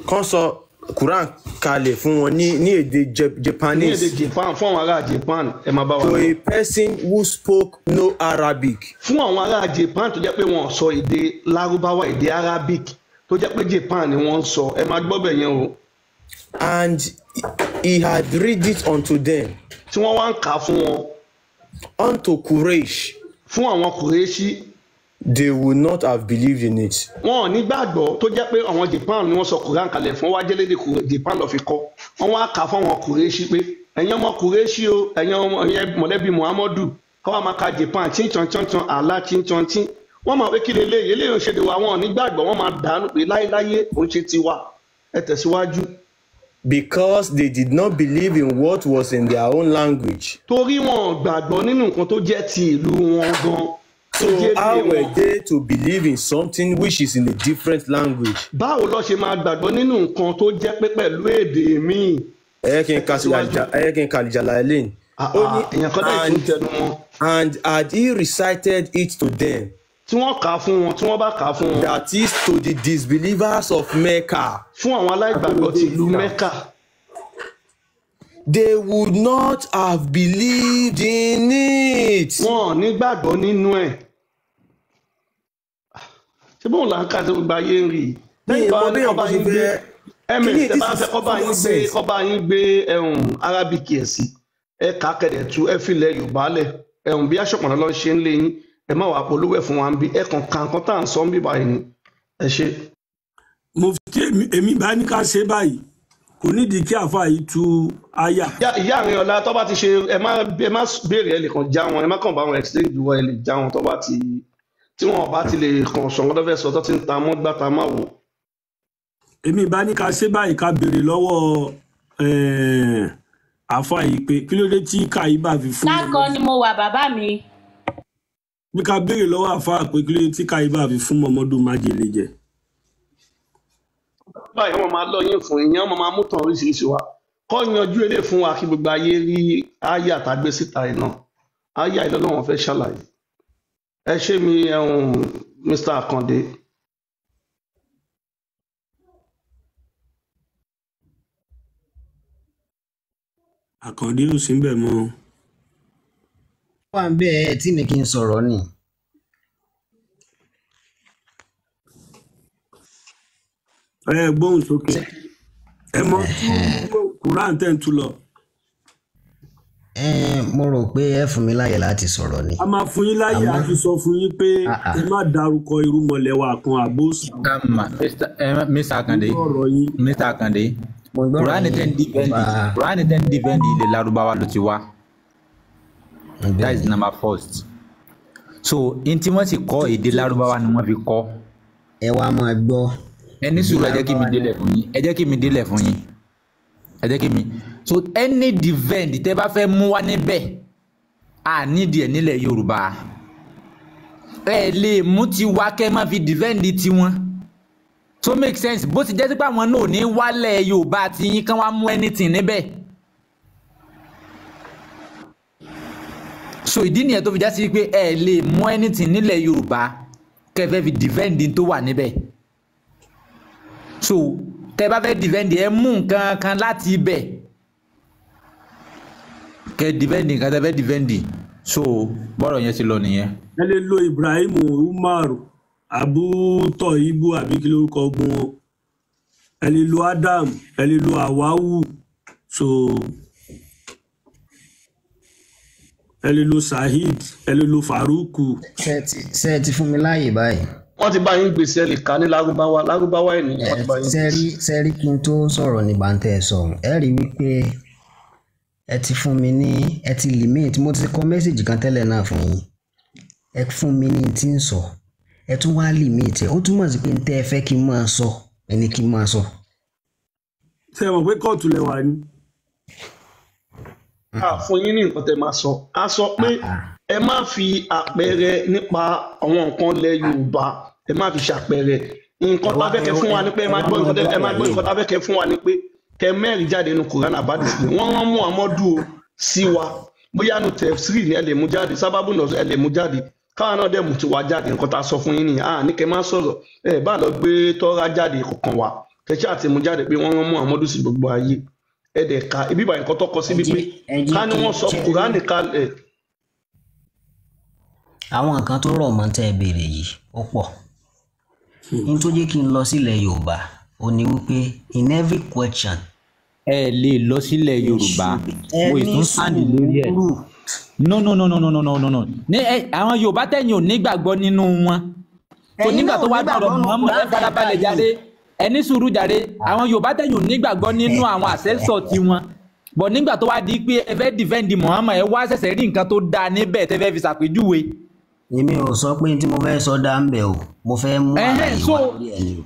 Kán sọ Quran kalẹ̀ fún wọn ní èdè Ní èdè Japanese. Japan, fún àwọn ará Japan, ẹ máa bá wa To lọ. a person who spoke no Arabic. Fún àwọn ará Japan tó jẹ́ pé wọ́n sọ èdè Lárúbáwá, èdè Arabic, tó jẹ́ pé Japan ni wọ́n ń sọ, ẹ máa gbọ́ bẹ̀ yẹn o. And he had read it unto them. Tí wọ́n wá ń kà á fún wọn. Unto Quraysh. Fún àwọn Kùrẹ́ṣí. They would not have believed in it. Wọn ò ní gbàgbọ́. Tó jẹ́ pé àwọn Japan ni wọ́n sọ Quran kalẹ̀ fún wá jẹ́lédè Japan lọ fi kọ́, wọ́n wá kà fún àwọn Kùrẹ́ṣí pé ẹ̀yin ọmọ Kùrẹ́ṣí o, ẹ̀yin ọmọ ẹ̀yin mọ̀lẹ́bí Muhammadu, kọ́ wa máa ka Japan chinchan chanchan àlá chinchan chin. Wọ́n máa pé kí leléyìí, eléyìí ò ṣe lè wà, wọn ò ní gbàgbọ́, wọ́n máa dànù pé láéláyé òun ṣe tiwa. Ẹ tẹ̀síwájú. Because they did not believe in what was in their own language. Torí wọn ò gbàgbọ́ nínú nǹkan tó jẹ́ ti ìlú wọn gan, tó So jẹ́ how èdè were wọn. they to believe in something which is in a different language? Báwo lọ ṣe máa gbàgbọ́ nínú nǹkan tó jẹ́ pé pẹ̀lú èdè míì? Ẹ jẹ́ kí n Ẹ ka tẹ̀síwájú. ẹ jẹ́ kí n ka Jalalain. Ó ní Èèyàn kan dẹ̀ tún and tẹnu mọ́. and had he recited it to them, Tí wọ́n kà á fún wọn, tí wọ́n bá kà á fún wọn, that is to the disbelievers of Mecca, fún àwọn aláìgbàgbọ́ ti ìlú Mecca, they would not have believed in it. wọn ò ní gbàgbọ́ nínú ẹ̀. Ṣé bóun là ń kà tí gbogbo ayé ń rí i? Mi Tẹ́yìn ì bá mọ ní bí kọ́ bá èèyàn kan ṣe yín gbé fẹ́ ms, kíní tẹ́ this bá is fẹ́ kọ́ bá yín common gbé sense. kọ́ bá yín gbé ẹ̀hún Arabic ẹ̀ sí, ẹ kà á kẹ̀dẹ̀ tú, ẹ filẹ̀ Yorùbá lẹ̀, ẹ̀hún bí aṣọ̀pọ̀nà lọ ṣe ń lé yín, ẹ má wàá polówó ẹ̀ fún wa ń bí, ẹ kàn kà nǹkan tá à ń sọ ń bí báyìí ni. Ẹ ṣe. Mufti, èmi bá ní ká ṣe báyìí, kò nídìí kí àáfàá yìí tú àyà. Ìyá mi ọ̀la tó bá ti ṣe, ẹ má béèrè, ẹ lè kàn já wọn, ẹ má kàn bá wọn exchange wọ, ẹ lè já wọn tó bá ti tí wọn bá ti lè kàn sọ̀rọ̀ tó fẹ́ sọ tó ti ń ta mọ́ gbá ta má wò. Èmi bá ní ká ṣe báyìí, ká béèrè lọ́wọ́ àáfàá yìí pé kí ló dé tí kàyíbà fi fún Lákan ni mo wà bàbá mi. Bí ká béèrè lọ́wọ́ àáfàá pé kí ló dé tí kàyíbà fi fún Mọ̀mọ́dù májèlé jẹ. Báyìí wọn máa lọ yín fún ìyẹn, wọn máa mú tàn oríṣiríṣi wa kọ́ yanjú eré fún wa kí gbogbo ayé rí àyà tàgbé síta iná àyà ìlọ́lọ́wọ́n fẹ́ ṣàlàyé. Ẹ ṣé mi ẹ̀hún Mr. Akande. Àkàndé ò sí ńbẹ̀ mọ́. Wà ń bẹ́ẹ̀ tí ní kí n sọ̀rọ̀ ni. Ẹ gbóhùn sókè, ẹ mọ tú Quran tẹ́ ń tú lọ. Mo rò pé ẹ fún mi láyè láti sọ̀rọ̀ ni. A máa fún yín láyè, Àmọ́ a ti sọ fún yín pé ẹ má dárúkọ irúnmọlẹ̀ wa kan àbóṣù Kama, Mr. Akande, nínú ọ̀rọ̀ yín. Mr. Akande, mo gbọ́rọ̀ Kùránì tẹ́ ń yín dìfẹ́ǹdì, ọba. Kùránì tẹ́ ń dìfẹ́ǹdì ilẹ̀ Lárúbáwá ló ti wá. That is Bẹ́ẹ̀ ni. number first. So, in tí wọ́n sì kọ́ èdè Lárúbáwá ni wọ́n fi kọ́. Ẹ wá máa gbọ́ Ẹ ní èdè sùúrù, ẹ jẹ́ kí mi Lárúbáwá ni. délẹ̀ fún yín. Ẹ jẹ́ kí mi délẹ̀ fún yín. Ẹ jẹ́ kí mi. So, any defend tẹ́ bá fẹ́ mú wá níbẹ̀, a nídìí ẹ̀ nílẹ̀ Yorùbá. Ẹ lè mú tiwa kẹ́ má fi defend tiwọn. So make sense, bó ti jẹ́ sí pé àwọn náà ò ní wálẹ̀ Yorùbá tí yín kán wá mú anything níbẹ̀. So ìdí nìyẹn tó fi já sí pé ẹ lè mú anything nílẹ̀ Yorùbá kẹ́ fẹ́ fi defend tó wà níbẹ̀. So tẹ́ bá fẹ́ defend, ẹ mú nǹkan kan láti ibẹ̀ kẹ́ defend nǹkan tẹ́ fẹ́ defend. So bọ́rọ̀ yẹn ti lọ nìyẹn. Ẹ lè lo Ibrahim, Umar, Abu Toibu àbí kí lórúkọ ogun wọn. Ẹ lè lo Adam, ẹ lè lo Awawu, so ẹ lè lo Saheed, ẹ lè lo Faruku. Ṣé ẹ ti fún mi láàyè báyìí? Wọ́n ti bá yín gbèsè, ẹ lè kà ní Lárúbáwá, Lárúbáwá ènìyàn wọ́n ti bá yín Ṣe gbèsè. rí ṣe rí kí n tó sọ̀rọ̀ nígbà tẹ́ ẹ sọ̀rọ̀, ẹ rí wípé ẹ ti fún mi ní, ẹ ti limit. Mo ti kọ mẹ́sàgì kan tẹ́lẹ̀ náà fún yín, ẹ fún mi ní tí ń sọ, ẹ tún wá limit ẹ, ó túmọ̀ sí pé n tẹ́ ẹ fẹ́ kí n máa sọ ẹni kí n máa sọ. Ṣé ẹ mọ̀ pé kóòtù lẹ wà ní? A fún yín ní nǹkan tẹ́ máa sọ. A sọ pé ẹ má fi àpẹẹrẹ nípa àwọn nǹkan lẹ Yorùbá, ẹ má fi ṣàpẹẹrẹ nǹkan Ẹ tá wá a fẹ́ ẹ kẹ́ fún wa ẹ ni pé ẹ ẹ má wá gbọ́ máa nǹkan tẹ́ gbọ́ ẹ má gbọ́ àlàyé nǹkan mi. tá a fẹ́ kẹ́ fún wa ni pé kẹ́ mẹ́rin jáde nínú Quran àbádìsí wọ́n rán Muhammadu o sí wa, bóyá nu tẹfsiri ni ẹ lè mú jáde, sábàbù náà ẹ lè mú jáde, káwọn náà dẹ̀ mú tiwa jáde. Nǹkan tá a sọ fún yín nìyẹn. À ní kẹ́ má sọ̀rọ̀, ẹ bá lọ gbé tọ́ra jáde kọ̀ọ̀kan wa, kẹ́ ṣáà ti mú jáde pé wọ́n rán Muhammadu sí gbogbo ayé. Ẹ dẹ̀ ka ibi ìbàyẹn kan tọkọ Ẹ síbi jẹ́ pé ẹ jẹ́ ká ní kí wọ́n sọ ṣe rí Kùránì kalẹ̀. Àwọn nǹkan tó rọ̀ mọ́ tẹ́ ẹ béèrè yìí ó pọ̀. N tó jẹ́ kí n lọ sílẹ̀ Yorùbá ó ní wípé in every question Ẹ lè lọ sílẹ̀ there Yorùbá, should be ẹ mo ì ní tún sáǹdì lórí ẹ̀. sùúrù. No, no, no, no, no, no, no, no, no. Ní ẹ àwọn Yorùbá tẹ̀yìn ò nígbàgbọ́ nínú wọn. So Ẹ̀yin nígbà náà tó ò wá dọ̀rọ̀ nígbàgbọ́ nínú Muhammad, ẹ Quran tẹ́ ẹ kà farabalẹ̀ yìí. jáde, ẹ ní sùúrù jáde. Àwọn Yorùbá tẹ̀yìn ò nígbàgbọ́ nínú àwọn ancestor tiwọn. But nígbà tó wá di pé ẹ fẹ́ defend Muhammad, ẹ wá ṣẹ̀ṣẹ̀ rí nǹkan tó dáa níbẹ̀ tẹ́ fẹ́ fi ṣàpèjúwe. Èmi ò sọ pé tí mo fẹ́ sọ dá ń bẹ̀ o, mo fẹ́ mú Ẹhẹ́n, àlàyé so wá lórí ẹ̀ ni o.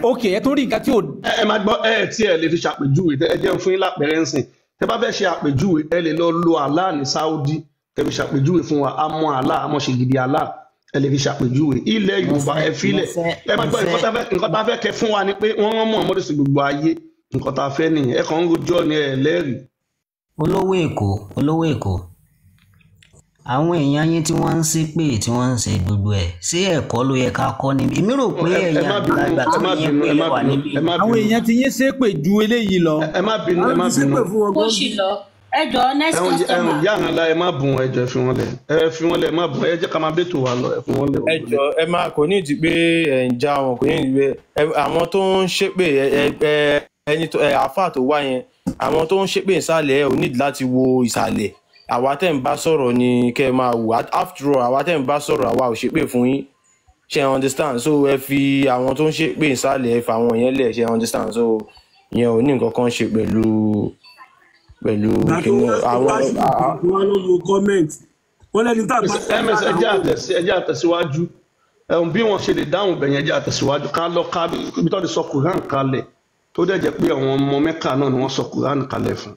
Ok, ẹ tún rí nǹkan tí ò. Ẹ máa gbọ́, ẹ tí ẹ lè fi ṣàpèjúwe, ẹ jẹ́ n fún yín lápẹẹrẹ ń sìn. Tẹ bá fẹ́ ṣe àpèjúwe, ẹ lè lọ lo Allah ní Saudi kẹ́ fi ṣàpèjúwe fún wa. A mọ Allah, a mọ ṣègidì Allah, ẹ lè fi ṣàpèjúwe ilẹ̀ Mo Yorùbá. fẹ́ Ẹ mo filẹ̀, fẹ́ ẹ máa mo gbọ́. fẹ́ Nǹkan tá a fẹ́ kẹ́ fún wa ni pé wọ́n rán Muhammadu sí gbogbo ayé. Nǹkan tá a fẹ́ nìyẹn. Ẹ kàn ń rojọ́ ni, ẹ lẹ́rìí. Olówó Èkó, olówó Èkó, àwọn èèyàn yín tí wọ́n ń ṣépè, tí wọ́n ń ṣe gbogbo ẹ̀, ṣé ẹ̀kọ́ ló yẹ ká kọ́ níbi? Èmi rò pé Ẹ ẹ̀yin má bínú, àgbàlagbà ẹ tó má yín bínú, pé ẹ má lẹ́wà bínú, níbí. ẹ má Àwọn bínú, èèyàn ti yín ṣépè ju eléyìí lọ. ẹ má bínú, ẹ Àwọn má ti bínú. ṣépè fún wọn Kó gan sì bí. lọ. Ẹ jọ, next Ẹ̀hún customer. ìyá àná ẹ má bùn, ẹ jọ̀ọ́, ẹ fi wọn lẹ̀, ẹ fi wọn lẹ̀, ẹ má bùn, ẹ jẹ́ ká máa bẹ́tò wa lọ, ẹ fi wọn lẹ̀. Ẹ jọ, ẹ má, kò ní ìdí pé ẹ ń já wọn, kò ní ìdí pé àwọn tó ń ṣépè, ẹ ẹ ẹ ẹni tó ẹ àáfàá tó wá yẹn, àwọn tó ń ṣépè ìsàlẹ̀, ẹ ò nídìí láti wo ìsàlẹ̀. Àwa tẹ́ ń bá sọ̀rọ̀ ni kẹ́ ẹ máa wò. After all, àwa tẹ́ ń bá sọ̀rọ̀, àwa ò ṣépè fún yín, ṣe ẹ understand? So ẹ fi àwọn tó ń ṣépè ìsàlẹ̀, ẹ fà àwọn yẹn lẹ̀, ṣe ẹ understand? So ìyẹn ò ní nǹkan kan ṣe pẹ̀lú Ìgbà tó kíní wá tó àwọn wá sí ìpè wá ló wo comment wọ́n lẹ́ni tá a bá Ms ẹ jẹ́ àtẹ̀sí, ẹ jẹ́ àtẹ̀síwájú. Ẹ̀hún bí wọ́n ṣe lè dáhùn bẹ̀yẹn, ẹ jẹ́ àtẹ̀síwájú ká lọ ká ibi tó ti sọ Quran kalẹ̀, tó dẹ̀ jẹ́ pé àwọn ọmọ Mẹ́kà náà ni wọ́n sọ Quran kalẹ̀ fún.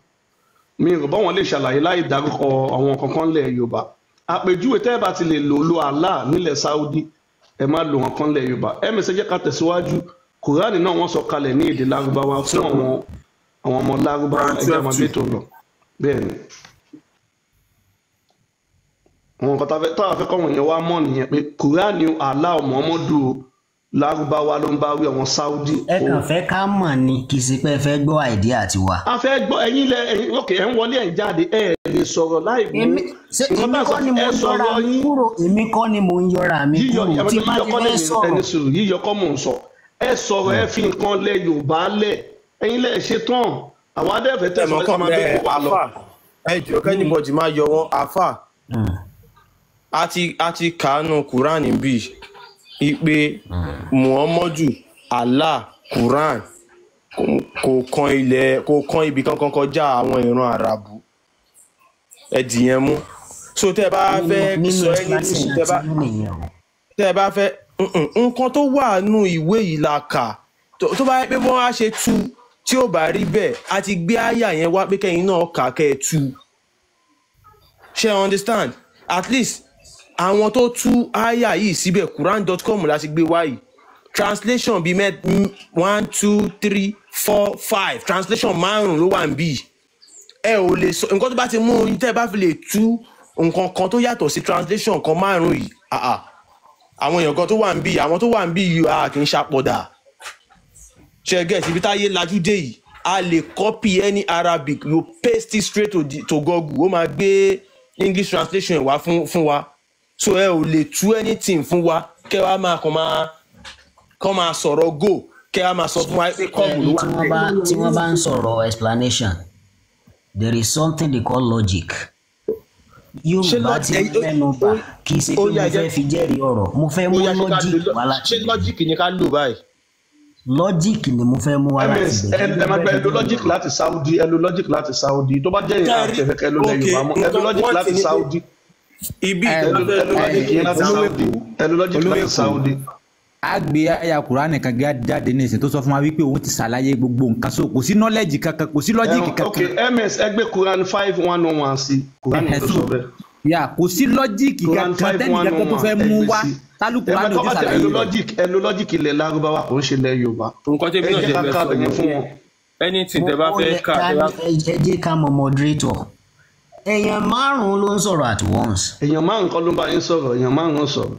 Mi ò bọ́ wọn lè ṣàlàyé láì dárúkọ àwọn kankan lẹ̀ Yorùbá. Àpèjúwe tẹ́ ẹ bá ti lè lò, lo Allah nílẹ̀ Saudi, ẹ má lo wọn kan lẹ̀ Yorùbá. Ms ẹ jẹ́ ká tẹ̀síwájú. Quran náà wọ́n sọ kalẹ̀ ní èdè Lárúbáwá fún àwọn ọmọ Lárúbáwá. Quran Ẹ jẹ́ àmọ́ 12:2. bí tó lọ bẹ́ẹ̀ ni àwọn nǹkan tá a fẹ́ kọ́wọn yẹn wá mọ̀ nìyẹn pé Kùránì Allah Muhammadu o, Lárúbáwá ló ń bá wí, àwọn Saudi Ẹ o. kàn fẹ́ ká mọ̀ ni, kì í ṣe pé ẹ fẹ́ gbọ́ àìdíà tiwa. A fẹ́ gbọ́ ẹ̀yin lẹ ẹ̀yin òkè, ẹ̀ ń wọlé, ẹ̀ ń jáde, ẹ̀ lè sọ̀rọ̀ láì mú Èmi ṣé nǹkan èmi tá a sọ. kọ́ ni mo Ẹ ń yọra sọ̀rọ̀ mi yín kúrò, èmi kọ́ ni mo ń yọra mi yíyọ kúrò tí bá yíyọ ti kọ́ fẹ́ lẹ́yìn sọ̀rọ̀. ẹni sùúrù, yíyọ kọ́ mò ń sọ. Ẹ sọ̀rọ̀, ẹ fi nǹkan lẹ Yorùbá lẹ̀, ẹ̀yin lẹ ṣe tán, àwa dẹ́fẹ̀ẹ́ Ẹ mọ̀ tẹ̀síwájú ká kàn máa ẹ bẹ́ẹ̀ wà lọ. àáfà, ẹ jọ, kẹ́nìbọ̀dì máa yọ wọn, àáfà. A ti kàánú Quran bí ipe Muhammadu, Allah, Quran kò kan ilẹ̀, kò kan ibì kankan kọjá àwọn ìran Àràbù. Ẹ dìyẹn mú. So tẹ́ ẹ bá Nínú fẹ́ nínú sọ anything, explanation tẹ́ tí bá yín nìyẹn o. tẹ́ ẹ bá fẹ́ nǹkan tó wà nù ìwé yìí la kà. Tó bá yẹ pé wọ́n á ṣe tú, tí ò bá rí bẹ́ẹ̀, a ti gbé àyà yẹn wá pé kẹ́yìn náà kà kẹ́ ẹ tú, ṣe ẹ understand? At least àwọn tó tú àyà yìí síbẹ̀, quran.com la ti gbé wá yìí, translation bíi 1, 2, 3, 4, 5 translation márùn ló wà níbí. Ẹ ò lè sọ nǹkan tó bá ti mú yín tẹ́ ẹ bá fi lè tú nǹkan kan tó yàtọ̀ sí translation kan márùn yìí. Ah, ah, àwọn èèyàn kan tó wà níbí, àwọn tó wà níbí yìí, a kì í ṣàpọ̀dà ṣe get ibi táyé lajú dé yìí. A lè copy any Arabic, you paste it straight to Google, ó máa gbé English translation wá fún wa. So ẹ ò lè tú anything fún wa kẹ wá máa kàn máa kàn máa sọ̀rọ̀ go, kẹ wá máa sọ fún wa pé kọ́ọ̀mù Ẹni ló wà tí wọ́n níbẹ̀. bá tí wọ́n bá ń sọ̀rọ̀ explanation, there is something they call logic. Ṣé Yorùbá tí lọ mo mẹ́nu bà, kì í ṣe ó pé mo yá fẹ́ jẹ́ fi jẹ́rìí ọ̀rọ̀, mo fẹ́ ó mú yá, ṣé ká logic lo wá láti ṣé ibẹ̀. logic ni ká lò báyìí? Logic ni mo fẹ́ mú wá láti Ms ibẹ̀, ẹ kì í ṣe ẹ máa pé gba mo ẹ lo fẹ́ fi jẹ́rìí logic ọ̀rọ̀. láti Saudi, ẹ lo logic láti Saudi. Tó bá jẹ́ ìyẹn Tẹ́rí àti ẹ̀fẹ̀kẹ́ ló lẹ ok, Yorùbá mọ́, ẹ lo nǹkan logic wọ́n ti láti ní pé Saudi, ibi Ẹ ẹ lo ìtẹ́ bá fẹ́ ẹ lo lò logic ní yẹn láti example. Saudi, ẹ lo logic Olówó láti Èkó, Saudi. a gbé àyà Kùránì kan jáde nísìnyí tó sọ fún wa wípé òun ti ṣàlàyé gbogbo nǹkan, so kò sí knowledge kankan, kò sí logic Ẹ̀hún ok, kankan. Ms ẹ gbé Quran 5:101 sí. Quran Ẹ̀hẹ̀, ló so sọ bẹ́ẹ̀. yà kò sí logic Quran kankan five tẹ́nì one kankan oh tó one fẹ́ ẹ mú gbé wá sí. tálùkù Ẹ máa Kùránì ò tọ́ ti bá tẹ ẹ ṣàlàyé lo rẹ̀. logic, ẹ lo logic ilẹ̀ Lárúbáwá, kò ń ṣe ilẹ̀ Yorùbá. Nǹkan tẹ́mi Ẹ náà jẹ́ ṣe ká fẹ́ ká sọ bẹ̀yẹn fún nìyẹn. wọn. Anything Mo tẹ́ bá ó fẹ́ yẹ kà ká tẹ́ bá ẹ jẹ́ ká mọ moderator. Èèyàn márùn-ún ló ń sọ̀rọ̀ at once. Èèyàn márùn kan ló ń bá yín sọ̀rọ̀, èèyàn márùn sọ̀rọ̀.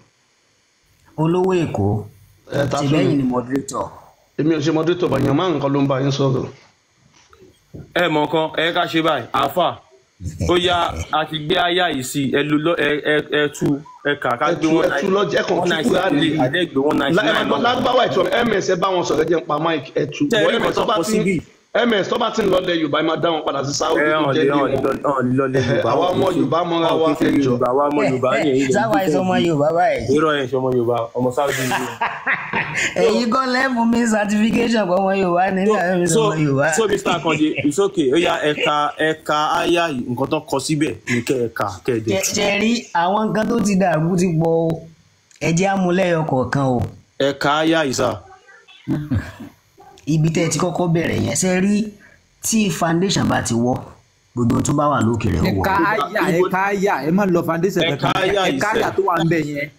Olówó Èkó, Ẹ ta tún tìlẹ́yìn ni ni moderator. Èmi ò ṣe moderator bá, èèyàn márùn kan ló ń bá yín sọ̀rọ̀. Ẹ mọ̀ nǹkan ẹ ká ṣe báyìí, àáfà, ó yá, a ti gbé àyà yìí sí, ẹ lo ẹ ẹ ẹ tú, ẹ kà ká Ẹ gbé tú one ẹ tú lọ́jì, ẹ kàn one tú ninety Kùránì three yìí. àdẹ́gbẹ̀ one ninety Ẹ máa nine gbọ́ náà. Lárúbáwá ìtura. Ms ẹ bá wọn sọ̀rọ̀, ẹ jẹ́ n pa mic, ẹ tú. Tẹ́ ẹ Bọ́ rí ms nǹkan tó tó bá kọ ti síbí. Ms tó bá ti ń lọ ilẹ̀ Yorùbá, ẹ máa dá wọn padà sí Saudi Ẹ tó hàn jẹ́ lè ilé hàn wọn. lè lọlé Yorùbá. Àwa ọmọ Yorùbá mọ́ra wa, Wọn kì í ṣe ẹ jọ. Yorùbá, àwa ọmọ Yorùbá ní èyí lè Sáwà ìsọmọ Yorùbá báyìí. Irọ́, ẹ̀ ṣe ọmọ Yorùbá, ọmọ Saudi ni. Ẹ̀yin gan lẹ́fún mi certification pé ọmọ Yorùbá ní ní àwọn mi So sọmọ Yorùbá. so Mr. Akande, it's okay. Ó yá, ẹ̀ka ẹ̀ka áyá yìí, nǹkan tó kọ síbẹ̀ ní kẹ́ ẹ̀ka kẹ́ẹ̀dẹ̀ tú. Ṣe rí àwọn nǹkan tó ti dàrú ti pọ̀ o, ẹ jẹ́ amúlẹ́yọ kọ̀ọ̀kan o. Ẹ̀ka áyá yìí sà. Ibi tẹ́ ẹ ti kọ́kọ́ bẹ̀rẹ̀ yẹn, ṣe rí tí foundation bá ti wọ́, gbogbo tó bá wà lókè rẹ̀ ó wọ́. Ẹ̀ka àyà, ẹ̀ka àyà, ẹ má lọ foundation Ẹ̀ka kankan. áyá yìí Ẹ̀ka àyà sẹ́. tó wà ń bẹ̀ yẹn.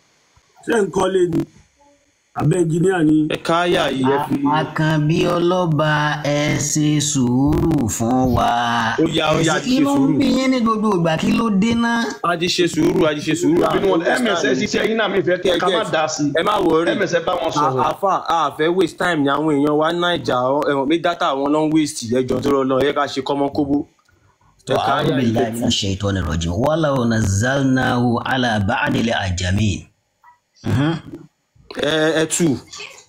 Ṣé nǹkan lè ní abẹ́ ẹnjìníà ni? Ẹ̀ka áyá yìí ẹ fi. Àkànbí ọlọ́ba, ẹ ṣe sùúrù fún wa. Ó yá, ó Ẹ yá, ṣe a ti kí ṣe ló ń sùúrù. bí yín ní gbogbo ìgbà, kí ló dé náà? A ti ṣe sùúrù, a ti ṣe sùúrù. Bínú wọn, ms ẹ ṣiṣẹ́ yín náà, mi fẹ́ Kẹ́ ẹ ká má get. dá sí Ẹ má worry. i. Ms ẹ bá wọn sọ̀rọ̀. Àfà, a fẹ́ waste time ní àwọn èèyàn wa Naija, ẹ̀wọ̀n pé data àwọn ló ń waste, ẹjọ́ tó lọ lọ ẹ ká ṣe kọ́mọ kóbó. Ẹ̀ka أعوذ áyá yìí بالله kẹ́ من tú. الشيطان الرجيم ولو نزلناه على بعض الأعجمين. Ẹ tú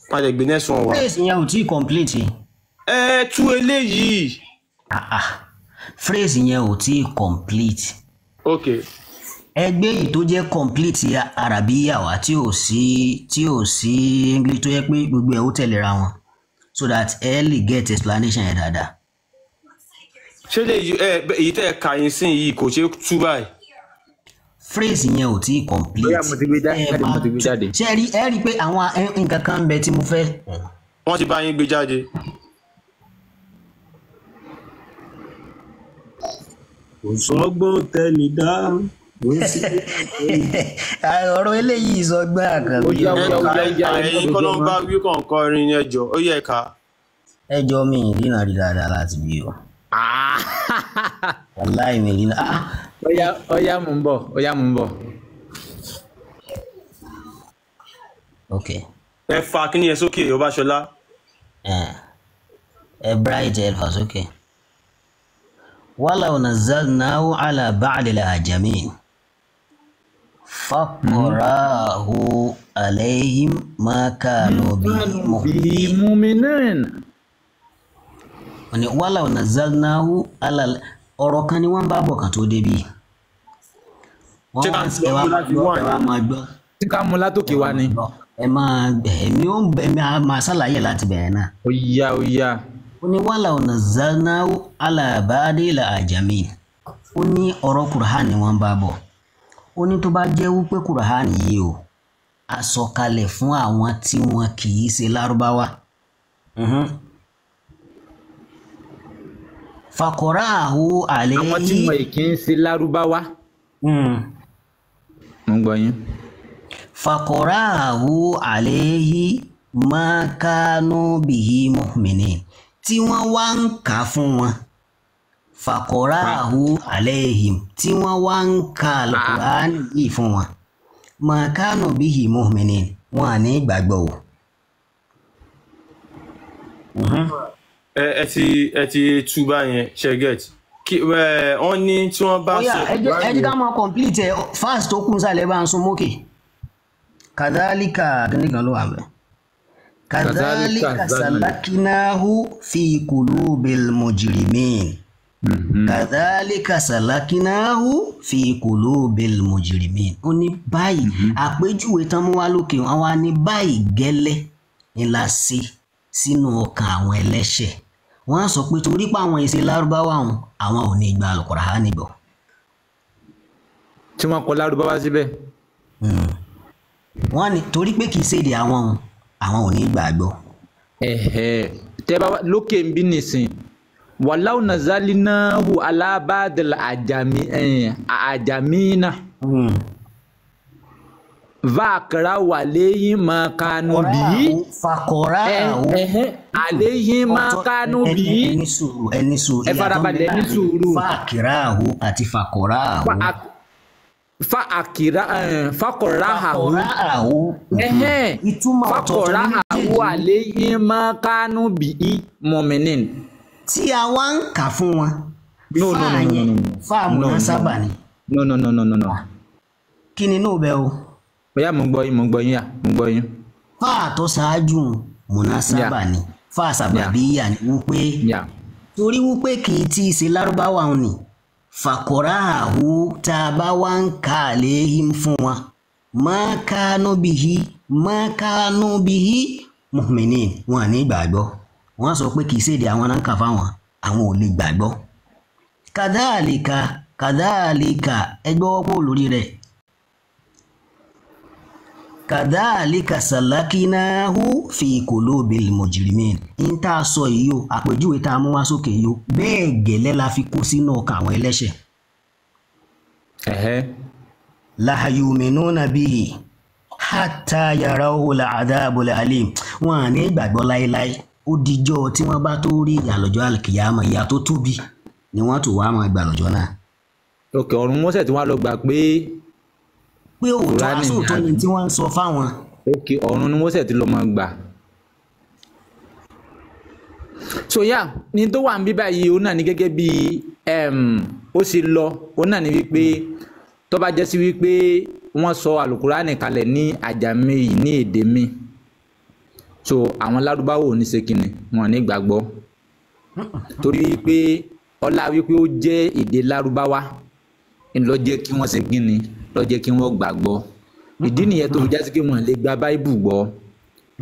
padà gbé next one wá. Phrase yẹn ò tí complete. Ẹ tú eléyìí. Ah ah. Phrase yẹn ò tí complete. Ok. Ẹgbẹ́ yìí tó jẹ́ complete Arabiya wa tí ò sí English, tó yẹ pé gbogbo ẹ̀ ó tẹ̀léra wọn, so that ẹ lè get explanation yẹn dáadáa. Ṣé lè ẹ èyí tẹ́ ẹ kà yín sí yìí kò ṣeé tú báyìí? Phrase yẹn ò tí complete. Bóyá mo ti gbé Ẹ jáde, bá mo ti gbé tú jáde. ṣé ẹ rí pé àwọn nǹkan kan ń bẹ tí mo fẹ́. Wọ́n ti bá yín gbé jáde. Kò sọ́gbọ́n tẹ́lẹ̀ dá, kò sí. Ọ̀rọ̀ eléyìí sọgbọ́n Ó Àkànbí yá, ó yá, ó Ẹ̀ka yá, ó yá, ẹ má ẹ̀yin kọ́ rojọ́ ló ń mọ́. bá wí kọ̀ọ̀kan rin ẹjọ́, ó yẹ ẹ̀ka. Ẹ jọ, mi ìrìnà rí dáadáa láti bí o, wàláì mi ìrìnà ah. Ó yá, ó yá, mò ń bọ̀, ó yá, mò ń bọ̀. Ok. Ẹ fa kíní yẹn sókè, Ọbaṣọlá. Ẹ bright, ẹ fà sókè. Walaw nazzalnahu ala ba'dil ajamin faqarahu alayhim ma kanu bihi Bihi mu'minin. Wọ́n ní walaw nazzalnahu ala, ọ̀rọ̀ kan ni wọ́n bá bọ̀ kan tó débi. Wọ́n Ṣé ká wá lọ ẹ wá mú máa láti gbọ́, one ẹ wá ni? máa gbọ́, Tí ká mú látòkè wá ni. ẹ máa ẹ̀mí ó ń bẹ, ẹ̀mí á máa ṣàlàyé láti bẹ̀rẹ̀ náà. Ó yá, ó yá. Ó ní walaw nazzalnahu ala ba'dil ajamin. Ó ní ọ̀rọ̀ Kùránì ni wọ́n bá bọ̀. Ó ní tó bá jẹ́ wípé Kùránì yìí o, a sọ̀kalẹ̀ fún àwọn tí wọn kì í ṣe Lárúbáwá. Faqara'ahu Àwọn tí alayhi wọn kì í ṣe Lárúbáwá. Mo ń gbọ́ yín. Faqara'ahu alayhi ma kanu bihi mu'minin, tí wọ́n wá ń kà á fún wọn. Faqara'ahu alayhim, tí wọ́n wá ń ka Al-Qur'an yìí fún wọn. Ma kanu bihi mu'minin, wọn à ní gbàgbọ́ o. Ẹ ti tú báyẹn, ṣe get kí ẹ wọ́n ní tí wọ́n bá Ó yá, sọ ẹ jẹ́ ká máa complete ẹ fast, tó kún sálẹ̀ bá ń sún mókè. Kadhalika kíní kan ló wà bẹ́ẹ̀. Kazalika Kadhalika zalna. salakinahu fi qulubil mujrimin. Kadhalika salakinahu fi qulubil mujrimin. Ó ní báyìí àpèjúwe tán mú wá lókè wọn wá ní báyìí gẹ́lẹ́ ni la ṣe sínú ọkàn àwọn ẹlẹ́ṣẹ̀. Wọ́n á sọ pé torí pé àwọn èsì Lárúbáwá wọn, àwọn ò ní gba Al-Qur'ani gbọ́. Tí wọ́n kọ Lárúbáwá síbẹ̀. Wọ́n ní torí pé kì í ṣèdè àwọn òun, àwọn ò ní gbàgbọ́. Ẹ̀hẹ̀. Tẹ́ bá wá lókè ń bí nìsín. Wàláwù nazalinahu ala ba'dil ajami ajamina. Vaakara wàléyìn máa kanu bìí. Fakọ̀ráhù Àléyìn máa kanu bìí. Ẹni sùúrù, ẹni sùúrù. Ẹ farabalẹ̀, ní sùúrù. Fàkìráhù àti fàkọ̀ráhù. Fa akira fakọ̀ráhù. Fàkọ̀ráhù. Ẹ̀hẹ́n. Ìtumọ̀ ọ̀tọ̀ọ̀tọ̀ ní Fakọ̀ráhù méjèèjì. àléyìn máa kanu bìí mọ̀mìnín. Tí a wá ń kà fún wọn. No, no, Fáà no, no, yẹn no, no. fáà No, no, múnásábà ni. No, no, no, no, no, no. Kí ni inú bẹ o? Bóyá mo ń gbọ́ yín, mo ń gbọ́ yín yà, mo ń gbọ́ yín. Fáà tó ṣáájú múnásábà ni. Fáà sábàbíyà ni wípé Torí wípé kì í tí í ṣe lárúbáwá òun ni fàkọ́rà àhú tá a bá wá ń kà á léhìm fún wa má kánú bihi má kánú bihi mu'minin, wọn à ní gbàgbọ́. Wọ́n sọ pé kì í ṣèdè àwọn náà ń kà fáwọn, àwọn ò lè gbàgbọ́. Kàdáàlìkà kàdáàlìkà ẹgbẹ́ wọ́pọ̀ lórí rẹ̀. Kàdáàlìkà sàlákínáhù fi kulubil mujrimin. N tá a sọ yìí o, àpèjúwe tá a mú wá sókè yìí o, bẹ́ẹ̀ gẹ́lẹ́ la fi kó sínú ọkàn àwọn ẹlẹ́ṣẹ̀. La yu'minuna bihi hatta yarawul adhabul alim. Wọn à ní gbàgbọ́ láéláé, ó dijọ́ tí wọ́n bá tó rí ìyà lọ́jọ́ àlùkìyámà, ìyà tó tóbi ni wọ́n tó wá máa gbà lọ́jọ́ náà. Ok, ọ̀run wọ́n sẹ̀ tí wọ́n á lọ gbà pé pé òótọ́ Kùránì ni aṣóòótọ́ ni àbí? tí wọ́n ń sọ fáwọn. Ok, ọ̀run ni wọ́n sẹ̀ tí lọ máa gbà. So yeah, ní tó wà ń bí báyìí òun náà ní gẹ́gẹ́ bí ó ṣe lọ, òun náà ní wípé tó bá jẹ́ sí wípé wọ́n sọ àlùkùránì kalẹ̀ ní àjàmí yìí ní èdè mi, so àwọn lárúbáwò ò ní ṣe kinní, wọn ò ní gbàgbọ́, torí wípé ọlá wípé ó jẹ́ èdè lárúbáwá ń lọ jẹ́ kí wọ́n ṣe kinní, lọ jẹ́ kí wọ́n gbàgbọ́. Ìdí nìyẹn tó fi já sí pé wọn lè gba báíbù gbọ́,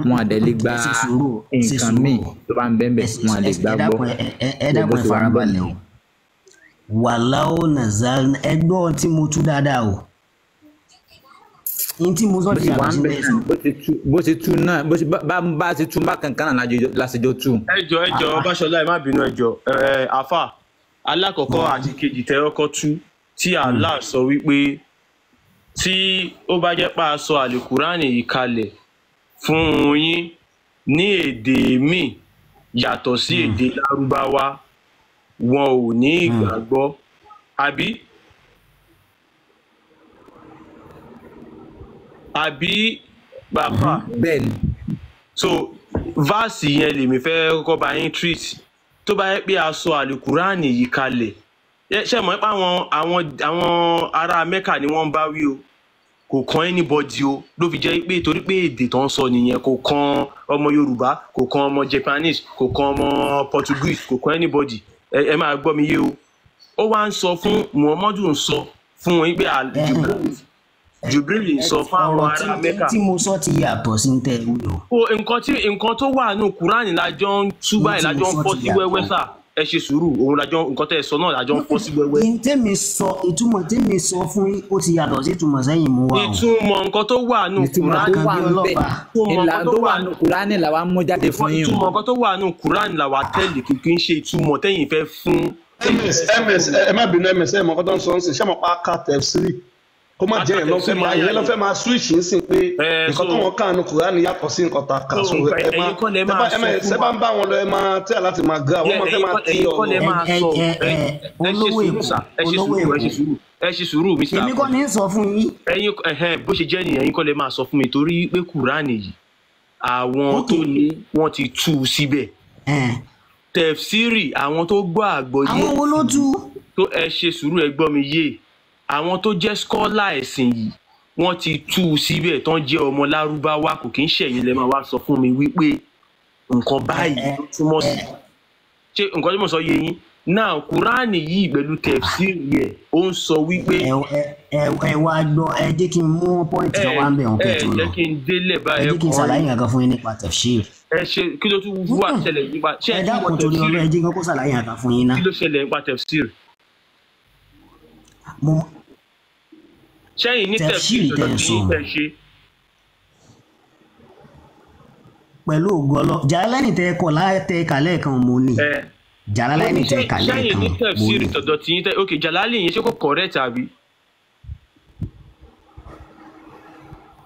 wọn àdẹ lè gba Ẹ ṣe sùúrù, ṣe nǹkan sùúrù. míì tó bá ń bẹ́ẹ̀ Ẹ bẹ́ẹ̀, wọn lè ẹ gbàgbọ́. dákun, ẹ So bó dákun, ẹ ṣe wà ń bẹ́ẹ̀ farabalẹ̀ o. Wàláwò nàzàl, ẹ gbọ́ tí mo tú dáadáa o. N tí mo sọ bó ti ṣe wà yàtọ̀ ń sí bẹ́ẹ̀ tẹ́ ẹ sọ. náà, bó ṣe tú náà, bó ṣe bá ṣe tú bákan kan náà láṣejọ tú. Ẹ jọ ẹ jọ Ọbaṣọlá, ẹ má bínú, ẹ jọ ẹ àfà alákọ̀ọ́kọ́ àti kejì tẹ ọkọ tú tí Allah sọ wípé tí ó bá jẹ́ pé a sọ àlùkùránì yìí kalẹ̀ fún yín ní èdè míì yàtọ̀ sí èdè lárúbáwá, wọn ò ní ìgbàgbọ́, àbí àbí bàbá? Bẹ́ẹ̀ni. So vaasi yẹn lèmi fẹ́ kọ́kọ́ bá yín treat. Tó bá yẹ pé a sọ àlùkùránì yìí kalẹ̀, ṣe mọ̀ pé àwọn ará Mẹ́kà ni wọ́n ń bá wí o, kò kan anybody o, ló fi jẹ́ pé torí pé èdè tó ń sọ nìyẹn, kò kan ọmọ Yorùbá, kò kan ọmọ Japanese, kò kan ọmọ Portuguese, kò kan anybody. Ẹ máa gbọ́ mi yé o. Ó wá ń sọ fún Muhammadu, ń sọ fún wọn pé Jubril ń sọ fún àwọn Ọ̀rọ̀ tí ará Mẹ́kà. tí mo sọ ti yàtọ̀ sí tẹ́ ẹ wí o. O nǹkan tí nǹkan tó wà nù Kúránì lájọ ń tú N báyìí, tí mo lájọ ń sọ fọ́ ti sí wẹ́wẹ́ yàtọ̀. sà, ẹ ṣe sùúrù, òun lájọ nǹkan tẹ́ ẹ sọ náà lájọ ń fọ́ sí wẹ́wẹ́. N tẹ́mi sọ, ìtumọ̀ tẹ́mi sọ fún yín ó ti yàtọ̀ sí ìtumọ̀ sẹ́yìn mú wa o. Ìtumọ̀ nǹkan tó wà nù Ìtumọ̀ tó Kúránì wà Àkànbí ń bẹ̀ ọlọ́ba. ìtumọ̀ ìlà nǹkan tó tó wà wà nù Kùránì làwa mú jáde fún yín o. ìtumọ̀ nǹkan tó wà nù Kúránì làwa tẹ́lẹ̀, kì í ṣe ìtumọ̀ tẹ́yìn fẹ́ fún ms ms ẹ má bínú, ms ẹ mọ nǹkan tó ń sọ ń sìn, ṣé mo pa ká tẹfsiri kó má jẹ́ ìyẹn ló fẹ́ máa ìyẹn ló fẹ́ máa switch ń sìn pé ẹ nǹkan so tó wọn kà ní Kùránì yàtọ̀ sí nǹkan tá a kà. so So nǹkan ẹ má ẹ̀yin kọ́ lẹ ẹ bá máa ẹ sọ má fún ṣe wa bá ń bá wọn lọ, ẹ máa tẹ́ láti máa gra wọ́n yẹ máa fẹ́ ẹ̀yin máa kọ́ tí ẹ̀yin kọ́ lẹ ọ̀rọ̀. máa Ẹ sọ ẹ ẹ ẹ ẹ ṣe olówó sùúrù Èkó, sà, ẹ ṣe olówó sùúrù, ẹ Èkó. ṣe sùúrù, ẹ ṣe sùúrù Mr. Èmi kọ́ Akànbí. ni ń sọ fún yín. Ẹ̀yin ẹhẹn bó ṣe jẹ́ nìyẹn, ẹ̀yin kọ́ lẹ máa sọ fún mi torí pé Kùránì yìí àwọn Ok. tó ní wọ́n ti tú u síbẹ̀. Tẹ̀fsírì àwọn tó gbọ́ àgbọ́yé Àwọn wo ló tú? tó ẹ ṣe sùúrù, ẹ gbọ́ mi yé, àwọn tó jẹ́ skọ́là ẹ̀sìn yìí wọ́n ti tú u síbẹ̀, tán jẹ́ ọmọ lárúbáwá, kò kí ń ṣẹ̀yìn lẹ máa wá sọ fún mi wípé nǹkan báyìí ló túmọ̀ sí. Ṣé nǹkan tí mo sọ yé yín náà? Kúránì yìí pẹ̀lú tẹ̀fsírì ẹ̀ ó ń sọ wípé Ẹ ẹ ẹ wá gbọ́, ẹ jẹ́ kí n mú pọ́ìntì ẹ kan wá ń bẹ̀ wọn ẹ kẹ́ tó jẹ́ lọ. kí n délẹ̀ Ẹ báyìí, ẹ jẹ́ kí n kàn ṣàlàyé nǹkan fún yín nípa tafsir. Ẹ ṣe kí ló tún wà ṣẹlẹ̀ nípa ṣé Ẹ ẹ túmọ̀ dákun torí tẹ̀fsírì? Ọlọ́run, ẹ jẹ́ kí n kọ́kọ́ ṣàlàyé nǹkan fún yín ná. Kí ló ṣẹlẹ̀ nípa tẹ̀fsírì? Mo Ṣẹ́yìn ní tafsir tẹ̀fsírì tẹ́ tọ̀dọ̀ ẹ tí sọ yín tẹ̀ ṣe pẹ̀lú ògo Ọlọ́run. Jàlálẹ́nì tẹ́ ẹ kọ̀ látẹ̀ kàlẹ́ kan mo ní. ẹ mo Jàlálẹ́nì ní tẹ́ ẹ kàlẹ́ ṣẹ́yìn kan ní mo tẹ̀fsírì ní. tọ̀dọ̀ tí yín tẹ̀ ok Jàlálì yẹn ṣé kò correct àbí?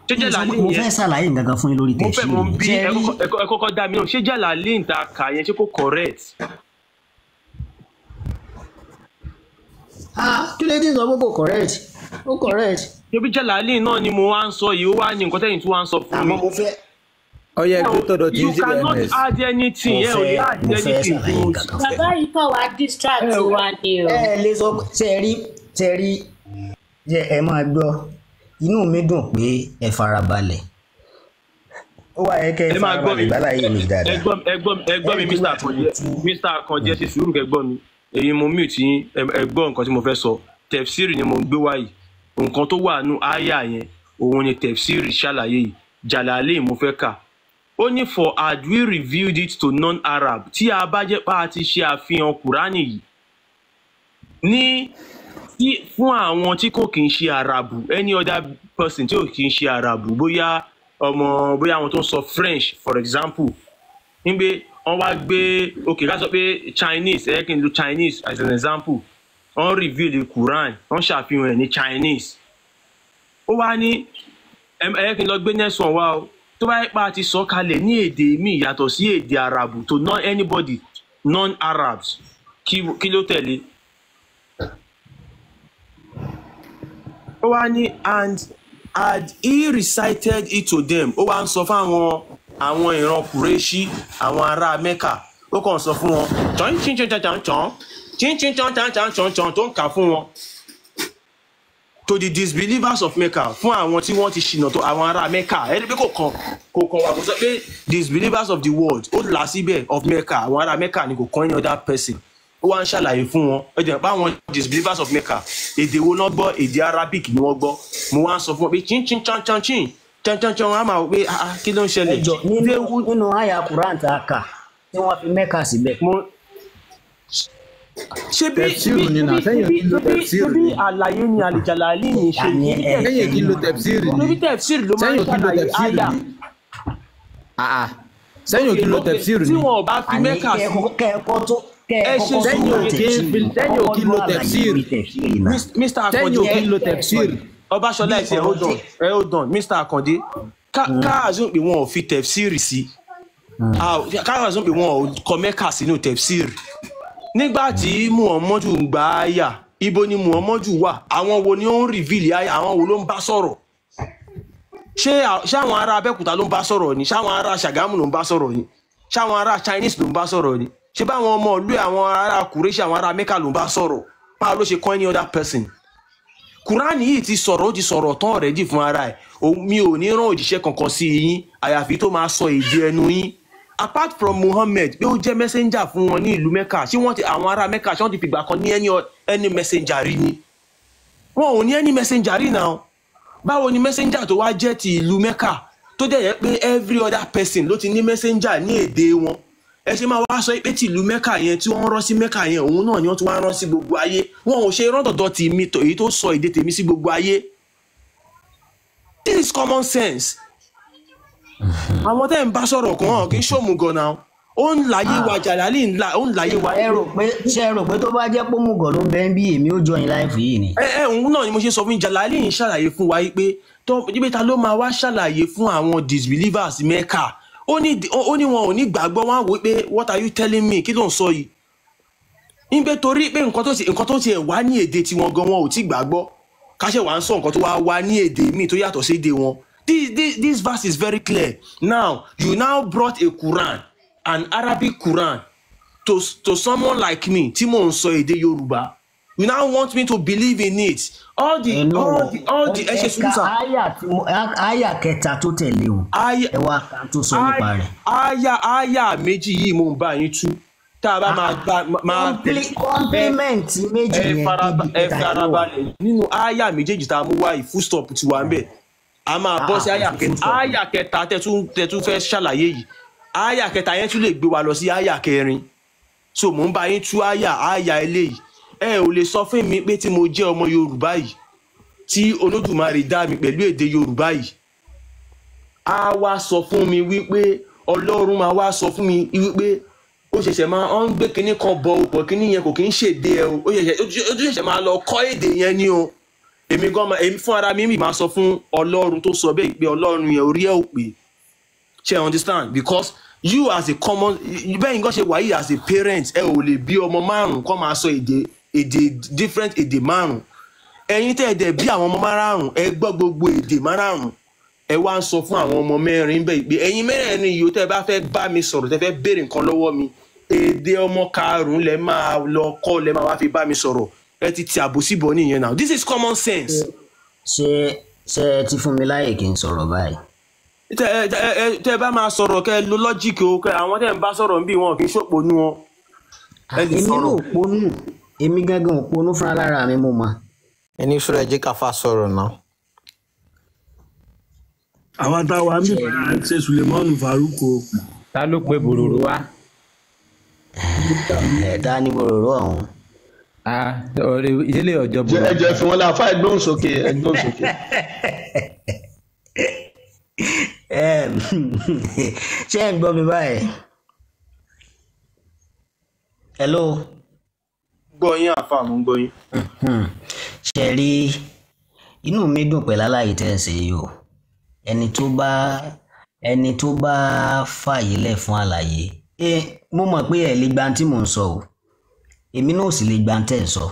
Ṣé Kí n sọ pé Jàlálì mo yẹn fẹ́ ṣàlàyé nǹkan kan fún yín lórí mo fẹ́ tafsir mo ń yẹn. bí Ṣé ẹ rí kọ́kọ́ ẹ kọ́kọ́ dá mi náà, ṣé Jàlálì ń ta kà yẹn ṣé kò correct? Ah, kí ló dé sọ pé kò correct? Ó correct. Ṣebí Jàlálì náà ni mo wá ń sọ yìí, ó wá ní nǹkan tẹ́yìn tí wọ́n á ń sọ fún Àmọ́ mi. mo fẹ́ Ọyẹ ẹgbẹ́ tọ̀dọ̀ tí You ń síbẹ̀ cannot ms. add anything, mo ẹ ò lè fẹ́ add mo fẹ́ anything ṣàlàyé to nǹkan kan fún Bàbá yìí kàn wá distract ẹ wa ni o. ẹ lè sọ pé ṣe rí ṣe rí ẹ máa gbọ́, inú mi dùn pé ẹ farabalẹ̀. Ó wá yẹ kẹ́ ẹ Ẹ máa gbọ́ farabalẹ̀ mi. gbálàyé mi Ẹ dáadáa. gbọ́, ẹ gbọ́, ẹ gbọ́ Ẹ mi, rí pé Mr. nígbà tí mo Akànjí. tú Mr. Akànjí, ẹ ṣe sùúrù kẹ́ gbọ́ mi. Èyí mo mute yín, ẹ gbọ́ nǹkan tí mo fẹ́ sọ. Tẹ̀fsírì ni mo ń gbé wá yìí. Nǹkan tó wà nù áyà yẹn, òun ni tẹ̀fsírì ṣàlàyé yìí. Jàlálẹ̀ mo fẹ́ kà. Ó ní, "For had we revealed it to non-Arab," tí a bá jẹ́ pé a ti ṣe àfihàn Kùránì yìí ní tí fún àwọn tí kò kì í ṣe Arabu, any other person tí ò kì í ṣe Arabu, bóyá ọmọ, bóyá àwọn tó ń sọ French, for example, nígbé wọ́n wá gbé, okay, ká sọ pé Chinese, ẹ kí n lo Chinese as an example, wọ́n reveal the Quran, wọ́n ṣàfihàn ẹ̀ ní Chinese. Ó wá ní, ẹ kí n lọ gbé next one wá o. Tó bá yẹ pé a ti sọ kalẹ̀ ní èdè míì yàtọ̀ sí èdè Arabu to non anybody, non-Arabs, kí ló tẹ̀lé? Ó wá ní, "And had he recited it to them," ó wá ń sọ fáwọn àwọn ìran Kùrẹ́ṣí, àwọn ará Mẹ́kà, ó kàn sọ fún wọn chọ́n chín chín chan chan chọ́n chín chín chan chan chan chọ́n chọ́n tó ń kà fún wọn, to the disbelievers of Mecca, fún àwọn tí wọ́n ti ṣìnà tó àwọn ará Mecca. Ẹni pé kò kàn wà, kò sọ pé disbelievers of the world, ó là síbẹ̀ of Mecca, àwọn ará Mecca ni, kò kàn any other person. Ó wá ń ṣàlàyé fún wọn. Ẹ jẹ́ pé àwọn disbelievers of Mecca, èdè wo náà gbọ́? Èdè Arabic ni wọ́n gbọ́. Mo wá ń sọ fún wọn pé chin chin chan chan chin chan chan chan, á máa wò pé, ah ah, kí ló ń Ẹ ṣẹlẹ̀? jọ, nínú àyà Quran tá a kà tí wọ́n fi Mẹ́kà síbẹ̀. Ṣe bí Tẹ̀fsíìrù bí ni nà, bí sẹ́yìn ò bí kí ń lo bí tẹ̀fsíìrù bí ni. Àlàyé ni àlìjàlálì ní ṣe. Àní ẹ Sẹ́yìn ò kí ń lo tẹ̀fsíìrù ni. Ṣebí tẹ̀fsíìrù ló máa ń Sẹ́yìn ò kí ń lo ṣàlàyé tẹ̀fsíìrù àyà. ni. Ah ah. Sẹ́yìn ò kí ń lo Ok, tẹ̀fsíìrù tí ni. wọn ò bá fi Àní Mẹ́kà sí kẹ́ẹ̀kọ́ tó ẹ kẹ́ẹ̀kọ́ ṣe kọ́kọ́ Sẹ́yìn tó ò kí ń fi tẹ̀fsíìrì sẹ́yìn ò kọ́kọ́ kí ń lo gbọ́ àlàyé tẹ̀fsíìrù. lórí tẹ̀fsíìrì náà. Mr. Sẹ́yìn ò Akànjí, kí ń lo tẹ̀fsíìrù. Ọbaṣọlá, ẹ ti ẹ hold on, ẹ hold on, Mr. Akànjí. Ká assume pé wọn ò fi tẹ̀fsíìrì sí. Ah, ká assume pé wọn ò kọ Mẹ́kà sínú tẹ̀fsíìrì. Nígbà tí Muhammadu ń gba àyà, ibo ni Muhammadu wà? Àwọn wo ni ó ń reveal àyà? Àwọn wo ló ń bá sọ̀rọ̀? Ṣé àwọn ará Abẹ́òkúta ló ń bá sọ̀rọ̀ ni? Ṣáwọn ará Ṣàgámù ló ń bá sọ̀rọ̀ ni? Ṣáwọn ará Chinese ló ń bá sọ̀rọ̀ ni? Ṣé báwọn ọmọ ìlú ẹ̀, àwọn ará Kùrẹ́ṣì, àwọn ará Mẹ́kà ló ń bá sọ̀rọ̀? Báwo ló ṣe kọ́ any other person? Kùránì yìí ti sọ̀rọ̀, ó ti sọ̀rọ̀ tán already fún ara ẹ̀. Mi ò ní rán òjíṣẹ́ kankan sí yín àyàfi tó máa sọ èdè ẹnu yín. Apart from Muhammad, pé ó jẹ́ messenger fún wọn ní ìlú Mẹ́kà, ṣé wọ́n ti, àwọn ará Mẹ́kà, ṣé wọ́n ti fìgbà kan ní any messenger rí ni? Wọn ò ní any messenger rí náà. Báwo ni messenger tó wá jẹ́ ti ìlú Mẹ́kà, tó dẹ̀ yẹ pé every other person ló ti ní messenger ní èdè wọn, ẹ ṣe máa wá sọ pé ti ìlú Mẹ́kà yẹn tí wọ́n rán sí Mẹ́kà yẹn, òun náà ni wọ́n tún wá rán sí gbogbo ayé? Wọn ò ṣe rán dọ̀dọ̀ tèmi tó èyí tó sọ èdè tèmi sí gbogbo ayé. This is common sense. Àwọn tẹ́ ń bá sọ̀rọ̀ kan hàn kí n ṣòmùgọ̀ náà, ó ń láyé wa jàlálì ńlá, ó ń láyé wa. Ẹ rò pé, ṣé ẹ rò pé tó bá jẹ́ pé òmùgọ̀ ló ń bẹ ń bí, èmi ó join life yìí ni? Ẹ òun náà ni mo ṣe sọ fún Jàlálì ń ṣàlàyé fún wa yìí pé tó ibi ta ló máa wá ṣàlàyé fún àwọn disbelievers Mẹ́kà. Ó ní wọn ò ní gbàgbọ́, wọn á wò pé, "What are you telling me? Kí ló ń sọ yìí?" Nígbẹ́ torí pé nǹkan tó ti ẹ̀ wá ní èdè tiwọn gan, wọn ò tí gbàgbọ́, káṣẹ́ wàá ń sọ nǹkan tó wá wá ní èdè míì tó yàtọ̀ sí èdè wọn. This verse is very clear. Now you now brought a Quran, an Arabic Quran, to someone like me tí mò ń sọ èdè Yorùbá. You now want me to believe in it? All the No. all the all the ẹ ṣe sùúrù Ẹ̀ka sà. àyà tí mo àyà kẹta tó tẹ̀lé o, ẹ wá kan tó sọ nípa rẹ̀. Àyà méjì yìí mò ń bá yín tú, tá a bá máa gba máa Compliment méjì ẹ yẹn ibi ẹ kẹta ló wà. farabalẹ̀. Nínú àyà méjèèjì tá a mú wá yìí, full stop ti wà ń bẹ̀. A máa bọ́ sí àyà kẹta. Àyà kẹta tẹ́tún fẹ́ ṣàlàyé yìí, àyà kẹta yẹn tún lè gbé wa lọ sí àyà kẹrin. So mò ń bá yín tú àyà eléyìí. Ẹ ò lè sọ fún mi pé tí mo jẹ́ ọmọ Yorùbá yìí, tí Olódùmarè dá mi pẹ̀lú èdè Yorùbá yìí, á wá sọ fún mi wípé Ọlọ́run máa wá sọ fún mi wípé ó ṣẹ̀ṣẹ̀ máa ń gbé kinní kan bọ òpò, kinní yẹn kò kí ń ṣèdè ẹ o, ó ṣẹ̀ṣẹ̀ máa lọ kọ́ èdè yẹn ni o. Èmi gan èmi fún ara mi máa sọ fún Ọlọ́run tó sọ bẹ́ẹ̀ pé Ọlọ́run yẹn, orí ẹ̀ ò pé. Ṣe you understand? Because you as a common bẹ́ẹ̀ nǹkan ṣe wáyé, as a parent, ẹ ò lè bí ọmọ márùn-ún kọ́ máa sọ èdè different èdè márùn-ún. Ẹ̀yin tẹ́ ẹ dẹ̀ bí àwọn ọmọ márùn-ún, ẹ gbọ́ gbogbo èdè márùn-ún. Ẹ wá ń sọ fún àwọn ọmọ mẹ́rin bẹ́ẹ̀ pé ẹ̀yin mẹ́rẹ̀ẹ̀rin yìí ó, tẹ́ ẹ bá fẹ́ bá mi sọ̀rọ̀, tẹ́ fẹ́ béèrè nǹkan lọ́wọ́ mi, èdè ọmọ karùn-ún lẹ máa lọ kọ́, lẹ máa wá fi bá mi sọ̀rọ̀. Ẹ ti ti àbòsí bọ̀ nìyẹn now. This is common sense. Ṣé ẹ ti fún mi láyè kí n sọ̀rọ̀ báyìí? Tẹ bá máa sọ̀rọ̀ kẹ́ ẹ lo lọ́jíìkì o, kẹ́ àwọn tẹ́ ń bá sọ̀rọ̀ ń bí wọn kì í ṣòpònú wọn. Ẹ lè Èmi náà sọ̀rọ̀. ò ponú, èmi gángan ò ponú fúnra lára mi, mo mọ̀. Ẹni sọ̀rọ̀, ẹ jẹ́ ká fa sọ̀rọ̀ náà. Àwa tá a wà ń bí báyà ń ṣe Sulemanu Farouk o. Ta ló pe bòròrò wá? Ẹ ta ni bòròrò ọ̀hún? Ah, ọ̀rẹ́ ìdílé ọjọ́ Jẹ́- bòròrò. Ẹ jẹ́ fi wọn láfa, ẹgbọn sókè, ẹgbọn sókè. Em, ṣé ẹ̀ ń gbọ́ mi báyìí? Hello. Gbọ́ yín àfa, mo ń gbọ́ yín. Ṣe rí, inú mi dùn pẹ̀lú àlàyé tẹ́ ẹ ṣe yìí o. Ẹni tó bá fààyè lẹ̀ fún àlàyé, ẹ mo mọ̀ pé ẹ lè gba ohun tí mò ń sọ o, èmi náà ò sì lè gba ohun tẹ́ ẹ sọ,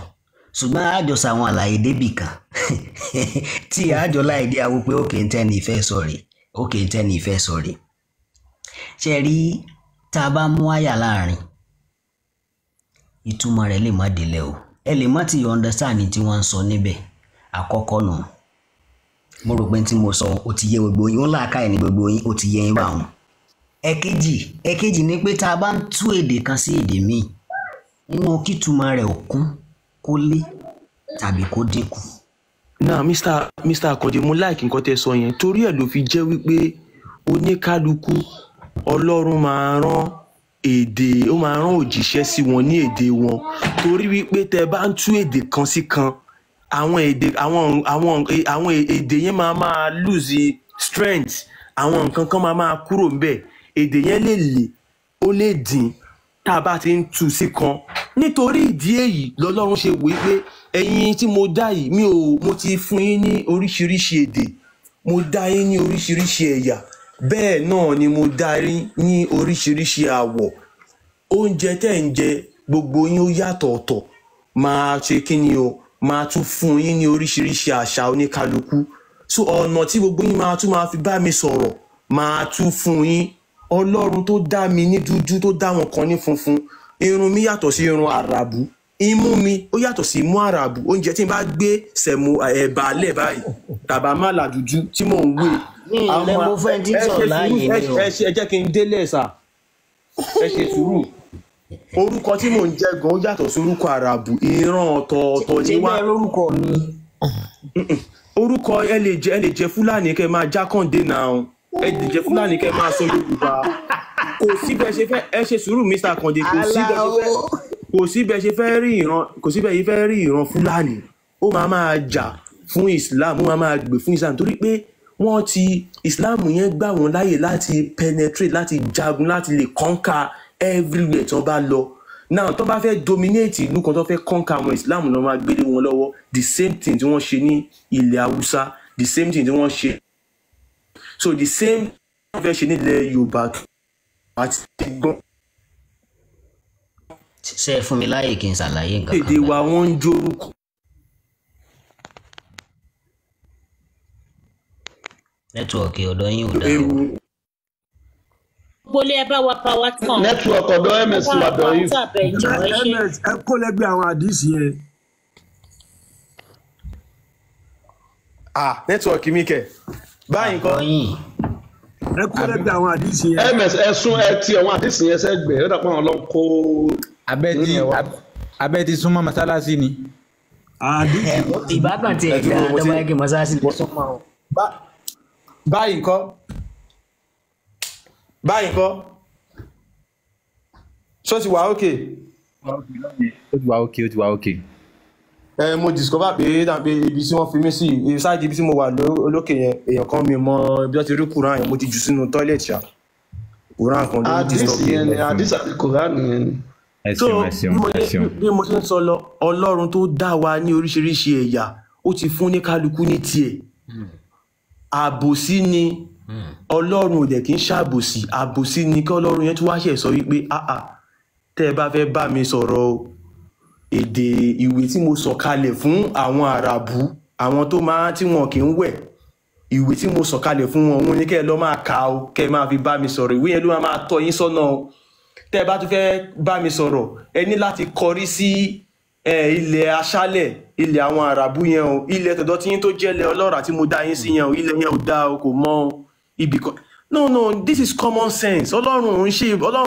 ṣùgbọ́n àjọ sàwọn àlàyé débì kan tí àjọ láì dé awo pé òkè ń tẹ́ ní ìfẹ́ sọ rè, òkè ń tẹ́ ní ìfẹ́ sọ rè. Ṣe rí, tá a bá mú àyà láàrin, ìtumọ̀ rẹ̀ lè má délẹ̀ o, ẹ lè má ti understand tí wọ́n ń sọ níbẹ̀. Àkọ́kọ́ nù, mo rò pé tí mo sọ ó ti yé gbogbo yín, ó ń làákàyè ní gbogbo yín, ó ti yé yín báwọn. Ẹ̀kejì ni pé tá a bá ń tú èdè kan sí èdè míì, nínú kítumọ̀ rẹ̀ ò kún, kó lé tàbí kó dínkù. Now Mr. Akande, mo like nǹkan tẹ́ sọ yẹn, torí ẹ̀ ló fi jẹ́ wípé oníkálukú Ọlọ́run máa rán èdè, ó máa rán òjíṣẹ́ sí wọn ní èdè wọn, torí wípé tẹ́ bá ń tú èdè kan sí kan, àwọn èdè àwọn èdè yẹn máa máa lose strength, àwọn nǹkan kan máa máa kúrò ńbẹ̀, èdè yẹn lè lè, ó lè dín tá a bá ti ń tú sí kan. Nítorí ìdí èyí lọ́lọ́run ṣe wí pé ẹ̀yin tí mo dá yìí, mi ò, mo ti fún yín ní oríṣiríṣi èdè, mo dá yín ní oríṣiríṣi ẹ̀yà, bẹ́ẹ̀ náà ni mo dá yín ní oríṣiríṣi àwọ̀. Oúnjẹ tẹ́ ń jẹ, gbogbo yín ó yàtọ̀ ọ̀tọ̀. Máa ṣe kí ni o, máa tún fún yín ní oríṣiríṣi àṣà oníkálukú. So ọ̀nà tí gbogbo yín máa tún máa fi bá mi sọ̀rọ̀, máa tún fún yín. Ọlọ́run tó dá mi ní dúdú, tó dá wọn kan ní funfun, irun mi yàtọ̀ sí irun àràbù, imú mi ó yàtọ̀ sí imú àràbù. Oúnjẹ tí n bá gbé sẹ̀mó ẹ̀bà lẹ̀ báyìí tàbá má là dúdú tí mò ń wé. Mi ì lẹ, mo fẹ́ tí ń Ẹ ṣe sọ̀rọ̀ sùúrù. láàyè ni o. Ẹ ṣe, ẹ jẹ́ kí n délẹ̀ sà, ẹ ṣe sùúrù. Orúkọ tí mò ń jẹ́ gan ó yàtọ̀ sí orúkọ àràbù. Ìran ọ̀tọ̀ọ̀tọ̀ Ṣé ni wá. bẹ́ẹ̀ lórúkọ mi? Orúkọ ẹ lè jẹ, ẹ lè jẹ Fúlàní kẹ máa jákàndé náà, ẹ lè jẹ Fúlàní kẹ máa sọ Yorùbá, kò sí bẹ́ẹ̀ ṣe fẹ́. Ẹ ṣe sùúrù, Mr. Akande. Kò sí bẹ́ẹ̀ ṣe fẹ́, kò sí bẹ́ẹ̀ ṣe fẹ́ rí ìran, kò sí bẹ́ẹ̀ ṣe fẹ́ rí ìran Fúlàní, ó máa máa jà fún Islam, ó máa máa gbè fún Islam, torí pé wọ́n ti Islam yẹn gbà wọ́n láàyè láti penetrate, láti jagun, láti lè conquer everywhere tí wọ́n bá lọ. Now tó bá fẹ́ dominate ìlú kan, tó fẹ́ conquer àwọn, Islam náà máa gbélé wọn lọ́wọ́. The same thing tí wọ́n ṣe ní ilẹ̀ Haúsá, the same thing tí wọ́n ṣe, so the same thing wọ́n fẹ́ ṣe nílẹ̀ Yorùbá àti gbọ́n. Ṣé ẹ fún mi láàyè kí n ṣàlàyé nǹkan kan? Èdè wa, wọ́n ń jórúkọ. Network ọ̀dọ̀ yín ò dáa o. Ewu. Gbolé, ẹ bá wa power tán. Network ọ̀dọ̀ Ẹ ms bá wa wà power dọ̀yìn. tap, ẹ jọ̀ọ́, ẹ ṣé. Ms, ẹ kó lẹ́gbẹ̀ẹ́ àwọn àdìsí yẹn. Ah, network mi kẹ̀ báyìí nǹkan. Ẹ kó lẹ́gbẹ̀ẹ́ àwọn àdìsí yẹn. Ms, ẹ sún, ẹ ti àwọn àdìsí yẹn sẹ́gbẹ̀ẹ́, ó dàpọ̀ àwọn ọlọ́run kó. Abẹ́ ti abẹ́ ti súnmọ́ mọ́sálásí ni. Ìbákan tiẹ̀ Ẹ dúró, dáa mo tó ti bá yẹ kí mọ́sáàsì lè súnmọ́ o. Báyìí nǹkan, báyìí nǹkan, ṣó ti wà ókè? Ó ti wà ókè, ó ti wà ókè. Ẹ mo discover pé dàbí ibi tí wọ́n fi mí sí, ṣáàjì ibi tí mo wà lókè yẹn, èèyàn kan, mi mọ ibi wọ́n ti rí Quran yẹn, mo ti jù sínú toilet ṣá. Quran kan ló ń Àdìsí disturb yẹn ni mi. Àdìsí àti Kòránì yẹn ni. Ẹ So ṣeun, ẹ ṣeun, bí mo ẹ ṣe ṣeun. Bí mo ṣe ń sọ lọ, Ọlọ́run tó dá wa ní oríṣiríṣi ẹ̀yà, ó ti fún ní kálukú ní tiẹ̀. Àbòsí ni, Ọlọ́run ò dẹ̀ kí ń ṣàbòsí. Àbòsí ni kí Ọlọ́run yẹn tún wá ṣẹ̀ sọ wípé ah ah, tẹ́ ẹ bá fẹ́ bá mi sọ̀rọ̀ o, èdè ìwé tí mo sọ kalẹ̀ fún àwọn àràbù, àwọn tó máa tí wọn kì í wẹ̀, ìwé tí mo sọ kalẹ̀ fún wọn, òun ni kẹ́ ẹ lọ máa kà o, kẹ́ ẹ máa fi bá mi sọ̀rọ̀. Ìwé yẹn ló máa máa tọ́ yín sọ́nà o. Tẹ́ ẹ bá tún fẹ́ bá mi sọ̀rọ̀, ẹ ní láti kọrí sí ẹ ilẹ̀ aṣálẹ̀, ilẹ̀ àwọn àràbù yẹn o. Ilẹ̀ tọ̀dọ̀ tí yín tó jẹ́lẹ̀ ọlọ́ràá tí mo dá yín sí yẹn o, ilẹ̀ yẹn ò dáa o, kò mọ́ o, ibì kan. No, no, this is common sense. Ọlọ́run ò ń ṣe Ọlọ́run.